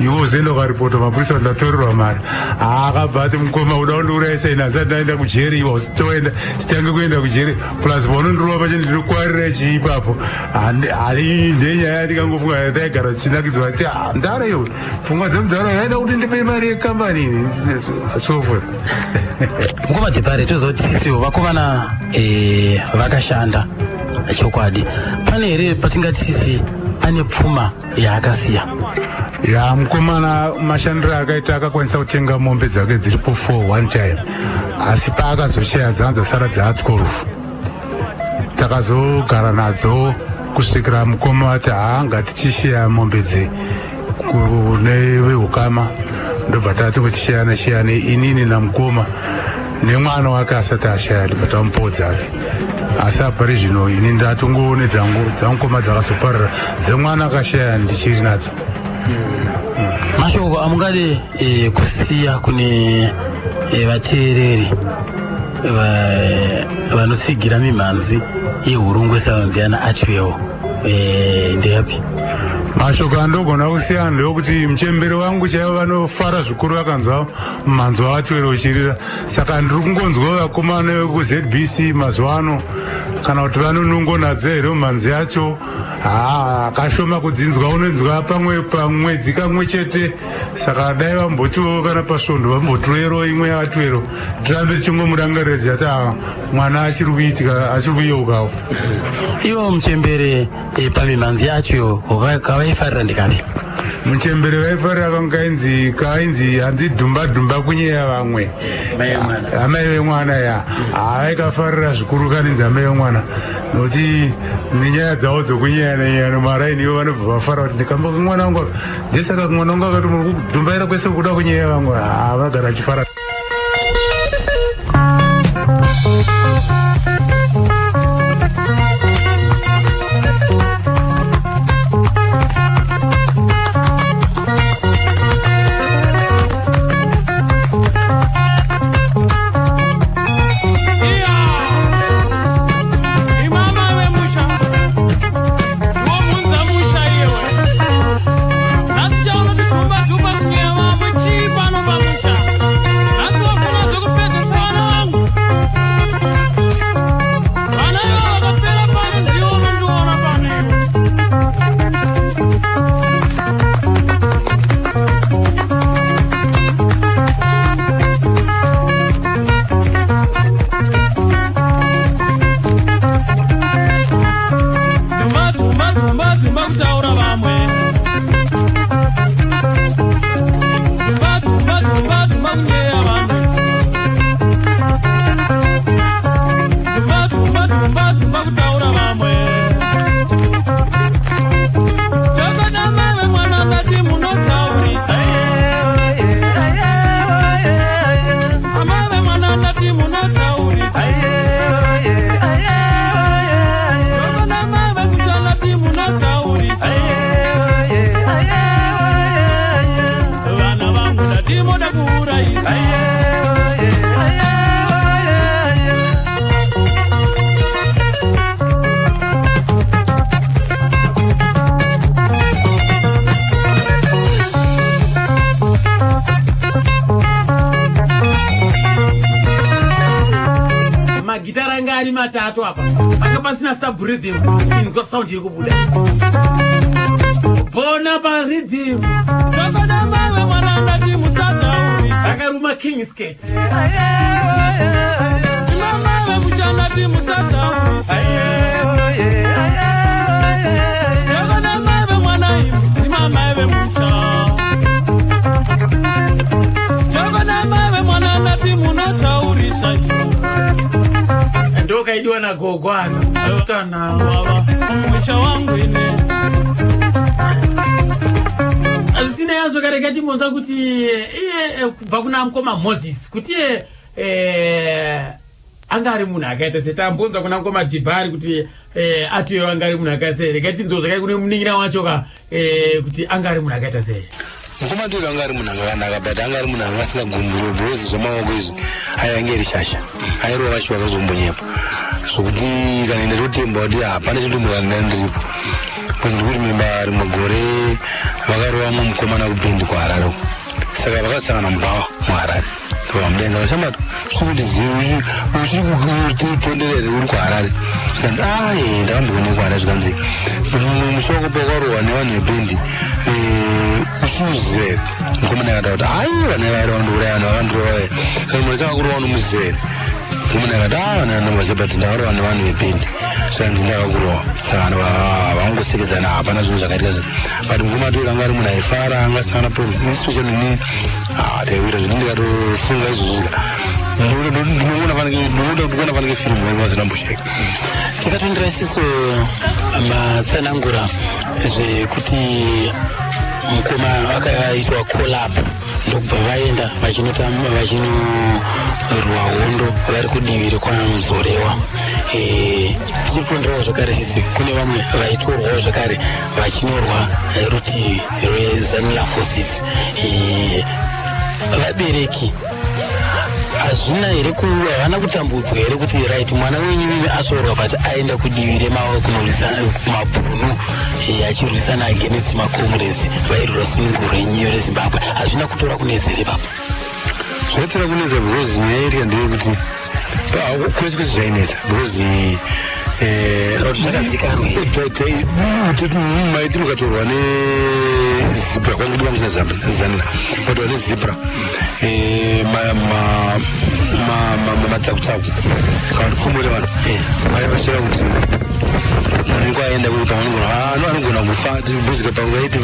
iwe uzoenda ukaripota mapurisa kuti ndatorerwa mari. Akabva ati, "Mukoma, uda kundiurayisa ini asati ndaenda kujeri? Iwe usitoenda, titange kuenda kujeri. Plus paunondirova pacho ndinokwarira chii ipapo?" Ndenyaya yandikangofunga yataigara tichinakidzwa ti ndara iwe, pfungwa dzemudhara yaida kuti ndibe mari yekambani ini, so forth. Mukoma Jepare, tozoti sisiwo vakomana vakashanda chokwadi. Pane here patingati sisi ane pfuma yaakasiya? Ya, mukomana mashandiro akaita akakwanisa kutenga mombe dzake dziripo 4 one time, asi paakazoshaya dzanga dzasara dzaa 12. Takazogara nadzo kusvikira mukoma vati, "Haa, ngatichisheya mombe dzi kune veukama." Ndobva tati kuchisheyana sheyane inini namukoma nemwana wake asati ashaya, ndobva tamupawo dzake. Asi apari zvino ini ndatongoone dzangu, dzamukoma dzakazoparara, dzemwana akashaya ndichiri nadzo. Mashoko amungade kusiya kune vateereri vanotsigira mimhanzi yeHurungwe Sounds yana Archwell ndeyapi? Mashoko andogona kusiya ndeyekuti muchembere wangu chaivo vanofara zvikuru vakanzwa mumhanzi waAtwell uchirira. Saka ndiri kungonzwa vakomana vekuZBC mazuva ano, kana kuti vanonungo nadzo here mumhanzi yacho? Haa, kashoma kudzinzwa, unonzwa pamwe pamwedzi kamwe chete. Saka dai vambotiwo kana pasvondo vambotiroyerawo imwe yaAtwell, tirambe tichingomurangarira tichati, "Ah, mwana achiri kuitika, achiri kuyeukawo." Ivo muchembere pamimhanzi yacho kavaifarira ndikapi? Muchembere vaifarira kanga kainzi hanzi "Dhumba dhumba kunyeya vamwe", "Amai vemwana". Ya, havaikafarira zvikuru kaninzi "Amai vemwana", nokuti nenyaya dzavo dzokunyeya nenyeya nomaraini, ivo vanobva vafara kuti ndikamba mwana wangu. Ndesaka mwana wangu akati, "Muri kudhumbaira kwese kuda kunyeya vamwe." Ha, vanogara achifara. Iya! Imama vemusha, womunza musha iwe. Nhasi chaunoti dhumba dhumba kunyeya vamwe chii pano pamusha? Nhasi wafuna zvekupedzesa vana vangu. Vana ivo vakapera pano, ndiwo unondiona pano iwe. Dhumba dhumba dhumba dhumba kutaura vamwe. Dhumba dhumba dhumba dhumba kunyeya vamwe. Dhumba dhumba dhumba dhumba kutaura vamwe. Chakada mai vemwana, ndati munotaurisa. Amai vemwana, ndati munotaurisa. Chakada mai vemusha, ndati munotaurisa. Vana vangu, ndati moda kuurayisa. vatatu apa panga pasina subrhythm inzwa sound iri kubuda bona parhythm akaruma king skate ndokaidiwa nagogo aka asikana musha wangu ini zvisina yazvo karega timbonzwa kuti iye eh, kubva kuna mukoma moses kuti iye eh, anga ari munhu akaita sei tambonzwa kuna mukoma dhibhari kuti eh, atuyo anga ari munhu akaita sei rega tinzwa zvakai kune munin'ina wacho ka eh, kuti anga ari munhu akaita sei mukoma tuyo anga ari munhu akanaka but anga ari munhu anga asingagumburi because zvemaoko izvi aiange iri shasha airova shuwa akazombonyepa zvokuti kana ende totemba kuti hapana chindombokanira ndiripo kuti ndikuti mimba rimwe gore vakarova mumwe mukomana kubhendi kuharare uko saka vakasangana mubhawa muharare vamudenza vashambato usikuti uchiri kutonderere uri kuharare zvikanzi ae ah, ndakamboonekwa harare zvikanzi musi wako pakarohwa nevanhu vebhendi eh, uchiuziva here mukomana akataura kuti ai vana vaira vandiuraya vanhu vakandirova here saka munhu chakakurowa unomuziva here mukomana akati a ah, vana vanombaziva but ndakarohwa nevanhu vebhendi zvikanzi ndakakurohwa saka vanhu vangosekedzana hapana zvinhu zvakaitika but mukoma toyo anga ari munhu aifara anga asina kana problem especially ni ah, taiwira zvekuti ndikatofunga izvozvo ndinoona fanike ndinoda kuona fanike firimu yemazina mbosheka tikatondera isiso matsanangura zvekuti mukoma akaitwa collab ndokubva vaenda vachinorwa hondo vari kudivi rekwamuzorewa eh, tichipfuundirawo zvakare sisi kune vamwe vaitorwawo zvakare vachinorwa eh, rutivi rwezanula forces eh, vabereki hazvina here havana kutambudzwa here kuti right mwana wenyu mimi asorwa but aenda kudivi remawa kunorwisana kumabhunu eh, achirwisana against macomrades vairwira sunungu rwenyiyo rezimbabwe hazvina kutora kunetsa here ipapo zvaitora kunetsa because nyaya yaitika ndeyekuti kwese kwese zvainetsa because eh, maiti mukatorwa nezibra kwangu diwa musina zanla mukatorwa nezibra eh, matsakutsaku kana kuti pfumo revanhu eh, vaivachira kuti munhu kwaenda kuti pamwe anogona anogona kufa buzika pavaiti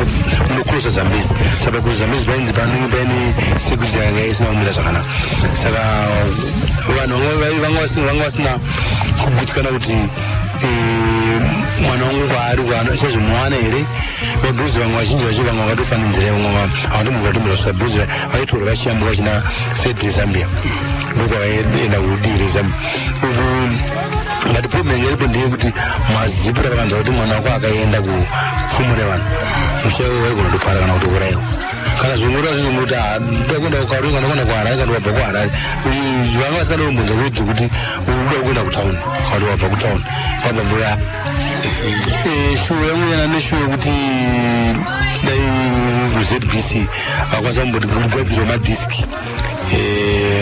munokrosa zambezi saka pakrosa zambezi painzi panenge paine security yanga isina kumira zvakanaka saka vanhu vanga vasina kugutsikana kuti eh, mwana wangu kwaari kwaachazvimuwana here vabhuzi vamwe vazhinji vacho vamwe vakatofa nenzira vamwe havatombobva tombora svika bhuzi vaitorwa vachiyambuka vachina side rezambia ndokwavaenda kudii rezambia uku but problem yaripo ndeyekuti mazipura vakanzwa kuti mwana wako akaenda kupfumo revanhu musha waigona kutopara kana kutouraiwa kana zvingura zvinonguti ndakuenda kukarunga ndakuenda kuharare kana wabva kuharare vanga vasingada kumbonza kuti kuti uda kuenda kutown kana wabva kutown wabva mbuya eh, shuwo yangu yana neshuwo yekuti dai kuzbc vakwanisa kumboti kugadzirwa madiski eh,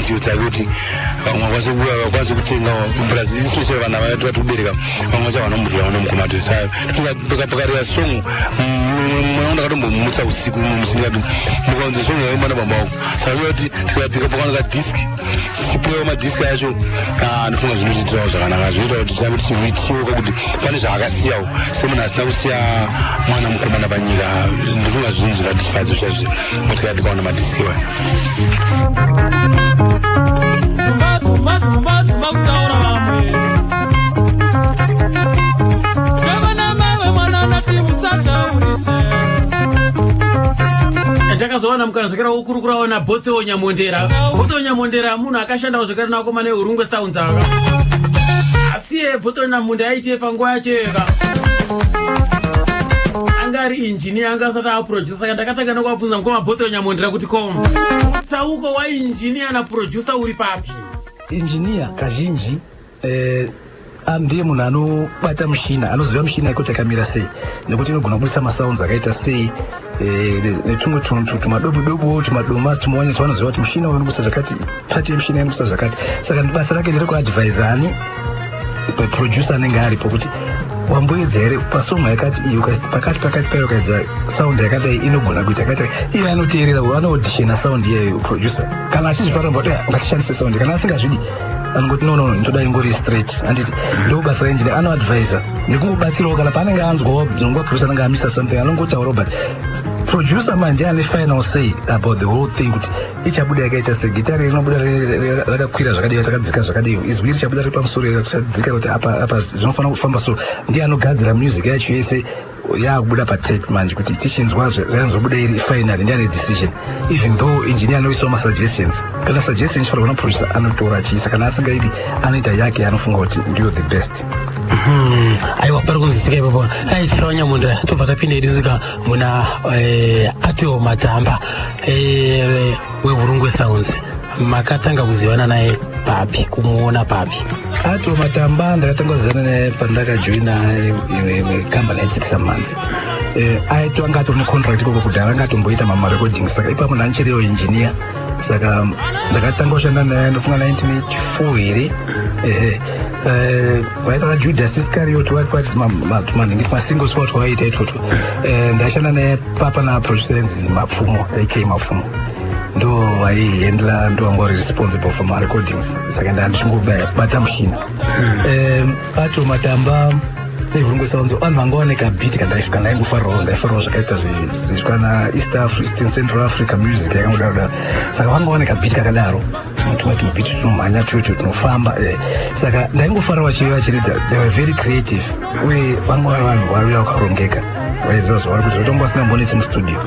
nenziyo dzake kuti vamwe vakwanise kutengawo plus especially vana vati vati kubereka vamwe vacho havana mbuti vanomukoma to pakarira song mwana ndakatombomutsa usiku mumwe musi ndikati mukaunza song yaimba nababa wako saka kuti tikatika pakaoneka disk tichipiwa madisk acho ah, anofunga zvinotiitirawo zvakanaka zvinoita kuti tirambe tichiyeuka kuti pane zvaakasiyawo semunhu asina kusiya mwana mukomana panyika ndofunga zvinhu zvikatifadza chaizvo motikati tikaona madisk iwayo takazowana mukana zvakare wokurukurawo nabotheo nyamondera botheo nyamondera munhu akashandawo zvakare nakomana ehurungwe sounds aka asi ye botheo nyamondera aite panguva yacho yeka anga ari injiniya anga asati aproducer saka ndakatanga nokuvabvunza mukoma botheo nyamondera kuti ko mutsauko wainjiniya naproducer uri papi injiniya kazhinji eh, ndiye munhu anobata mushina anoziva mushina yekuti yakamira sei nekuti inogona kubudisa masounds akaita sei Netumwe tunhu tumadobudobuwo, tumadomasi tumaonyesa. Vanoziva kuti mushina unobusa zvakati, part yemushina inobusa zvakati. Saka basa rake nderekuadvisa ani? Producer anenge aripo, kuti wamboedza here pasong yakati iyi, pakati pakati payo ukaedza sound yakadai, inogona kuita yakati. Iye anoteerera, anoauditiona sound iyeyo producer. Kana achizvifarira, mboti ngatishandise sound. Kana asingazvidi, anongoti, No, no, ndoda ingori straight." Handiti ndo basa raengineer? Anoadvisa nekungobatsirawo kana paanenge anzwawo zvinonguva producer anenge amisa something, anongotaurawo. But producer manje ane final say about the whole thing, kuti ichabuda yakaita segitari, rinobuda rakakwira zvakadii, rakadzika zvakadii, izwi richabuda riri pamusoro, richadzika, kuti apa apa zvinofanira kufamba. So ndiye anogadzira music yacho yese yakubuda patape manje, kuti tichinzwa zvayanzobuda iri finally, ndiye ane decision, even though engineer anoisawo masuggestions. Kana suggestion ichifanirwa naproducer, anotora achiisa. Kana asingaidi, anoita yake anofunga kuti ndiyo the best. Aiwa, pari kunzwisika ipapo. Aitirawo Nyamunda, tobva tapinda idisika muna Atiwo Matamba weHurungwe Sounds. Makatanga kuzivana naye papi, kumuona papi? Ato Matamba ndakatanga kuzivana naye pandakajoina imwe kambani yaitsikisa manzi. Aito anga atori necontract ikoko kudhara, anga atomboita mamarecording. Saka ipapo ndandichiriwo engineer. Saka ndakatanga kushanda naye, ndofunga 1984 here. Ehe, vaita vaJudas Iscariot, tumanhingi tumasingles kwa twavaita itwotwo. Ndashanda naye papa naproducer enzi Mapfumo, AK Mapfumo, ndo vaihandla, ndo vanga vari responsible for marecordings. Saka ndaa ndichingobata mushina. Ato Matamba neHurungwe Sounds, vanhu vanga vane kabeat kandaingofarirawo. Ndaifarirawo zvakaita zvezvikana East African, Central Africa music yakangodaro daro. Saka vanga vane kabeat kakadaro, tumwe tubeat tunomhanya tucho tunofamba. Saka ndaingofarira vachiuya vachiridza. They were very creative, uye vanga vari vanhu vaiuya vakarongeka, vaiziva zvavari kuita. Vatonga vasingambonetsi mustudio,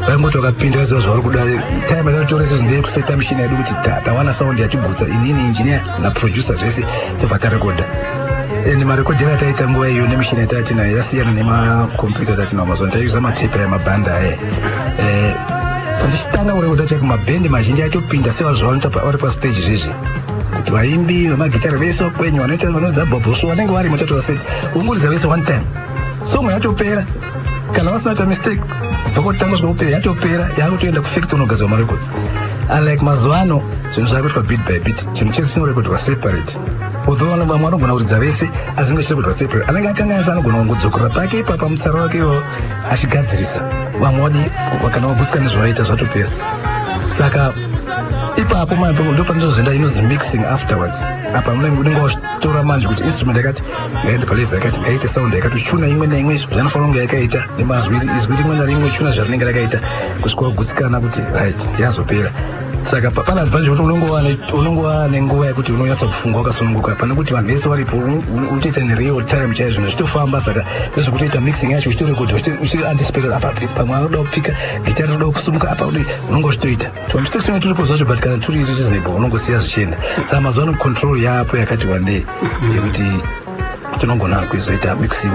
vaingoti vakapinda vaiziva zvavari kuda. Time yatatotora isusu ndeyekuseta mishina yedu kuti tawana sound yatigutsa, inini engineer naproducer zvese, tobva tarekodha. And marekodhero ataita nguva iyo nemishina yatatinayo yasiyana nemakombiyuta atatinawo mazuva. Taiuza matepe aya, mabhanda aya. Pandichitanga kurekodha chaiko, mabhendi mazhinji aitopinda sevazvavanoita vari pastage zvezvi, kuti vaimbi vemagitare vese vakwenyu vanoita vanoridza bhobhoso vanenge varimo, tatora set, ungoridza vese one time, song yatopera. Kana vasina kuita mistake kubva kutanga kusvika kupera, yatopera, yakutoenda kufactory unogadzirwa marecords. Unlike mazuva ano, zvinhu zvakuitwa bit by bit, chinhu chese chinorekodwa separate. Although vamwe vanogona kuridza vese, asi zvinenge zvichirekodwa separate. Anenge akanganisa anogona kungodzokorera pake ipapa mutsara wake iwawo achigadzirisa. Vamwe wadi kana wagutsikana nezvavaita, zvatopera. Saka ipapo manje ndo panozoenda inonzi mixing afterwards. Apa unenge wachitora manje kuti instrument yakati ngaende palevel yakati, ngaite sound yakati, uchuna imwe neimwe zvanofanira kunge yakaita, nemazwi, izwi rimwe narimwe, chuna zvarinenge rakaita, kusvika wagutsikana kuti right, yazopera. Saka pane advantage yekuti unenge wane nguva yekuti unonyatsa kufunga wakasununguka, pane kuti vanhu vese varipo, utoita nereal time chaizvo, zvinhu zvichitofamba. Saka ndezvekutoita mixing yacho uchitorekodha, uchianticipate apa pamwe anoda kupika gitari, rinoda kusumuka apa, unonge uchitoita tumistakes tunenge turipo zvacho, but kana turi reasonable unongosiya zvichienda. Saka mazuva ano control yapo yakati wandei yekuti tinogona kuizoita mixing.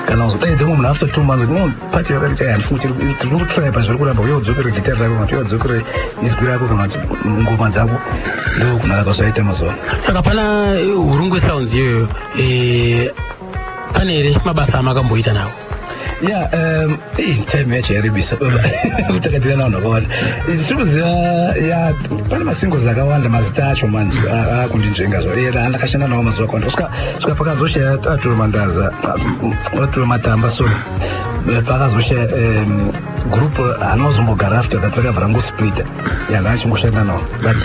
Kana uzodaidza mumwe munhu after 2 months, no, part yakati chai handifungi, tiri kungotry pa zviri kuramba, uye udzokere gitari rako, kana kuti uye udzokere izwi rako, kana kuti ngoma dzako. Ndo kunaka kwazvaita mazuva ano. Saka pana Hurungwe Sounds iyoyo, pane here mabasa amakamboita nawo? Ya, time yacho yaribisa kutakatira navanhu vakawanda. Tiri kuziva, ya, pane masingles akawanda, mazita acho manje akundinzvenga zvo. Ndakashanda nawo mazuva akawanda kusvika pakazoshaya Aturo Mandaza, Aturo Matamba, sorry. Pakazoshaya, group haana kuzombogara after that, rakabva rangosplita. Ya, ndaachingoshanda nawo, but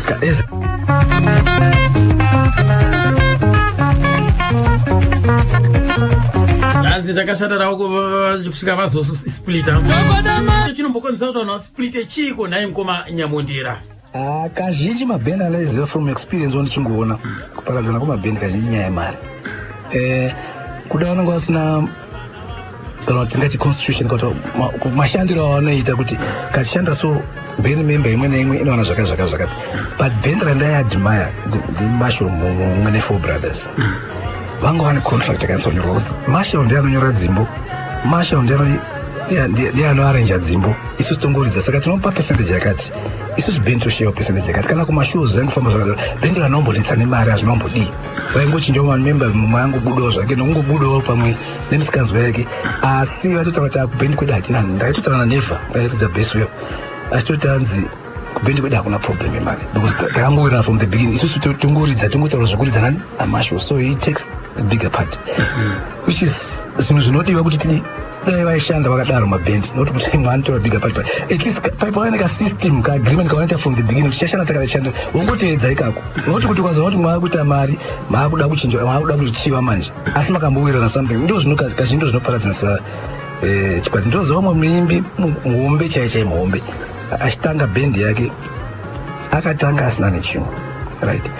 Hanzi takashanda navo kusvika vazosplita. Chinombokonzera kuti vanhu vasplite chiiko nhai, mukoma Nyamundira? Ah, kazhinji mabhendi andaiziva from experience, wandichingoona kuparadzana kwamabhendi, kazhinji nyaya yemari. Kuda vanenge vasina kana kuti tingati constitution, kuti mashandiro avanoita, kuti kachishanda so, band member imwe neimwe inowana zvakati zvakati zvakati. But band randaiadmire ndiMarshall mumwe neFour Brothers. Vanga vane contract yakanyatsonyorwa kuti Marshall ndiye anonyora dzimbo, Marshall ndiye anodi. Ndiye anoarenja dzimbo, isusu tongoridza, saka tinomupa percentage yakati, isusu bhendi toshewa percentage yakati. Kana kumashows zvaingofamba zvakadaro. Bhendi ranombonetsa nemari, hazvinombodii, vaingochinjawo mamembers, mumwe angobudawo zvake nokungobudawo pamwe nemisikanzwa yake. Asi vatotaura kuti akubhendi kwedu hatina. Ndaitotaura naNeva vairidza bhesi uyo, achitoti anzi kubhendi kwedu hakuna problem yemari because takangowirirana from the beginning. Isusu tongoridza, tongotaura zvekuridza nani amashow, so he takes the bigger part, which is zvinhu zvinodiwa kuti tidi dai vaishanda vakadaro mabhendi, not kuti mwe anotora bigger part, but at least paipawane kasystem, kaagreement kavanoita from the beginning kuti chashanda takashanda, wongoteedza ikako, nokuti kuti ukazoona kuti maakuita mari, maakuda kuchinja, maakuda kuchiva manje, asi makambowirirana something. Ndo zvino kazhinji ndo zvinoparadzanisa chikwati. Ndoziva umwe muimbi muhombe chai chai, muhombe, achitanga bhendi yake akatanga asina nechimwe, right?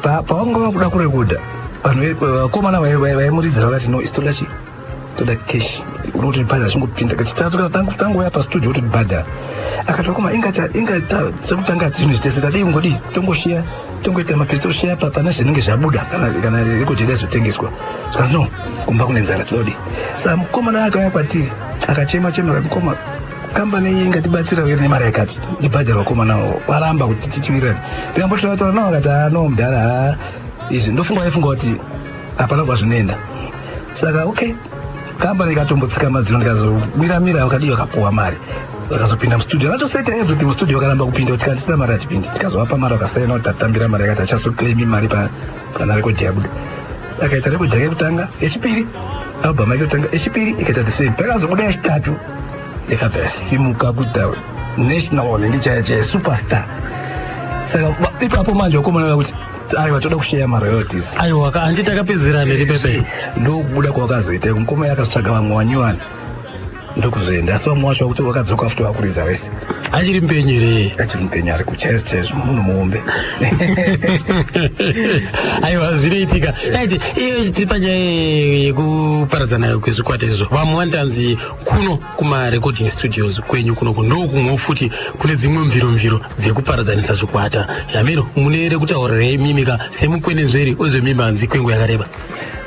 Pavanga vakuda kurekodha, vanhu vakomana vaimuridzira vakati, "No, isu toda chi toda cash, unotibhadhara chingopinda tangouya pastudio wototibhadhara." Akati, "Vakoma, inga sekutanga zvinhu zvitese, tadii kungodii, tongoshiya, tongoita mapesi, toshiya pane zvinenge zvabuda kana rekodhi yedu yazotengeswa." Zvikanzi, "No, kumba kune nzara, tinodi." Saka mukomana akauya kwatiri akachema chema akati, "Mukoma, kambani iyi ingatibatsira uye nemari yakati tibhadhara." Vakomana varamba kuti titiwirirane. Ndikambotaura navo, akati, "Ah, no mudhara, ha izvi ndofunga." Vaifunga kuti hapana kwazvinoenda. Saka okay, kambani ikatombotsika madziro, ndikazomira-mira, vakadii, vakapuwa mari, vakazopinda mustudio, vanatoseta everything mustudio, vakaramba kupinda kuti kana tisina mari hatipindi. Tikazovapa mari, vakasaina kuti tatambira mari yakati, achazoclaimi mari kana rekodhi yabuda. Akaita rekodhi yake yekutanga, yechipiri, album yake yekutanga, yechipiri ikaita the same. Pakazobuda yechitatu, yakabva yasimuka kuita national nenge chaya chaya superstar. Saka ipapo manje vakomana vakuti, "Aiwa, toda kusheya maroyalties." Aiwa, handi takapedzerana here pepe? Ndokubuda kwawakazoita mukoma, yakazotsvaga vamwe wanyowani, ndokuzoenda. Asi vamwe vacho vakuti vakadzoka futi vakuridza vese. Achiri mupenyu here? Achiri mupenyu, ari kuchaizvo chaizvo, munhu muhombe. Aiwa, zvinoitika. Aiti iyo tiri panyaya yekuparadzana kwezvikwata izvo, vamwe vanotanzi kuno kumarecording studios kwenyu kunoku ndokumwewo futi kune dzimwe mviro mviro dzekuparadzanisa zvikwata. Yamiro mune rekutaurira mimika semukwenenzveri wezvemimhanzi kwenguva yakareba?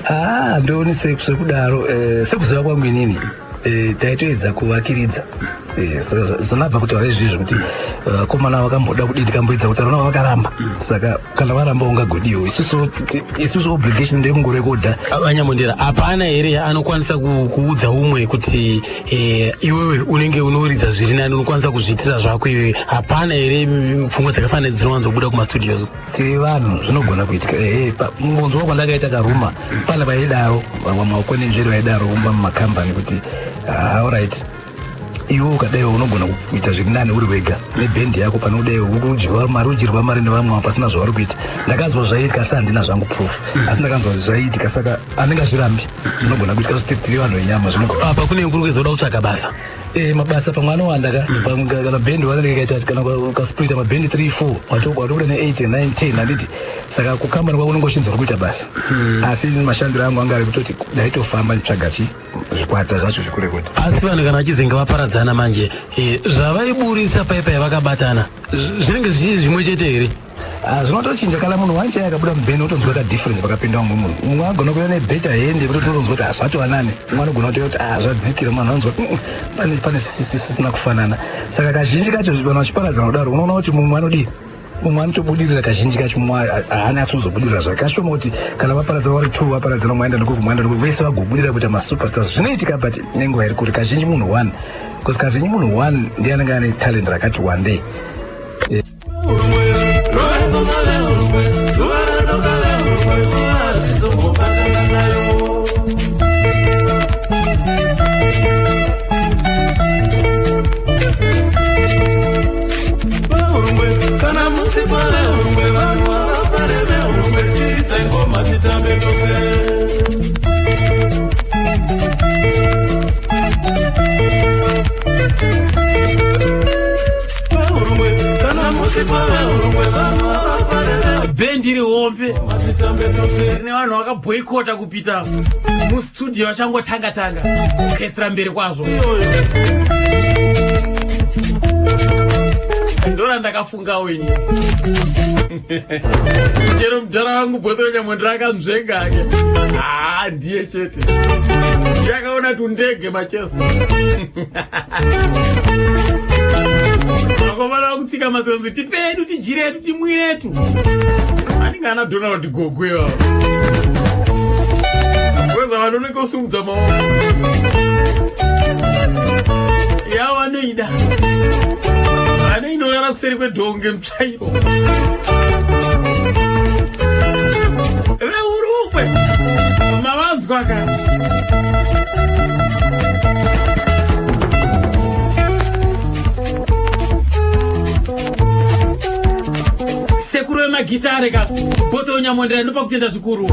Ah, ndooni sekudaro, sekuziva kwangu inini, taitoedza kuvakiridza. Zvinabva kutaura izvizvi kuti vakomana vakamboda kudii, tikamboedza kutaura navo, vakaramba. Saka kana varamba, ungagodiwo? Isusu obligation ndekungorekodha. VaNyamondera, hapana here anokwanisa kuudza umwe kuti iwewe unenge unoridza zviri nani, unokwanisa kuzviitira zvako iwewe? Hapana here pfungwa dzakafanana dzinowanzobuda kumastudios? Tiri vanhu, zvinogona kuitika. Ehe, munzwa kwandakaita karuma, pane vaidaro, vamwe makwenenzveri vaidaro mumakambani kuti, "Ah, alright, iwe ukadaiwo unogona kuita zviri nani uri wega nebhendi yako pane kudai udyiwa mari, udyirwa mari nevamwe pasina zvauri kuita." Ndakanzwa zvaiitika, asi handina zvangu proof, asi ndakanzwa zvaiitika. Saka handingazvirambi, zvinogona kuitika. Zviti tiri vanhu venyama, zvinogona. Apa kune kuri kuedza kuda kutsvaga basa. Mabasa pamwe anowanda ka. Pamwe kana bhendi vanenge kaita, kana ukasplita mabhendi 3 4, watobuda ne8 9 10, handiti? Saka kukambani kwako unenge uchinzwa kuita basa. Asi mashandiro angu anga ari kutoti ndaitofamba nditsvaga chi zvikwata zvacho zvekurekodha. Asi vanhu kana vachizenge vaparadzana manje, zvavaiburitsa paipai vakabatana zvinenge zvichii zvimwe chete here? Ah, zvinotochinja. Kana munhu one chaiye akabuda mubhendi, utonzwa kadifference pakapinda umwe munhu. Mumwe agona kuuya nebetter hand yekuti unotonzwa kuti hazvatova nani, mumwe anogona kutoya kuti ah, zvadzikira. Munhu anonzwa kuti, pane sisina kufanana." Saka kazhinji kacho vanhu vachiparadzana kudaro, unoona kuti mumwe anodii, mumwe anotobudirira kazhinji kacho, mumwe haanyatsi kuzobudirira zvake. Kashoma kuti kana vaparadzana vari two, vaparadzana, mumwe aenda nekuku, mumwe aenda nekuku, vese vagobudirira kuita masuperstars. Zvinoitika, but nenguva iri kure. Kazhinji munhu one, because kazhinji munhu one ndiye anenge ane talent rakati one day. Rwendo veurwe, zuva radoka veurwe, nguva tizombobatana nayo. Veurwe, kana musikwa veurwe, vanhu havafare veurwe, chiridza ngoma titambe tose. Veurwe, kana musikwa veurwe, vanhu havafare. Bhendi rihombe titambe tose. Rine vanhu vakabhoikota kupita mustudio vachangotanga tanga orchestra mberi kwazvo. Ndora ndakafungawo ini. Chero mudhara wangu Botho Nyamondera akanzvenga ake. Ah, ndiye chete. Ndiye akaona tundege macheso. Vakomana vakutsika matsonzi tipedu tijiretu timwiretu. Anenge ana Donald Gogwe vavo. Kweza vanoneka kusumudza maoko. Yavanoida. Vanoinorara kuseri kwedhonge mutsvairo. Veurukwe. Mavanzwa ka. Sekuru vemagitare ka. Botho Nyamondera ndopa kutenda zvikuru.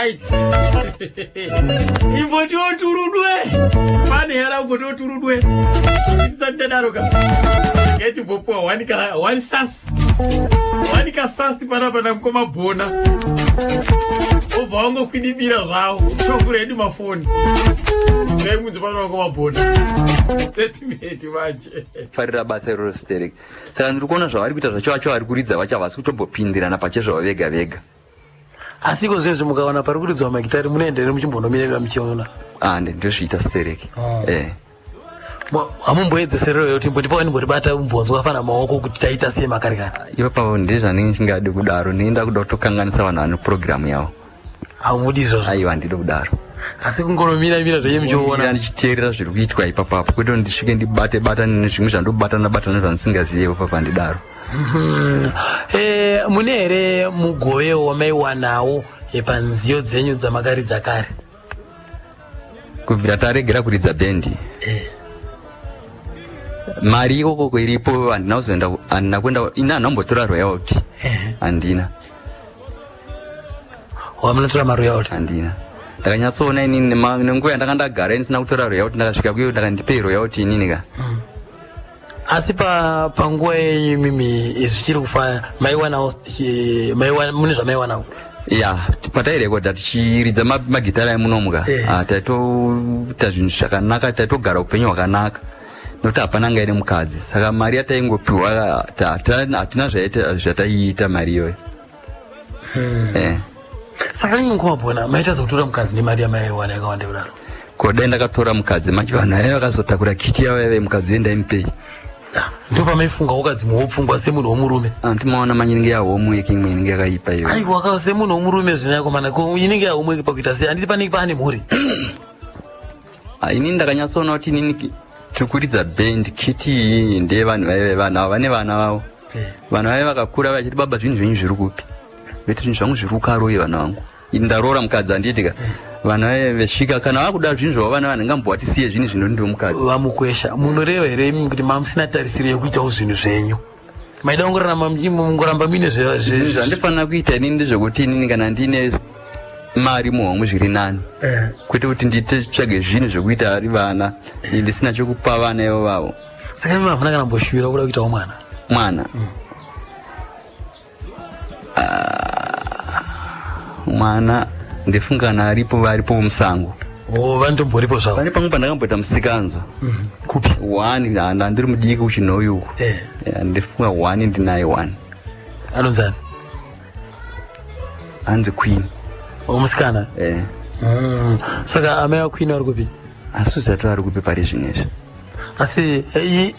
Right. Imbotiwo turudwe. Pane hera imbotiwo turudwe. Tisati tadaroka. Ngechimbopuwa one ka one sas. One ka sas panapa namukoma Bhona. Obva wangokwidibira zvawo. Shokure edu mafoni. Zvaimunzi pano mukoma Bhona. 30 minutes manje. Farira basa iroro sterek. Saka ndiri kuona zvavari kuita zvacho vacho vari kuridza vacho havasi kutombopindirana pachezvavo vega vega. Asi iko zvezvi mukawana pari kuridzwa magitari munoenda here muchimbonomira muchiona? Ah, ndozviita sterek. Eh. Hamumboedzeserero here kuti mbondipa ndimboribata mbonzwa fana maoko kuti taita sei makare kare? Ipapo ndezvanenge ndingadi kudaro, ndinenge ndakuda kutokanganisa vanhu vane purogiramu yavo. Hamudi izvozvo? Aiwa, handidi kudaro. Asi kungonomira mira zvenyu muchiona? Ndichiteerera zviri kuitwa ipapo apo, kwete kuti ndisvike ndibate batane nezvimwe zvandobatana batana zvandisingazive ipapo, handidaro. Mune here mugove wamaiwanawo panziyo dzenyu dzamakaridza kare? Kubvira taregera kuridza bhendi, mari ikokoko iripo, handina kuzoenda, handina kuenda ini, handina kumbotora royalty, handina. Wamunotora maroyalty? Handina. Ndakanyatsoona inini nenguva yandanga ndagara ndisina kutora royalty, ndakasvika kuyo ndakandipei royalty inini ka. Asi panguva yenyu imimi zvichiri kufaya, maiwanawo mune zvamaiwanawo? Ya, patairekodha tichiridza magitara emunomuka, taitoita zvinhu zvakanaka, taitogara upenyu hwakanaka nokuti hapana anga ine mukadzi. Saka mari yataingopiwa hatina zvataiita mari iyoyo. Saka imi mukoma maita sekutora mukadzi nemari yamaiwana yakawanda kudaro? Ko dai ndakatora mukadzi manje vanhu vaiva vakazotakura kiti yavo yaive mukadzi uye ndaimupei? Ndo pamaifunga ukadzimwawo pfungwa semunhu womurume? Andimaona manje inenge yahomework imwe inenge yakaipa iyo. Aiwa, ka semunhu womurume zvino yakomana, ko inenge yahomework pakuita sei? Handiti panenge paane mhuri? Inini ndakanyatsoona kuti inini tiri kuridza band, kiti iyi ndeyevanhu vaive vanhu ava vane vana vavo. Vanhu vaive vakakura vachiti baba zvinhu zvenyu zviri kupi? Veti zvinhu zvangu zviri kukaroi vana vangu. Ndaroora mukadzi handiti ka. Vanhu vaive vesvika kana vakuda zvinhu zvavo vana vanhu ngambovatisiye zvinhu zvinondiwo mukadzi. Vamukwesha, munoreva here imi kuti mamusina tarisiro yekuitawo zvinhu zvenyu? Maida kungorarama mungoramba muine zvandifanira kuita inini ndezvekuti inini kana ndiine mari muhomwe zviri nani, kwete kuti nditsvage zvinhu zvekuita ari vana ndisina chokupa vana ivo vavo. Saka imi hamuna kana mboshuvira kuda kuitawo mwana? Mwana? Mwana ndifunga kana aripo varipo musango. Oh, vandomboripo zvavo. Pane pamwe pandakamboita musikanzwa. Kupi? One, ndiri mudiki kuchinhoyi uku. Ndifunga one ndinaye one. Anonzani? Anzi Queen. Musikana? Saka amai vaQueen vari kupi? Asi uzati vari kupi pari zvino izvi? Asi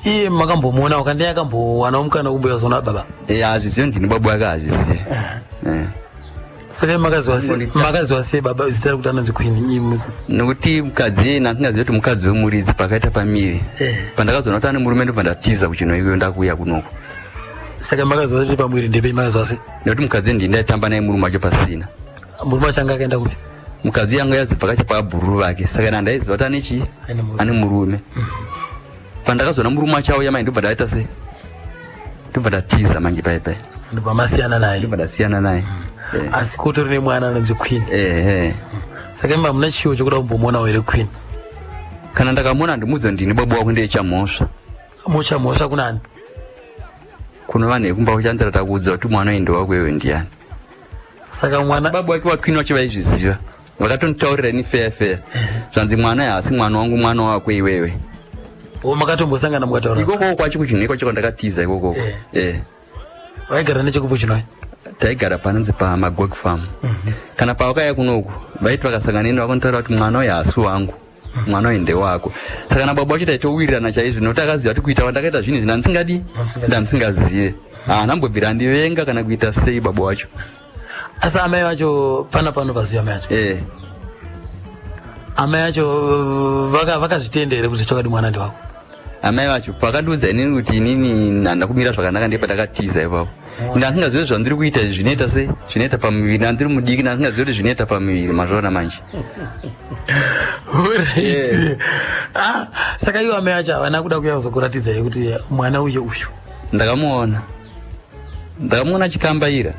iye makambomuona wakandiye akambowanawo mukana wekumboya kuzoona baba? Eh, hazvizivi ndini baba wake hazvizivi. Eh. Saka makaziwa sei makaziwa sei baba zita rekuti anonzi Queen iye muzi? Nokuti mukadzi iye ndandingazivi kuti mukadzi wemuridzi pakaita pamiri. Pandakazoona kuti ane murume ndobva ndatiza kuchino iyoyo ndakuuya kunoko. Saka makaziwa sei pamwiri ndepei makaziwa sei? Nekuti mukadzi ndini ndaitamba naye murume wacho pasina. Murume wacho anga akaenda kupi? Mukadzi yanga yazibva kacha pabhururu vake saka na ndaiziva kuti ane chii? Ane murume. Pandakazoona murume achauya mai ndobva ndaita sei? Ndobva ndatiza manje pai pai. Ndobva masiyana naye. Ndobva ndasiyana naye. Asi kutori nemwana anonzi Queen. Ehe. Saka imi hamuna chishuwo chokuda kumbomuonawo here Queen? Kana ndakamuona ndimuudze ndini baba wako ndiye chamhosva. Mocha mhosva kunani? Kuno vanhu vekumba kuchandira takuudza kuti mwana uyu ndewako iwe ndiani. Saka mwana baba wake waQueen wacho vaizviziva. Vakatonditaurira ini feya feya. Zvanzi mwana haasi mwana wangu mwana wako iwewe. O makatombosangana mukataura. Ikoko kwacho kuchinhu kwacho kwandakatiza ikoko. Eh. Vaigara nechekupi chinoi? Taigara panonzi paMagog Farm. Kana pavakauya kunoku vaiti vakasangana neni vakonitaura kuti mwana uyu haasi wangu. Mwana uyu ndewako. Saka na baba wacho taitowirirana chaizvo nekuti akaziva kuti kuita kwandakaita zvinhu izvi ndandisingadi ndandisingazive. Haana mbobvira andivenga kana kuita sei baba wacho. Asi amai vacho pana pano paziva amai vacho. Eh. Amai vacho vakazvitenda here kuti chokwadi mwana ndewako? Amai vacho pakandiudza inini kuti inini handina kumira zvakanaka ndiye pandakatiza ipapo. Ndasingazivi zvandiri kuita izvi zvinoita sei zvinoita pamuviri ndandiri mudiki ndasingazivi kuti zvinoita pamuviri mazviona manje. Alright. Ah, saka ivo amai vacho havana kuda kuuya kuzokuratidzai kuti mwana uyu uyu. Ndakamuona. Ndakamuona achikambaira.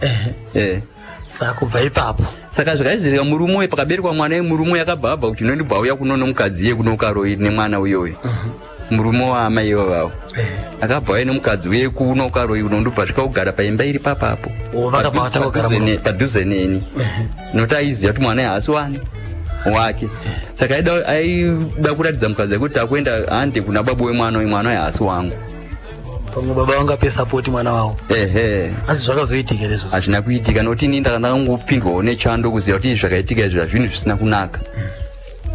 Eh. Saka kubva ipapo. Saka zvakaizvirika murume uyu pakaberekwa mwana uyu murume uyu akabva abva kuti ndobva auya kuno nomukadzi iye kuno karoi nemwana uyoyo. Murume waamai ivavavo. Akabva auya nemukadzi uye kuno karoi kuno ndobva svika kugara paimba iri papapo. Oh, vakabva vatanga kugara muno. Padhuze neni. Nokuti aiziva kuti mwana haasi wani wake. Saka aida kuratidza mukadzi kuti takuenda hande kuna baba wemwana uyu mwana uyu haasi wangu. Pamwe baba vangape sapoti mwana wavo. Ehe. Asi zvakazoitika here izvozvo? Hazvina kuitika nokuti ini ndakangopindwawo nechando kuziva kuti zvakaitika izvi hazvinhu zvisina kunaka.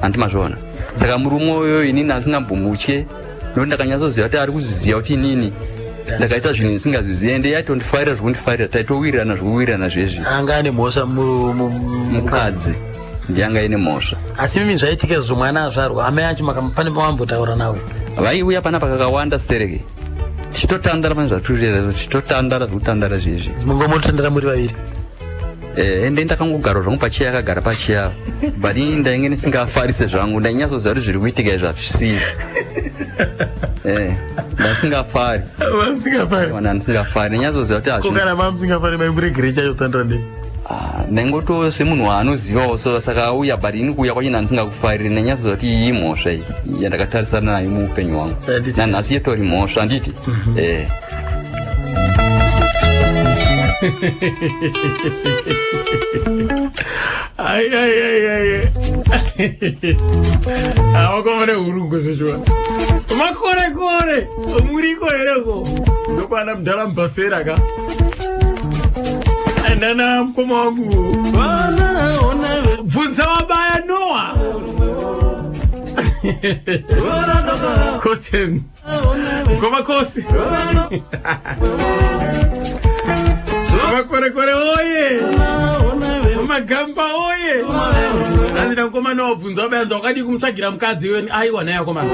Hanti mazviona? Saka murume uyoyo inini andisingambomutye nokuti ndakanyatsoziva kuti ari kuzviziva kuti inini ndakaita zvinhu ndisingazvizive ende yaitondifarira zvokundifarira taitowirirana zvokuwirirana zvezvi. Anga ane mhosva mukadzi ndiye anga aine mhosva. Asi mimi zvaitika izvo mwana azvarwa amai acho pane pamambotaura nawo? Vaiuya panapa kakawanda stereke tichitotandara pane zvatirira tichitotandara zvekutandara zvezvi. Dzimwe nguva mototandara muri vaviri? Eh, ende ndakangogara zvangu pacheya akagara pacheya but ini ndainge ndisingafarise zvangu ndainyatsoziva kuti zviri kuitika izvi hazvisizvo. Eh, ndasingafari. Mamusingafari? Wana ndisingafari ndainyatsoziva kuti hazvina. Ko kana mamusingafari maimuregerei chacho kutandara nemi? Ah, ndaingoto semunhu waanozivawo so saka auya but ini kuuya kwacho ndandisingakufariri ndainyatsoziva kuti iyi imhosva iyi yandakatarisana nayo muupenyu hwangu. Nanhasi yetori mhosva handiti? Eh. Ai, ai, ai, ai. Awakomane hurungwe zveshuwa. Makore kore, muriko here ko? Ndokwana mudhara mubhasera ka. Nana mukoma wangu. Bvunza wabaya Noah. Koten. Mukoma Kosi. Makorekore oye. Magamba oye. Hanzi namukoma Noah bvunza wabaya nza wakadii kumutsvagira mukadzi iwe aiwa naye akomana.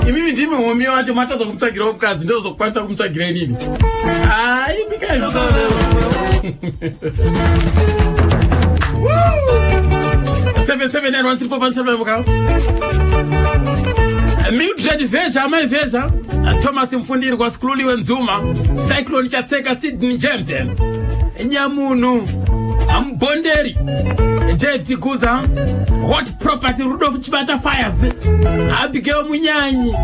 Imimi ndimi homi wacho matadza kumutsvagirawo mukadzi ndozokwanisa kumutsvagira inini. Ai mikael. Woo! 77913 mukao. Mildred Vezha, amai Vezha, Thomas Mfundirwa, Sikhululiwe Nzuma, Cyclone Chatseka, Sydney James, Nyamunhu, Ambonderi, Dave Tiguza, Hot Property, Rudolph Chibata Fires, Abigail Munyanyi,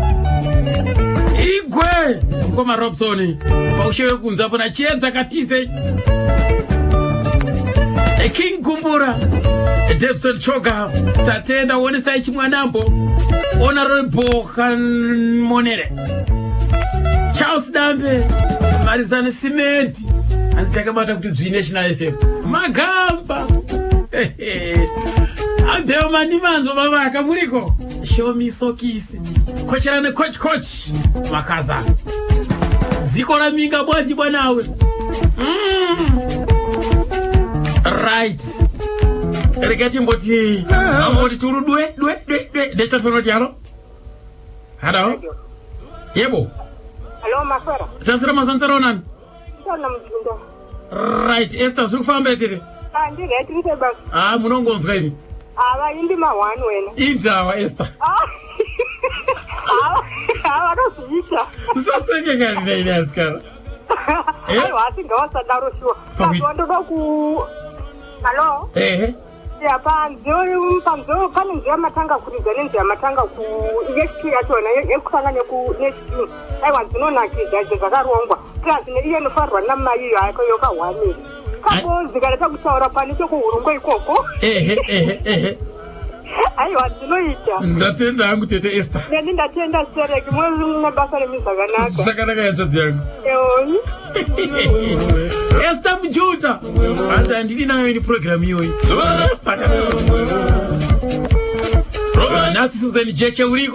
Igwe, Mkoma Robson, paushe wekunze apo naChiedza Katize, King Gumbura, Davison Choga, Tatenda Wonesai Chimwanambo, Honorable Kanmonere, Charles Dambe, Marizani Simenti, hanzi takabata kuti dzvi National FM, Magamba, Abel Mandimanzo, baba akamuriko. Shomisokisi kocherane coach coach makaza dziko raminga bwanji bwanawe. Right, rega timboti amboti turu dwe dwe dwe dwe ndechitafonoti. Halo, halo, yebo. Halo, maswera. Tasira mazanzaronani? Tona mubvunzo. Right, Esther, zviri kufamba tete? Ah, ndiri tiri basa. Ah, munongonzwa imi. Ah, vaimbi mahwani wena. Indawa, Esther. Ah. Ah, vanozviita. Musaseke kani neini asikana. Eh? Aiwa, asi ngavasadaro shuwa. Mazuva ndoda ku Halo. Ehe. Ya, panzeo panzeo pane nzira matanga kuridza nenzira matanga ku yechitu yachona yekutanga neku nechitu. Aiwa, dzinonakidza idzo dzakarongwa. Plus neiyo inofanirwa namai iyo yako yokahwanira. Kabonzi kana takutaura pane chekuhurungwe ikoko. Ehe, ehe, ehe. Aiwa, dzinoita. Ndatenda hangu tete Esther. Neni ndatenda sereki mune basa remi zvakanaka. Zvakanaka yanzvadzi yangu. Eoi. Esther Mujuta. Hanzi handidi nayo ini program iyoyi. Esther kana. Nhasi Susan Jeche uriko.